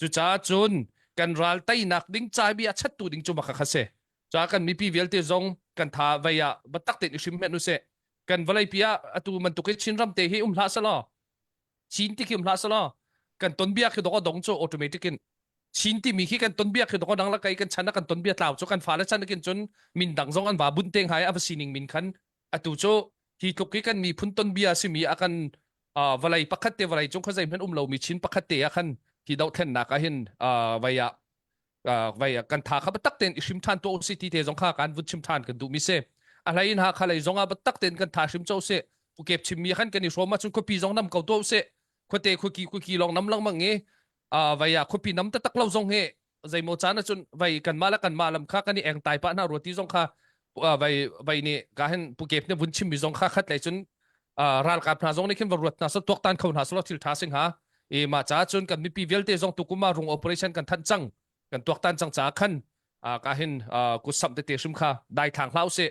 Cucaah cun kan ral teinak ding ca bi a chattu ding cu maka kha si. Ca kan mipi vialte zong kan tha vei ah biatak tein i hrim hmenh usih. Kan vawleipi ah atu bantuk i Chinram te hi um hlah selaw Chin ti khi um hlah selaw kan tonbia khi dok a dong cu automatic in Chin timi khi kan tonbia khi dok a dang la kai kan chan ah kan tonbia tlau cu kan fale chan kin cun min dang zong an va bunh te ngai a va sining min khan atu cu hi tluk hi kan miphun tonbia simi a kan vawlei pakhat te vawlei cung kha zeihmanh um lomi Chin pakhat te ah khan hi dohthlennak ah hin vei ah vai kan tha kha biatak tein i hrim than tuah usih ti te zong kha kan vun chim than kan duh mi si a hlei in ha kha lei zong ah biatak tein kan tha hrim cho usih pukep chim mi khan kan i hrawm ahcun khuapi zong nam ko tuah usih khuate khuaki khuaki lawng nam lengmang i vai ah khuapi nam taktak lo zong hi zeimaw caan ahcun vai kanmah le kanmah lam kha kan i eng tai pah hna rua ti zong kha vai vai nih ka hin pukep nih vun chim mi zong kha khat lei cun ralkap hna zong nih khin va ruat hna seh tuaktan kho hna selaw thil tha sing ha i mah caah cun kan mipi vialte zong tukum ah rung operation kan thanh cang kan tuaktan cang caah khan ka hin kut samh tete hrim kha dai thlang hlah usih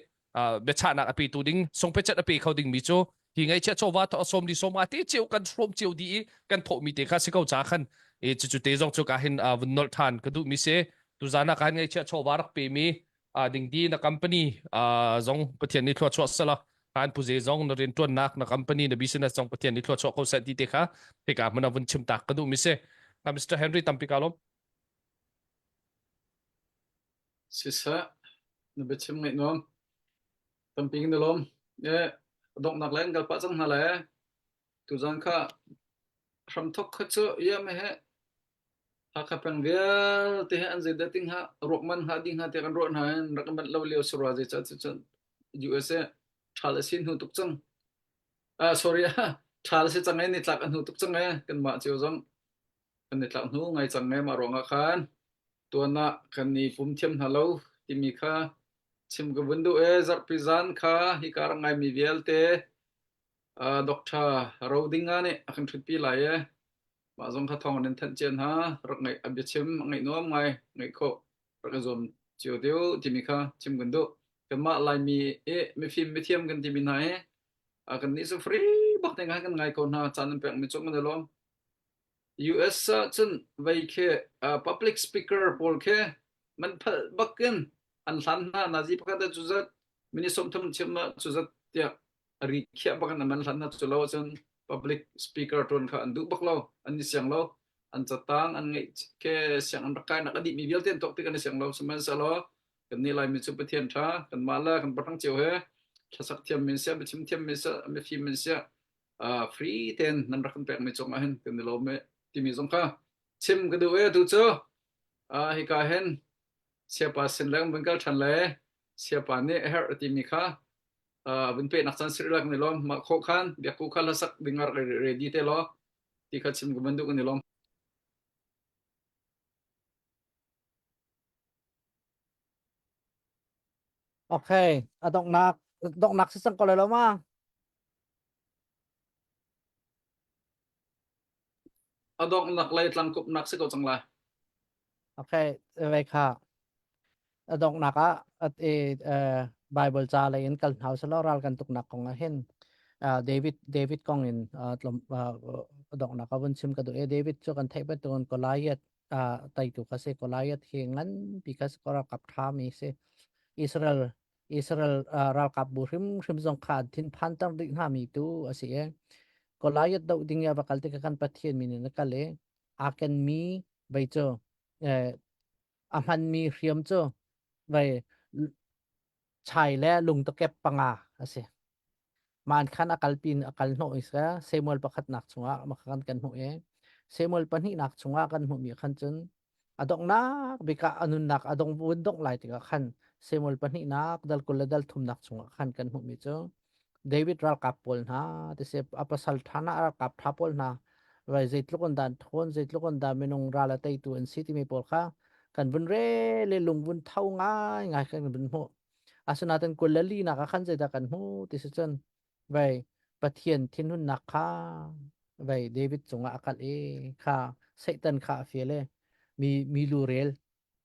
biachahnak a petu ding songpechat a pe kho ding mi cu hi ngaihchiah chawva sawm li sawm nga te cio kan hrawm cio di i kan thawh mi te kha si ko ca khan i cucu te zong cu ka hin vun nolh than ka duh mi si tuzan ah ka hin ngaihchiah chawva rak pe mi dingdi na company zong Pathian nih thluachuah sela kan pu ze zong na riantuannak na company na business zong Pathian nih thluachuah ko seh ti te kha hika hmun ah vun chim tak ka duh mi si Mr. Henry tampi ka lawm Siseh na biachim ngaih nuam tampi na lawm e donghnak le kal pah cang hna le tuzan kha hramthok kha cu ya me he Hakha peng vialte he an zeidah ting hnga, ruak man hnga ding hnga tiah kan ruah hna in rak manh lo lio si rua zeicah cucun USA ṭhal a si hnu tuk cang. Ah sorry ṭhal a si cang i nitlak a hnu tuk cang e kanmah cio zong kan nitlak hnu ngai cang e mah ruangah khan tuan ah kan i pum thiam hna lo timi kha chim ka vun duh e zarhpi zan kha hika rak ngaimi vialte uh, Dr. Rodinga nih a kan ṭhutpi lai e Mah zong kha thawng nan thanh cia hna rak ngaih a biachim a ngaih nuam ngai ngaih khawh rak i zuam cio deuh timi kha chim kan duh. Kanmah Laimi i mifim mithiam kan timi hna hi kan nih cu free bak te ngai kan ngai ko hna caan an pekmi cung kan i lawm. US ah cun vei khi public speaker pawl khi man phalh bak in an hlan hna nazi pakhat ah cu zat minute 30 chim ah cu zat tiah a ri khiah bak in an man hlan hna cu lo ahcun public speaker tuan kha an duh bak lo an i siang lo an catang an ngeih ke siang an rak kainak a dihmi vialte an tuak tik an i siang lo sihmanhsehlaw kan nih Laimi cu Pathian tha kanmah le kan pahrang cio he thlasak thiam min siah biachim thiam min siah mifim min siah free ten nan rak kan pekmi cung ah hin kan i lawm e timi zong kha chim ka duh e tu cu hika hin siapa sin le vun kal ṭhan le siapa nih a herh timi kha vun pehnak caan sirh lak ni lawm mah khawh khan biakku kha hlasak ding ah ready te law ti kha chim ka van duh kan i lawm. Okay, a donghnak donghnak si cang ko lai lo ma? A donghnak lei tlangkupnak si ko cang lai. Okay, vei kha. A donghnak ah at e Bible ca lei in kal hna usalaw ral kan tuknak kong ah hin David David kong in tlom a donghnak ah vun chim ka duh e David cu kan theih bantukin Goliath teitu kha si Goliath hi nganpi kha si ralkap ṭha mi si Israel Israel ralkap bu hrimhrim zong kha an thinphanter dih hna mi tu a si e Goliath doh ding i a va kal tikah kan Pathian min in a kal i aa kenmi vei cu a hmanmi hriam cu vei chai le lungtakep panga a si. Man khan a kalpi in a kal hnawh i Samuel pakhatnak chungah khan kan hmuh i Samuel pahnihnak chungah kan hmuhmi khan cun a donghnak bik ah a nunnak a dong vun dongh lai tikah khan Samuel pahnihnak dal 20 le dal thumnak chungah khan kan hmuhmi cu David ralkap pawl hna tise a pasal ṭha hna ralkap ṭha pawl hna vai zeitluk in dah an ṭhawn zeitluk in dah minung ral a teitu an si timi pawl kha kan vun rel i lung vun tho ngai ngai kan vun hmuh asinain 20 le li nak ah khan zeidah kan hmuh ti si cun vai Pathian thinhunnak kha. Vei David cungah a kal i kha Satan kha a fial i mi milu rel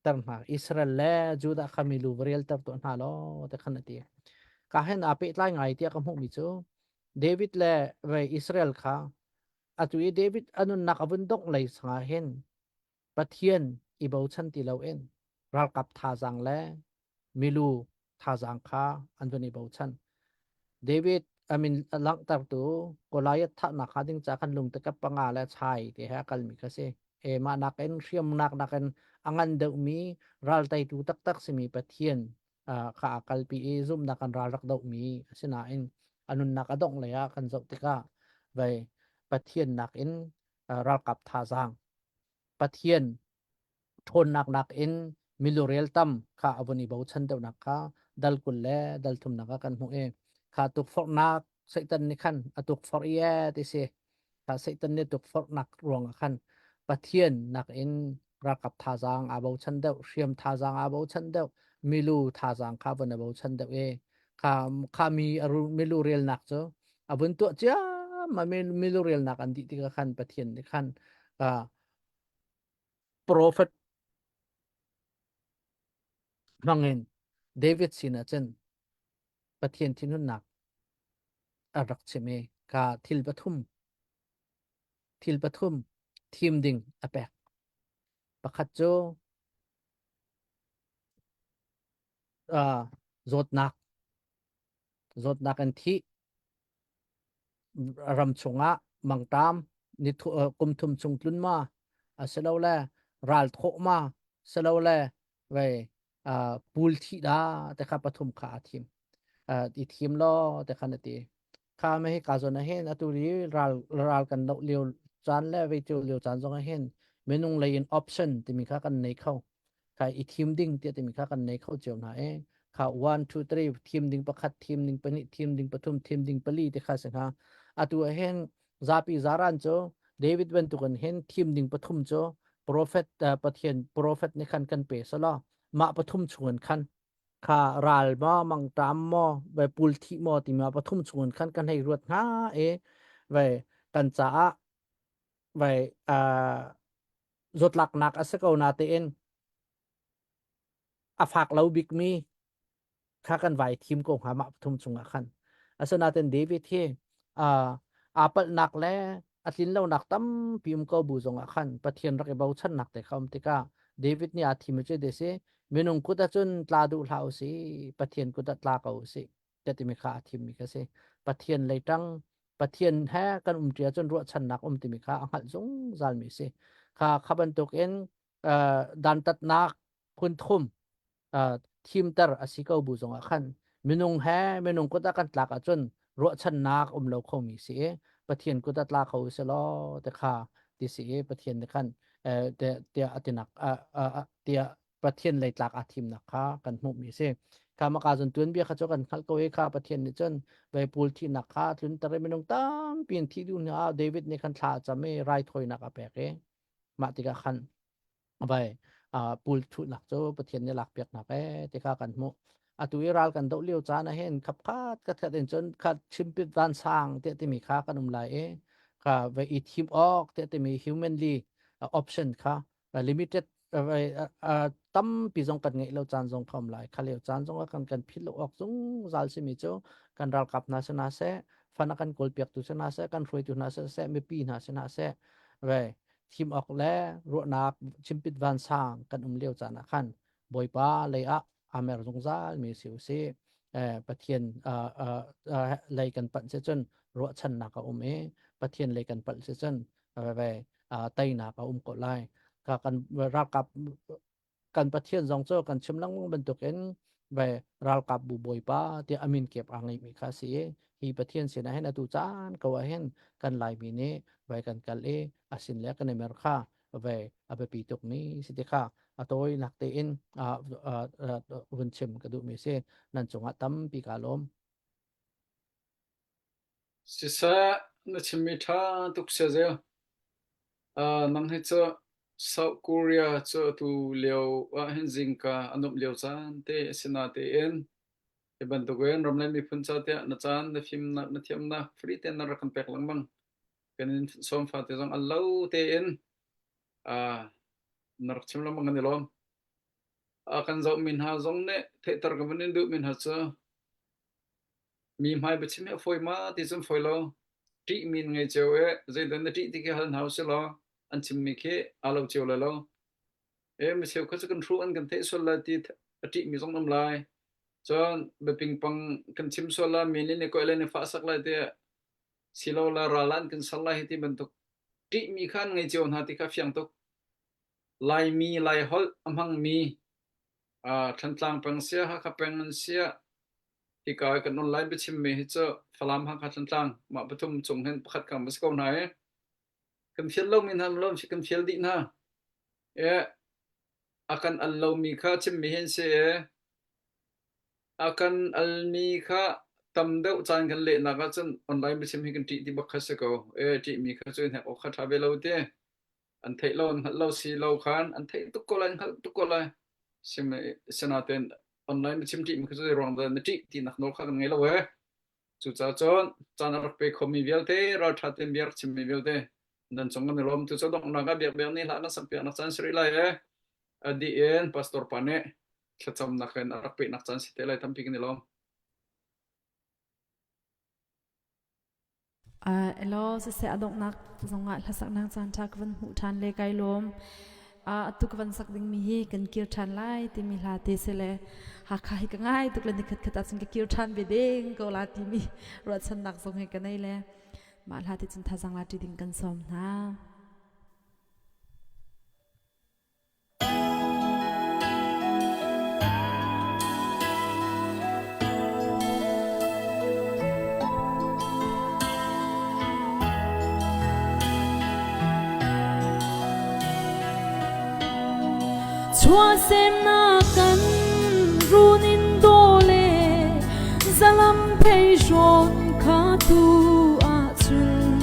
ter hna Israel le Judah kha milu va rel ter tuah hna law te khan a ti. Ka hen aa pehtlai ngai tiah ka hmuhmi cu David le vei Israel kha atu i David a nunnak a vun dongh lei sangah hin Pathian i bochan ti loin ralkap thazaang le milu thazaang kha an vun i bochan. David a min a langhtertu Goliath thahnak hnga ding ca khan lungtekep panga le chai te he a kalmi kha si. E mah nakin hriamnak nakin a ngan deuhmi ral teitu taktak simi Pathian kha a kalpi i zumhnak kan ral rak dohmi asinain a nunnak a dongh lei ah kan zoh tikah vei Pathian nakin ralkap thazaang Pathian ṭhawnnak nakin milurel tam kha a vun i bochan deuhnak kha dal 20 le dal thumnak ah kan hmuh i kha tukforhnak Satan nih khan a tukforh i ee ti si kha Satan nih tukforhnak ruangah khan Pathian nakin ralkap thazaang aa bochan deuh hriam thazaang aa bochan deuh milu thazaang kha vun a bochan deuh i kha kha mi milu relnak cu a vun tuah ciammam milu relnak an dih tikah khan Pathian nih khan Profet hmangin David sinah cun Pathian thinhunnak a rak chim i ka thil pathum thil pathum thim ding a pek. Pakhat cu uh, zawtnak zawtnak in thih ram chungah mangṭam ni kum thum chung tlun ma asilole ral thawh ma silole vei pul thih da te kha pathum kha a thim i thim law te khan a ti kha me hi ka zon ah hin atu ri ral ral kan lo lio caan le vei cu lio caan zong ah hin minung lei in option timi kha kan nei kho kha i thim ding tiah timi kha kan nei kho cio hna i kha 1 2 3 thim ding pakhat thim ding pahnih thim ding pathum thim ding pali ti kha si hnga atu ah hin zapi zaran cu David bantukin hin thim ding pathum cu prophet uh, Pathian prophet nih khan kan pe sala mah pathum chungin khan kha ral maw mangṭam maw ve pul thi maw ti ma pathum chungin khan kan hei ruat hnga e ve kan caah ve uh, zawtlaknak a si ko natein a fak lo bikmi kha kan vai thim ko hnga mah pathum chungah khan. Asinain David hi uh, aa palhnak le a tlin lonak tampi um ko bu zongah khan Pathian rak i bochannak te kha um tikah David nih aa thim cu de si minung kut ahcun tla duh hlah u si Pathian kut ah tla ko u si tiah timi kha a thimmi kha si. Pathian lei ṭang Pathian he kan umṭi ahcun ruahchannak um timi kha a hngalh zungzalmi si. Kha kha bantukin uh, dantatnak phun thum uh, thimter a si ko bu zongah khan minung he minung kut ah kan tlak ahcun ruahchannak um lo khomi si i Pathian kut ah tla kho si law te kha ti si i Pathian nih khan tiah a tinak tiah Pathian lei tlak aa thimnak kha kan hmuhmi a si. Kha maka cun tuanbia kha cu kan hngalh ko i kha Pathian nih cun veipul thihnak kha tlunter i minung tampi in thih duh hnu ah David nih khan thla a cam i raithawinak a pek i mah tikah khan vai pul thuhnak cu Pathian nih lakpiaknak ee ti kha kan hmuh. Atu i ral kan doh lio caan ah hin khapkhat khat in cun khat chimpit vansang tiah timi kha kan um lai i kha vai i thim awk tiah timi humanly option kha limited tampi zong kan ngeih lo caan zong kha um lai kha lio caan zong ah kan kan philh lo awk zungzal simi cu kan ralkap hna si hna seh fan a kan kawlpiaktu si hna seh kan hruaitu hna si seh mipi hna si hna seh ve thim awk le ruahnak chimpit vansang kan um lio caan ah khan bawipa lei ah amer zungzal mi si usih Pathian lei kan panh si cun ruahchannak a um i Pathian lei kan panh si cun ve teinak a um ko lai ka kan ralkap kan Pathian zong cu kan chim lengmang bantukin ve ralkap bu bawipa tiah amin kep aa ngeihmi kha si i hi Pathian sinah hin atu caan ko ah hin kan Laimi nih ve kan kal i a sin le kan i mer kha ve a biapi tukmi si ti kha a tawinak tein vun chim ka duhmi si nan cungah tampi kaa lawm. Siseh, na chimmi ṭha tuk siazel. Uh, nang hi cu South Korea cu atu lio ah hin zingka a nuamh lio caan te a si natein hi bantukin ramleng miphun ca tiah na caan, na fimnak, na thiamnak free tein na rak kan pek lengmang. Kan in sawm fate zong al lo tein na rak chim lengmang kan i lawm. Kan zohmi hna zong nih theihter ka van in duhmi hna cu mi hmai biachim hi a fawi ma ti cun fawi lo. Ṭihmi na ngei cio i zeidah na ṭih ti khi hal hna usih law an chimmi khi aa lo cio lai lo. E micheu kha cu kan hruh an kan theih sual lai ti a ṭihmi zong um lai. Cun biapingpang kan chim sual lai, mi nih ni koih le ni fah sak lai tiah silo le ral an kan ser lai hi ti bantuk ṭihmi kha an ngei cio hna ti kha fiang tuk. Laimi Laiholh a hmangmi Thantlang peng sia, Hakha peng an sia, hika kan online biachimmi hi cu Falam, Hakha, Thantlang mah pathum chung hin pakhat kam a si ko hna i kan fial lomi hna lo kan fial dih hna. E a kan al lomi kha chimmi hi an si i a kan almi kha tam deuh caan kan lehnak ahcun online biachim hi kan ṭih ti bak kha si ko. E ṭihmi kha cu hnek awk kha ṭha ve lo ti. An theih lo, an hngalh lo si lo khan an theih tuk ko lai, an hngalh tuk ko lai. Sinain online biachim ṭihmi kha cu zei ruang dah na ṭih tinak nawl kha kan ngei lo ee. Cucaah cun caan a rak pe khomi vialte, ralṭha tein bia rak chimmi vialte nan cung kan i lawm. Tucu donghnak ah biakbiak nih hlah kan sakpiaknak caan si rih lai ee. A dih in pastor pa nih thlacamnak in a rak pehnak caan si te lai tampi kan i lawm. Elaw siseh a donghnak zongah hlasaknak caan ṭha ka van hmuh ṭhan le kai lawm. Atu ka van sak dingmi hi kan kir ṭhan lai timi hla te si le Hakha hi ka ngai tuk le nikhat khat ahcun ka kir ṭhan ve ding ko la timi ruahchannak zong hi ka nei le mah hla te cun thazaang la ṭi ding kan sawm hna. Chuahsemnak kan run in daw le zalam phei hrawn kha tu ahcun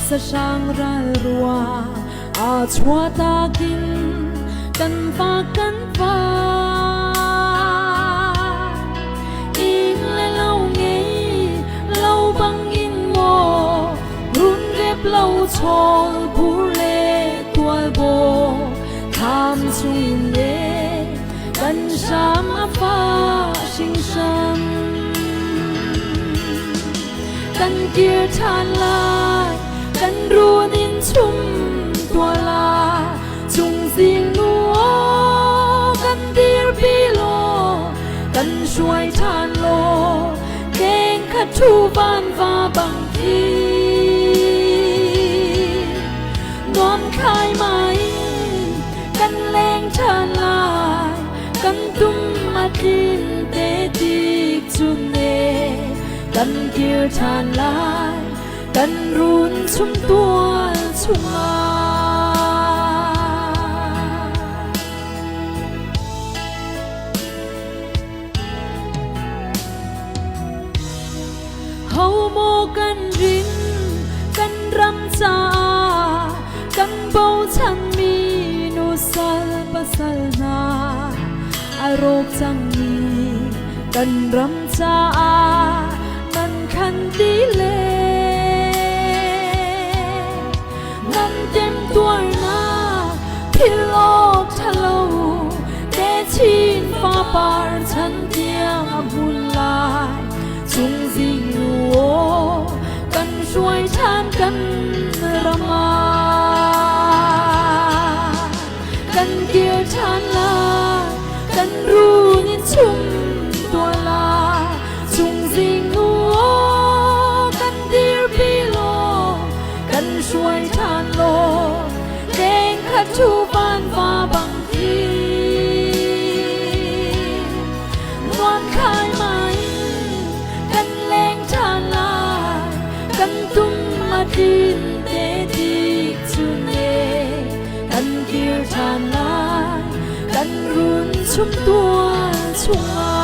sahrang ral rua aa chuahtak in kan fa kan fa inn le lo ngei lo bang in maw run rep lo chawl phur le tual bo thlam chung in le kan hram a fa hringhran kan kir ṭhan lai kan run in chum tuah la cung zing nu kan dirpi law kan hruai ṭhan law keng khat thu van va bang khi nuam khai mai kan leng ṭhan lai kan tum a tlin te tik chun ne kan kir ṭhan lai kan run chung tual chungah. Ho maw kan rin kan ram caah kan bochanmi nusal pasal hna a rawk cangmi kan ram caah nan khan ti le nan temtuarnak thil awk ṭhalo techin fapar chan tiang a hmun lai chung zing nu aw kan hruai ṭhan kan ram ah kan kir ṭhan lai kan run in chung tuah lai chung zing nu aw kan dirpi law kan hruai ṭhan law leng khat thu van va bang thi nuam khai mai kan leng ṭhan lai kan tum a tlin te tik chun e kan kir ṭhan lai kan run chum tual chungah.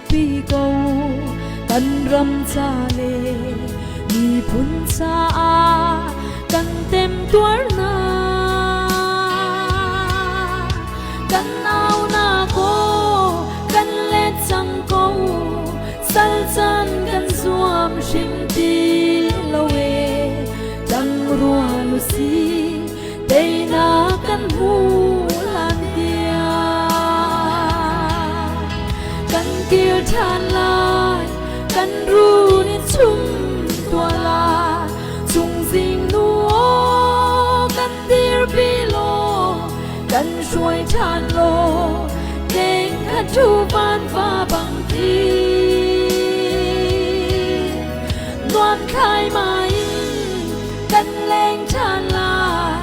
dirpi ko kan ram ca le miphun caah kan temtuarnak kan aunak aw kan let cang ko sal can kan zuam hrim ti lo e tang rual usih teinak kan hmu hlan tiang kan kir ṭhan lai kan run in chung tuah lai chungzing nu aw kan dirpi law kan hruai ṭhan law tleng kha ṭhu van va bang ti nuam thlai mai in kan leng ṭhan lai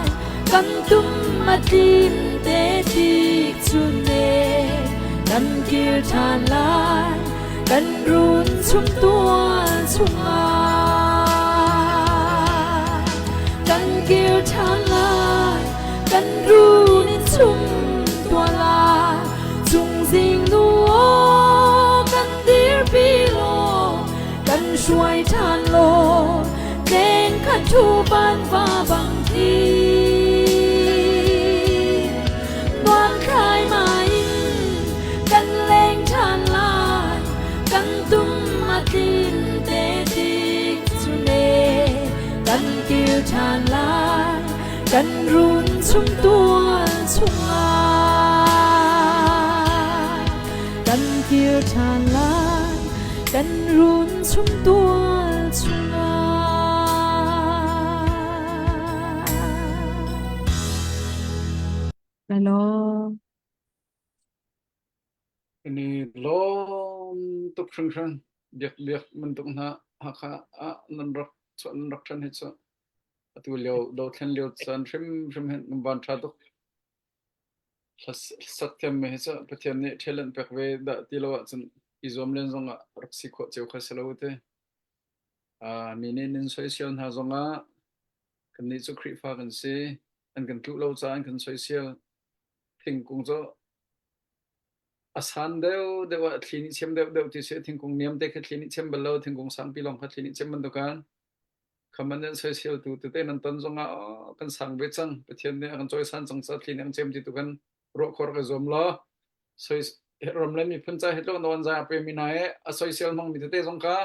kan tum a tlim te tik chun ne kan kir ṭhan lai kan run chung tual chungah kan kir ṭhan lai kan run in chung tual lai chungzing nu aw kan dirpi law kan hruai ṭhan law tleng kha ṭhu van va bang ti tuan thlai mai in kan leng ṭhan lai kan tum a tlin te tik cu ne kan kir ṭhan lai kan run chung tual chungah kan kir ṭhan lai kan run chung tual chungah. Hello. Kan i lawm tuk hringhran. Biak biak bantuk hna Hakha ah nan rak chuah nan rak ṭhan hi cu atu lio dothlen lio caan hrimhrim hin nan van ṭha tuk. Hlasak thiammi hi cu Pathian nih talent pek ve dah ti lo ahcun i zuam len zongah rak si khawh cio kha si lo te. Uh, mi nih nan soisel hna zongah kannih cu Khrihfa kan si, an kan tluh lo caah an kan soisel. Thingkung cu a san deuh deuh ah thli nih chem deuh deuh ti si, thingkung niam te kha thli nih chem bal lo, thingkung sangpi lawng kha thli nih chem bantukan. Khaman nan soiseltu tete nan ton zongah kan sang ve cang Pathian nih a kan cawisan cang ca thli nih an cem ti tu kan ruah khor ka zuam law soi ram le miphun ca hi tluk nawn za pe mi hna he a soisel hmang mi tete zong kha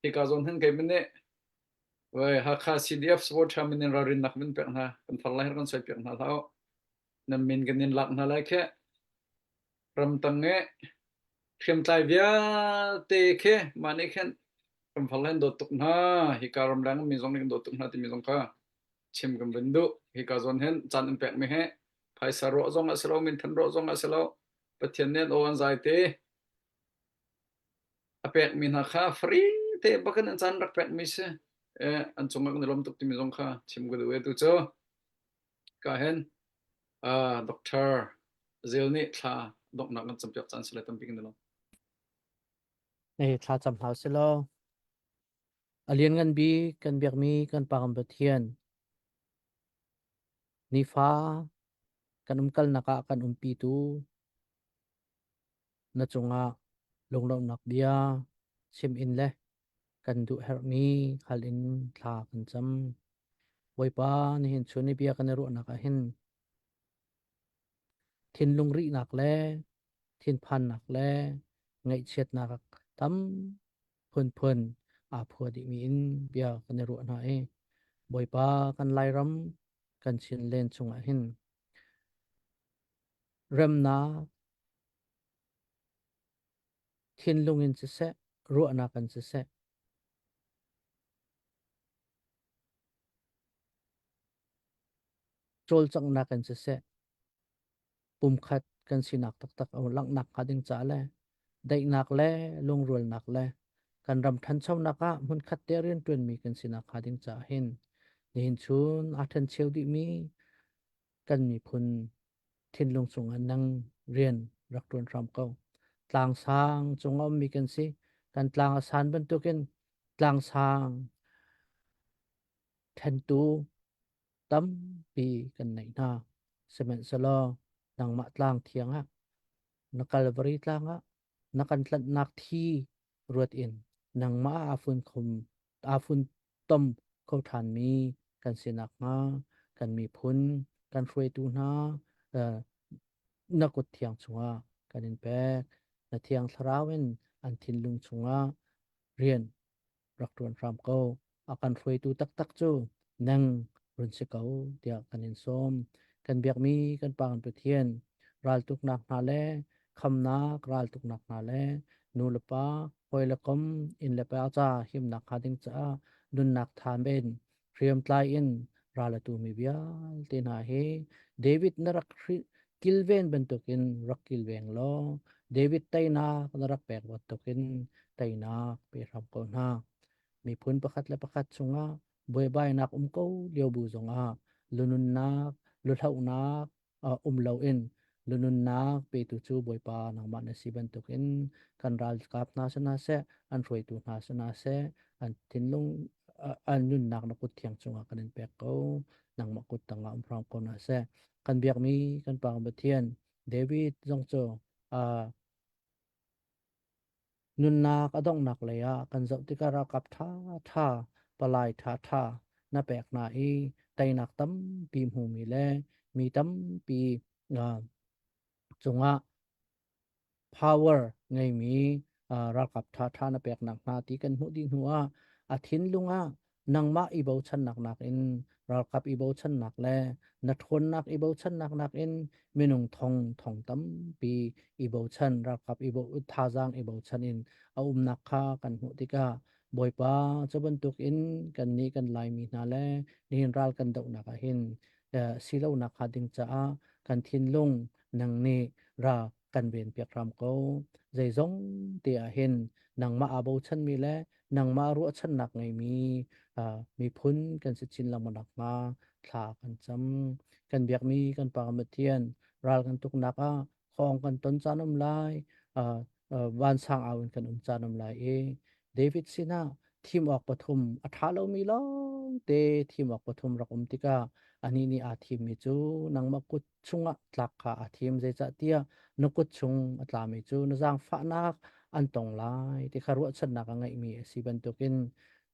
hika zawn hin kei min nih Vai Hakha CDF support tha min in ralrin nak min pek hna kan far lai kan soi piak hna hlah nan min kan in lak hna lai khe ramtang e hriamtlai vialte khi mah nih khin ramfar le an dawt tuk hna hika ramleng mi zong nih kan dawt tuk hna timi zong kha chim kan vun duh hika zawn hin caan an pek mi hi phaisa ruah zong a si lo minthan ruah zong a si lo Pathian nih an aw an zai te a pek mi hna kha free te bakin an caan rak pek mi si eh an cungah kan i lawm tuk timi zong kha chim ka duh e tu cu ka hen Uh, Doctor Zel nih thla donghnak kan campiak caan sile tampi kan i lawm. Ei thla cam hau si law. A lianngan bik kan biakmi kan Pa kan Pathian. Nifa kan umkalnak ah kan umpitu na cungah lunglawmhnak bia chim in le kan duh herhmi hal in thla kan cam. Bawipa nihin chun i bia kan i ruahnak ah hin thinlung rihnak le thinphannak le ngaihchiatnak tam phunphun aa phua dihmi in bia kan i ruah hna i Bawipa kan Lairam kan Chinland chungah hin remnak thinlung in siseh ruahnak in siseh cawlcanghnak in siseh pumkhat kan sinak taktak a langhnak hnga ding ca le daihnak le lungrualnak le kan ram ṭhanchonak ah hmunkhat te rianṭuanmi kan sinak hnga ding caah hin nihin chun aa ṭhencheu dihmi kan miphun thinlung chungah nang rian rak ṭuan hram ko. Tlangsang cung a ummi kan si. Kan tlang a san bantukin tlangsang ṭhentu tampi kan neih hna. Sihmanhsehlaw nangmah tlang thiang ah, na Kalvari tlang ah. Na kan tlanhnak thi ruat in nangmah aa fun khom aa fun tom kho ṭhanmi kan si nakhnga kan miphun kan hruaitu hna uh, na kut thiang chungah kan in pek. Na thiang thlarau in an thinlung chungah rian rak ṭuan hram ko. A kan hruaitu taktak cu nang run si ko tiah kan in sawm. Kan biakmi kan Pa kan Pathian raltuknak hna le khamnak raltuknak hna le nu le pa hawi le kom inn le pa ca himnak hnga ding caah nunnak than in hriamtlai in ral a tumi vialte hna hi David na rak kilven bantukin rak kilveng law David teinak na rak pek bantukin teinak pe hram ko hna. Miphun pakhat le pakhat chungah buaibainak um ko lio bu zongah lununnak, luhlohnak, um loin lununnak petu cu Bawipa nangmah na si bantukin kan ralkap hna si hna seh, an hruaitu hna si hna seh, an thinlung an nunnak na kut thiang cungah kan in pek ko. Nangmah kut tangah um hram ko hna seh. Kan biakmi kan Pa Pathian David zong cu Nunnak a donghnak lei ah kan zoh tikah ralkap ṭhaṭha, palai ṭhaṭha na pek hna i teinak tampi hmumi le mi tampi uh, cungah power ngeimi uh, ralkap ṭhaṭha na peknak hna ti kan hmuh dih hnu ah a thinlung ah nangmah i bochannak nakin ralkap i bochannak le na ṭhawnnak i bochannak nakin minung thong thong tampi i bochan ralkap i bo thazaang i bochan in a umnak kha kan hmuh tikah Bawipa cu bantuk in kannih kan Laimi hna le nihin ral kan dohnak ah hin si lonak hnga ding caah kan thinlung nang nih ra kan ven piak hram ko. Zeizong te ah hin nangmah aa bochanmi le nangmah ruahchannak ngeimi miphun kan si chin lengmang nakhnga thla kan cam. Kan biakmi kan Pa Pathian ral kan tuknak ah khawng kan ton caan um lai, vansang au in kan um caan um lai i David sinah thim awk pathum a ṭha lomi lawngte thim awk pathum rak um tikah anih nih aa thimmi cu nangmah kut chungah tlak kha aa thim zeicahtiah na kut chung a tlami cu na zaangfahnak an tong lai ti kha ruahchannak a ngeihmi a si bantukin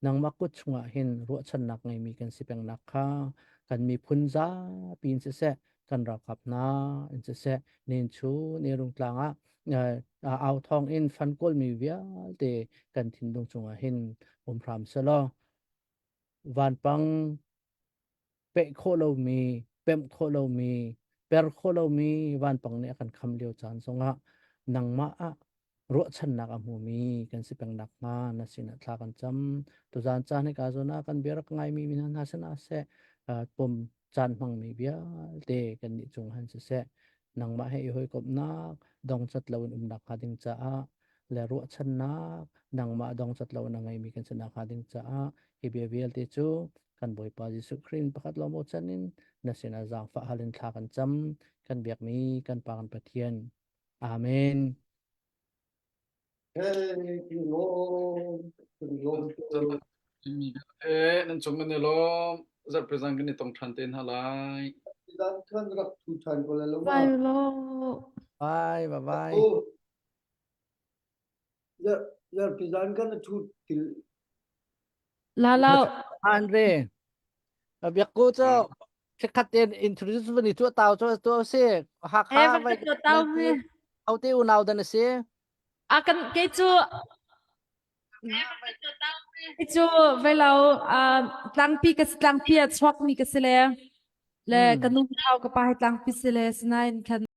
nangmah kut chungah hin ruahchannak ngeimi kan si pengnak kha kan miphun zapi in siseh kan ralkap hna in siseh nen chu ne rungtlang ah au thawng in fan kawlmi vialte kan thinlung chungah hin um hram selaw vanpang peh khawh lomi, pemh khawh lomi, per khawh lomi vanpang nih a kan kham lio caan zongah nangmah ah ruahchannak a hmumi kan si peng nakhnga na sinah thla kan cam. Tuzaan caan hi ka zawn ah kan bia rak ngaimi mi hna sinah seh, pum caan hmangmi vialte kan nih cung han siseh, nangmah he i hawikomhnak dongcat loin umnak hnga ding caah le ruahchannak nangmah dongcat loin a ngeimi kan si nakhnga ding caah hi bia vialte cu kan Bawipa Jesuh Khrih in pakhat lawng bochan in na sinah zaangfah hal in thla kan cam kan biakmi kan Pa kan Pathian Amen. Hey, king lawm, king lawm. Eh, nan cung kan i lawm. Zarhpi zan kan i tong ṭhan te hna lai. Zan khan rak thu ṭhan ko la lo ma. Bye lo. Bye, bye bye. Zarhpi zan kan thu til La lo. Andre, biak ko cu chikkhat tein introduce van i tuah tau cu tu si. Hakha Eh, van ka tuah tau mi. Hote unau dan a si. A kan kei cu kei cu velo tlangpi ka si tlangpi a chuak mi ka si le le ka nu thau ka pa hi tlangpi si le sinain khan.